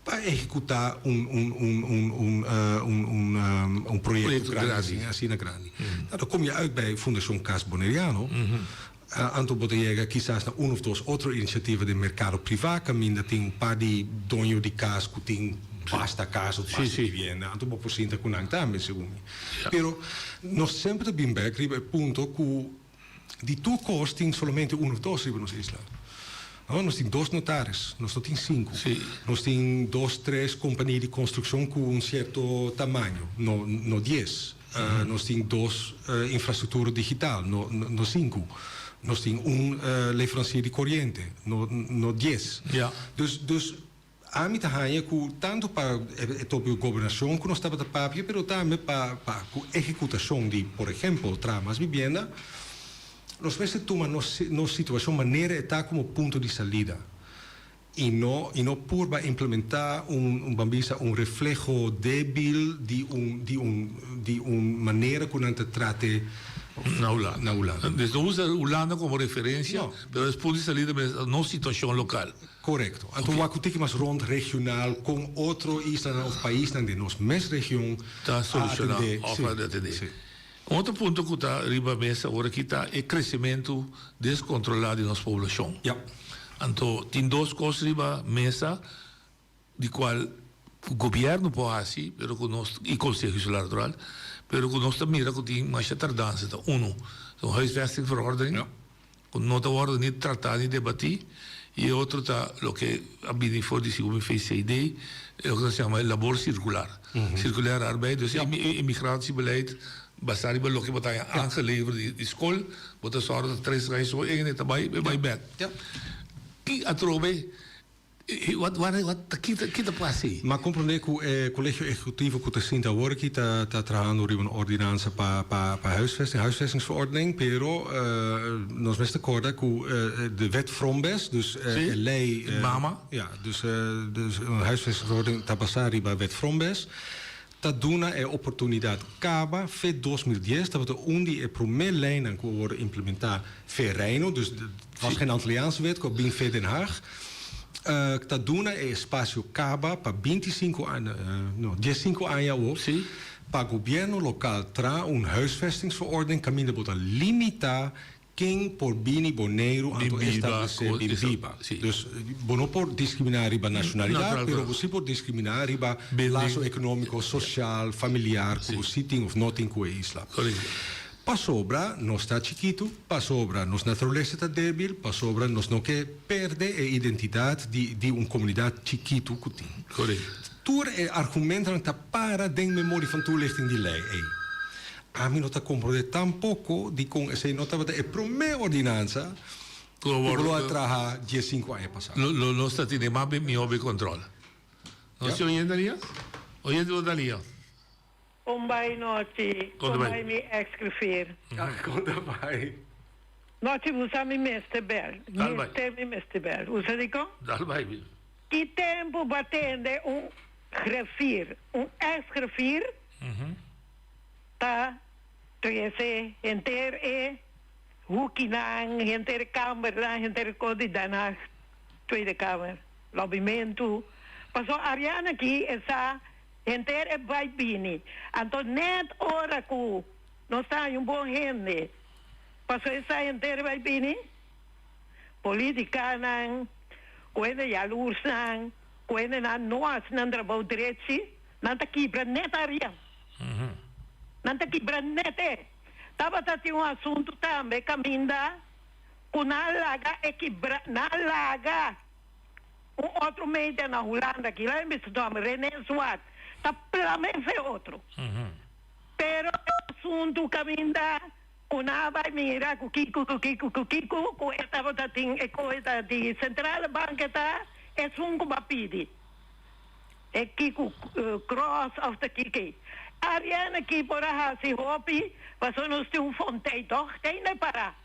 pa ehekutá un un un un un un un un proyekto grandi asina grandi. Nou dan kom je uit bij Fundashon Cas Boneriano, anto bo ta yega kisas na un of dos otro inisiativa den merkado privá kaminda tin un par di doño di kas ku tin basta kas of basta vivienda, anto bo por sinta ku nan tambe segun mi. Pero nos semper ta bin bek riba e punto ku di tur kos tin solamente un of dos riba nos isla. No, nos tin dos notaris, nos no tin sinku. Nos tin dos, tres kompania di konstrukshon ku un sierto tamaño, no no dies. Nos tin dos infrastruktura digital, no no sinku. Nos tin un leverancier di koriente, no no dies. Dus dus ami ta haña ku tantu pa e topiko gobernashon ku nos tabata papia, pero tambe pa pa ku ehekutashon di, por ehempel, traha mas bibienda, nos mester tuma nos nos situashon manera e ta komo punto di salida i no i no purba implementá un un ban bisa un refleho débil di un di un di un manera ku nan ta trate Na Hulanda. Na Hulanda. Dus no usa Hulanda komo referensia, No. pero es punto di salida mester nos situashon lokal. Korekto. Anto wak ku tiki mas rond regional kon otro islanan òf paisnan den nos mes region Ta a solushoná atendé. òf Sí, a atendé. sí. Un otro punto ku ta riba mesa ora aki ta e kresementu deskontrolá di nos poblashon. Ja. Anto tin dos kos riba mesa di kual ku gobièrnu por hasi pero ku nos i Konseho Insular natural pero ku nos ta mira ku tin masha tardansa ta unu ta un huisvestingverordening Ja. ku no ta wòrdu ni tratá ni debatí i e otro ta loke a bini for di segun mi VCD loke nan sa yama e labor sirkular, circulaire arbeid, dus e immigratiebeleid basá riba loke bo ta haña aangelever di skol bo ta sòru ta tres aña so e ta bai e bai bèk. Ki atrobe Wat wat wat ki ta ki ta pasa ei? M'a komprondé ku e Kolegio Ehekutivo ku ta sinta awor aki ta ta trahando riba un ordinansa pa pa pa huisvesting, huisvestingsverordening, pero nos mester kòrda ku de wet Frombes, dus e lei Mama. Ja, dus dus un huisvestingsverordening ta basá riba wet Frombes, ta duna e oportunidat kaba fe 2010 tabata un di e promé leinan ku a wòrdu implementá fe Reino, dus was geen Antilliaanse wet ku a bin fe Den Haag, ta duna e espasio kaba pa bintisinku aña, no, diesinku aña awor, pa gobièrnu lokal traha un huisvestingsverordening kaminda bo ta limitá ken por bini Boneiru anto establesé bin biba. Dus bo no por diskriminá riba nashonalidat, pero bo si por diskriminá riba laso ekonómiko, sosial, familiar ku bo si tin òf no tin ku e isla. Pasobra nos ta chikitu, pasobra nos naturalesa ta débil, pasobra nos no ke pèrdè e identidat di di un komunidat chikitu ku tin. Tur e argumentonan ta para den memorie van toelichting di lei ei. Ami no ta komprondé tampoko dikon esei no tabata e promé ordinansa ku lo a traha diesinku aña pasá. Lo nos ta tene mas mihó be kòntròl. No si oyente Alia? Oyente bo ta Alia? Kon bai nochi? Kon bai mi ex griffier? Kon ta bai? Nochi bo sa mi mester bel. Dal bai. Mester mi mester bel. Bo sa dikon? Dal bai mi. Ki tempu bo a tende un griffier, un ex griffier ta trese henter e hukinan, henter e kambernan, henter e kos di Den Haag Tweede Kamer, lobbymentu. Pasobra Ariana aki e sa Henter e bai bini. Anto net ora ku nos ta haña un bon hende, paso esai henter e bai bini? Politikanan, ku hende yalursnan, ku hendenan no hasi nan trabou drechi. Nan ta kibra net Arian. Nan ta kibra net e. Tabata tin un asuntu tambe kaminda ku nan laga e kibra, nan laga un otro media na Hulanda, kila e mester nòmber, René Zwart, ta plama e fe otro. Pero e asuntu kaminda ku nan a bai mira ku kiko, ku kiko, ku kiko, ku e tabata tin e koe ta di Centrale Bank e ta esun ku bo a pidi. E kiko cross of ta kiko. Ariana ki por a hasi hopi pasobra nos tin un fontei toch te na para.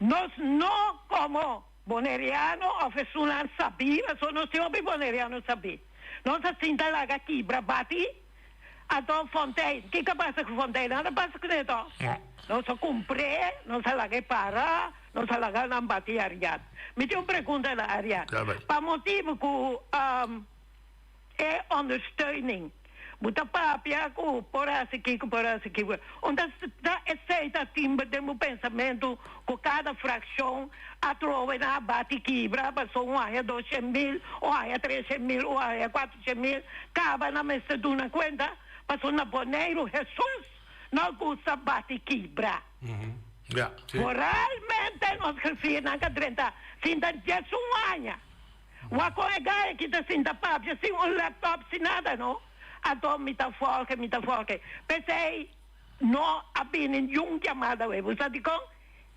Nos no como Boneriano of esunnan sabí pasobra nos tin hopi Boneriano sabí. Nos a sinta laga kibra bati anto fontei kiko a pasa ku fontei nada a pasa kuné toch. Nos a kumpr'é nos a laga e para. Nos a laga nan bati Ariad. Mi tin un pregunta na Ariad. Pa motibu ku e ondersteuning, bo ta papia ku por hasi kiko, por hasi kiko. Unda ta esei ta tin den bo pensamentu ku kada frakshon a trowe nan a bati kibra pasobra un haña doshen mil, un haña treshen mil, un haña kuatroshen mil, kaba nan mester duna kuenta pasobra na Boneiru Hesus no gusta bati kibra. Ja. Moralmente nos grifiernan ka drenta sinta 11 aña. Wak kon e gaya ki ta sinta papia sin un laptop sin nada no. Anto mi ta volge mi ta volge. P'esei no a bini niun yamada wei. Bo sa dikon?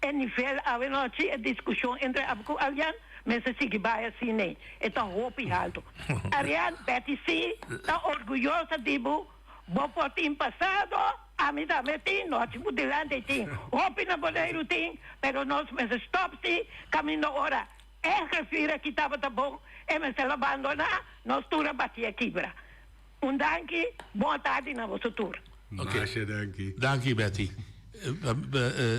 E nivel awenochi e diskushon entre abo ku Arian mester sigui bai asina. E ta hopi haltu. Arian, Betty si ta orguyosa di bo. Bo por tin pasado, ami tambe tin, no haci bo dilanti tin, hopi na Boneiru tin, pero nos mester stop si caminda ora e griffier aki tabata bon, e mester lo bandona, nos tur a bati e kibra. Un danki, bon tardi na boso tur. Masha danki. Danki Betty.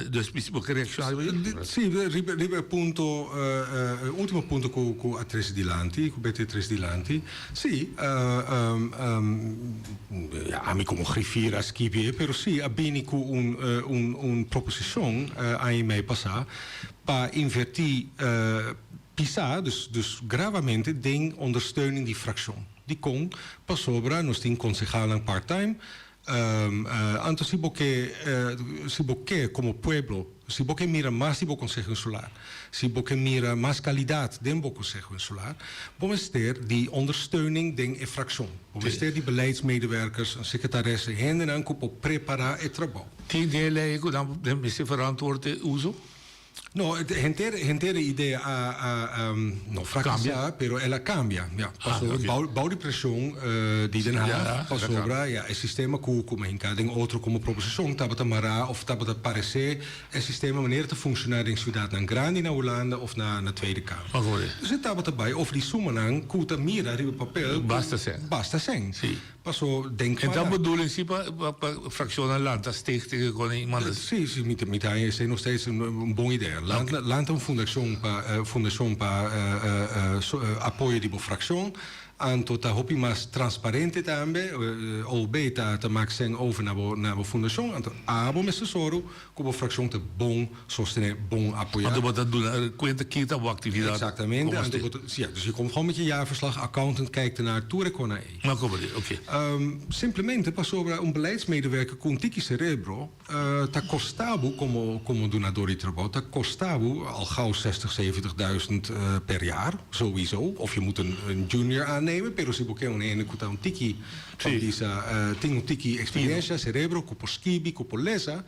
Dus bo ke reacciona riba dje? Si, riba riba e punto, e ultimo punto ku ku a trese dilanti, ku Betty a trese dilanti, si, ya ami komo griffier a skibi e, pero si a bini ku un un un proposishon aña i mei pasá pa invertí pisá, dus dus gravamente den ondersteuning di frakshon. Dikon? Pasobra nos tin konsehalnan part-time, Anto si bo ke, si bo ke komo pueblo, si bo ke mira mas di bo Konseho Insular, si bo ke mira mas kalidat den bo Konseho Insular, bo mester di ondersteuning den e frakshon. Bo mester di beleidsmedewerkers, un sekretaresse, hendenan ku por prepará e trabou. Tin den e lei ku nan mester verantwoord e uso? No, henter henter e idea a a no fracasá, pero el a cambia, ja. Pasobra bou bou di presion di Den Haag, pasobra ja e sistema cu cu hinca den otro como proposicion tabata mará of tabata parecé e sistema manera ta funciona den ciudadnan grandi na Hulanda of na na Tweede Kamer. Dus e tabata bay over di sumanan cu ta mira riba papel cu Basta sen. Basta sen. Paso den E ta bedoeling si pa pa fraccionnan lanta stichting e con manda. Si, si, mi ta mi ta haña esei nog steeds un un bon idea. Lanta lanta un fundacion pa fundacion pa apoyo di bo fraccion. Anto ta hopi mas transparente tambe. OB ta ta mak sen over na bo na bo fundacion. Anto abo mester soru ku bo fraccion ta bon sostene, bon apoya. Anto bo ta duna cuenta ki ta bo actividad. Exactamente. Anto bo ta, ja, dus je komt gewoon met je jaarverslag, accountant kijkt ernaar, tur e kona ei. No como di, oké. Simplemente pasobra un beleidsmedewerker ku un tiki cerebro ta kosta bo komo komo dunador di trabou, ta kosta bo al gauw zestig, zeventig duizend per jaar, sowieso. Of je moet een een junior aannemen, pero si bo ke un hende ku ta un tiki, ban bisa, tin un tiki experiencia, cerebro, ku por skibi, ku por lesa,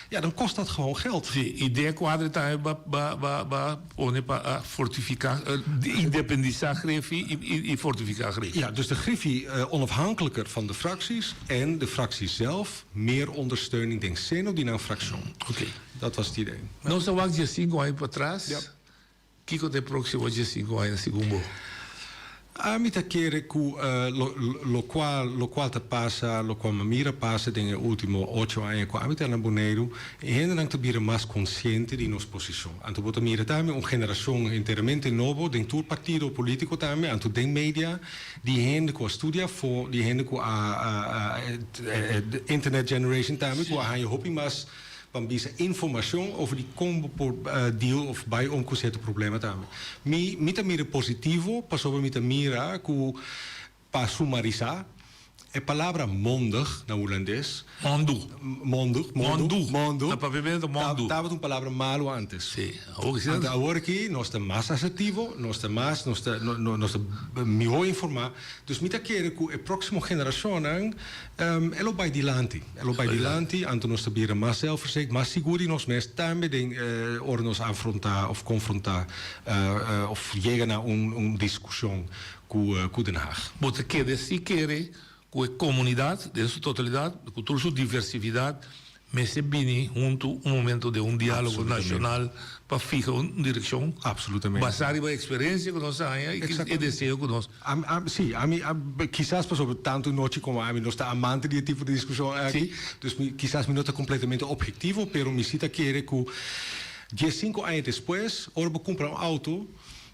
ja, dan kost dat gewoon geld. Sí, i den e kuadro tambe ba ba ba ba pone pa a fortifiká, independisá Griffie i i fortifiká Griffie. Ja, dus de Griffie onafhankelijker van de fracties en de fracties zelf meer ondersteuning den seno di nan fraccion. Oké. Dat was het idee. Nos a wak diesinku aña patras. Ja. Kiko ta e próksimo diesinku aña segun bo? Ami ta kere ku lokual lokual ta pasa, lokual mi a mira pasa den e último ocho aña ku ami ta na Boneiru, e hendenan ta bira mas konsiente di nos posishon. Anto bo ta mira tambe un generashon enteramente nobo den tur partido polítiko tambe, anto den media, di hende ku a studia afó, di hende ku a internet generation tambe ku a haña hopi mas Ban bisa informacion over di con bo por deal of bay om cu cierto problema tambe. Mi mi ta mira positivo pasobra mi ta mira cu pa sumarisa. E palabra mondig na hulandes. Mondu. Mondu, mondu, mondu. Na papiamento mondu. Tabata un palabra malu antes. Sí. Awor ki Anto awor aki nos ta mas asertivo, nos ta mas, nos ta, nos ta mihó informá. Dus mi ta kere ku e próksimo generashonnan e lo bai dilanti. E lo bai dilanti, anto nos ta bira mas zelfverzekerd, mas sigur di nos mes, tambe den ora nos afrontá òf konfrontá òf yega na un diskushon ku Den Haag. Bo ta kere si kere ku e komunidat den su totalidat, ku tur su diversifidat, mester bini huntu un momento den un diálogo nashonal pa fiha un direkshon basá riba e eksperensia ku nos a haña i e deseo ku nos. Sí, ami kisas pasobra tantu nochi komo ami nos ta amante di e tipo di diskushon aki, dus mi kisas mi no ta kompletamente objektivo, pero mi si ta kere ku diesinku aña despues ora bo kumpra un outo,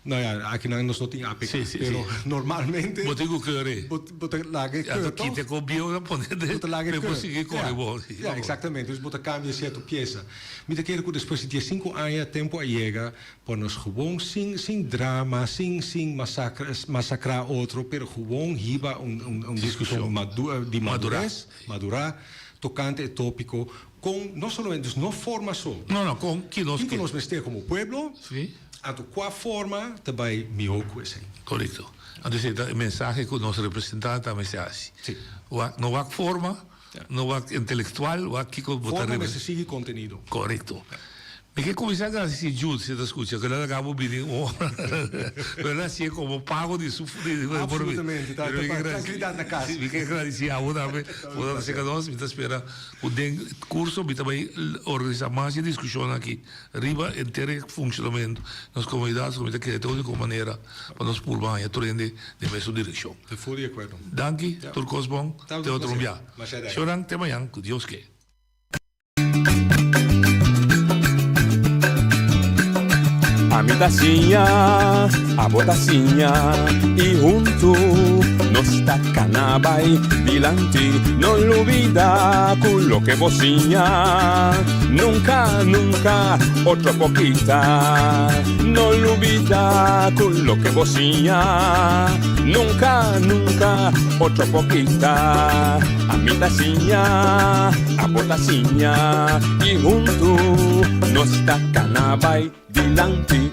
No ya, akinan nos no tin APK, Sí, sí, pero sí. normalmente Bo tin ku kere. bo bo ta laga e Ya keur ta toch? kita ku bieu ta pone de Bo ta laga e pe bo keur. sigui kore Ja, bo. Sí, ja, exactamente. Dus bo ta kambia sierto piesa. Mi ta kere ku despues di diesinku aña tempu a yega pa nos gewoon sin sin drama, sin sin masakra masakrá otro, pero gewoon hiba un un un diskushon madu di Madurá. madures, madurá tokante e tópiko kon no solamente dus no forma so. No, no, kon ki nos Kiko ke. nos mester komo pueblo. Sí. Anto kua forma ta bai mihó ku esei? Korekto. Anto esei ta e mensahe ku nos representante ta mester hasi. Sí. Wak, no wak forma, no wak intelektual, wak kiko bo ta Forma repre. mester sigui kontenido. Korekto. Mi ke kuminsá gradisí Jude, si e ta skucha, ku el a laga bo bini un ora. Pero el a hasié komo pago di su di por mi. Absolutamente, ta Pero mi ta ke pa gradisí, trankilidat na kas. sí, mi ke gradisí abo tambe ku bo ta serka nos. Mi ta spera ku den kurso mi ta bai organisá mas e diskushonnan aki. Riba henter e funshonamentu nos komunidat so mi ta kere ta uniko manera pa nos purba haña tur hende den mesun direkshon. Te full di akuerdo. Danki, tur kos bon, Tabata te un otro un plaser. bia. Masha danki. Shornan, te mañan ku Dios ke. Ami ta siña, abo ta siña i huntu nos ta kana bai dilanti. No lubida ku loke bo siña nunka, nunka otro por kita. No lubida ku loke bo siña nunka, nunka otro por kita. Ami ta siña, abo ta siña i huntu nos ta kana bai dilanti.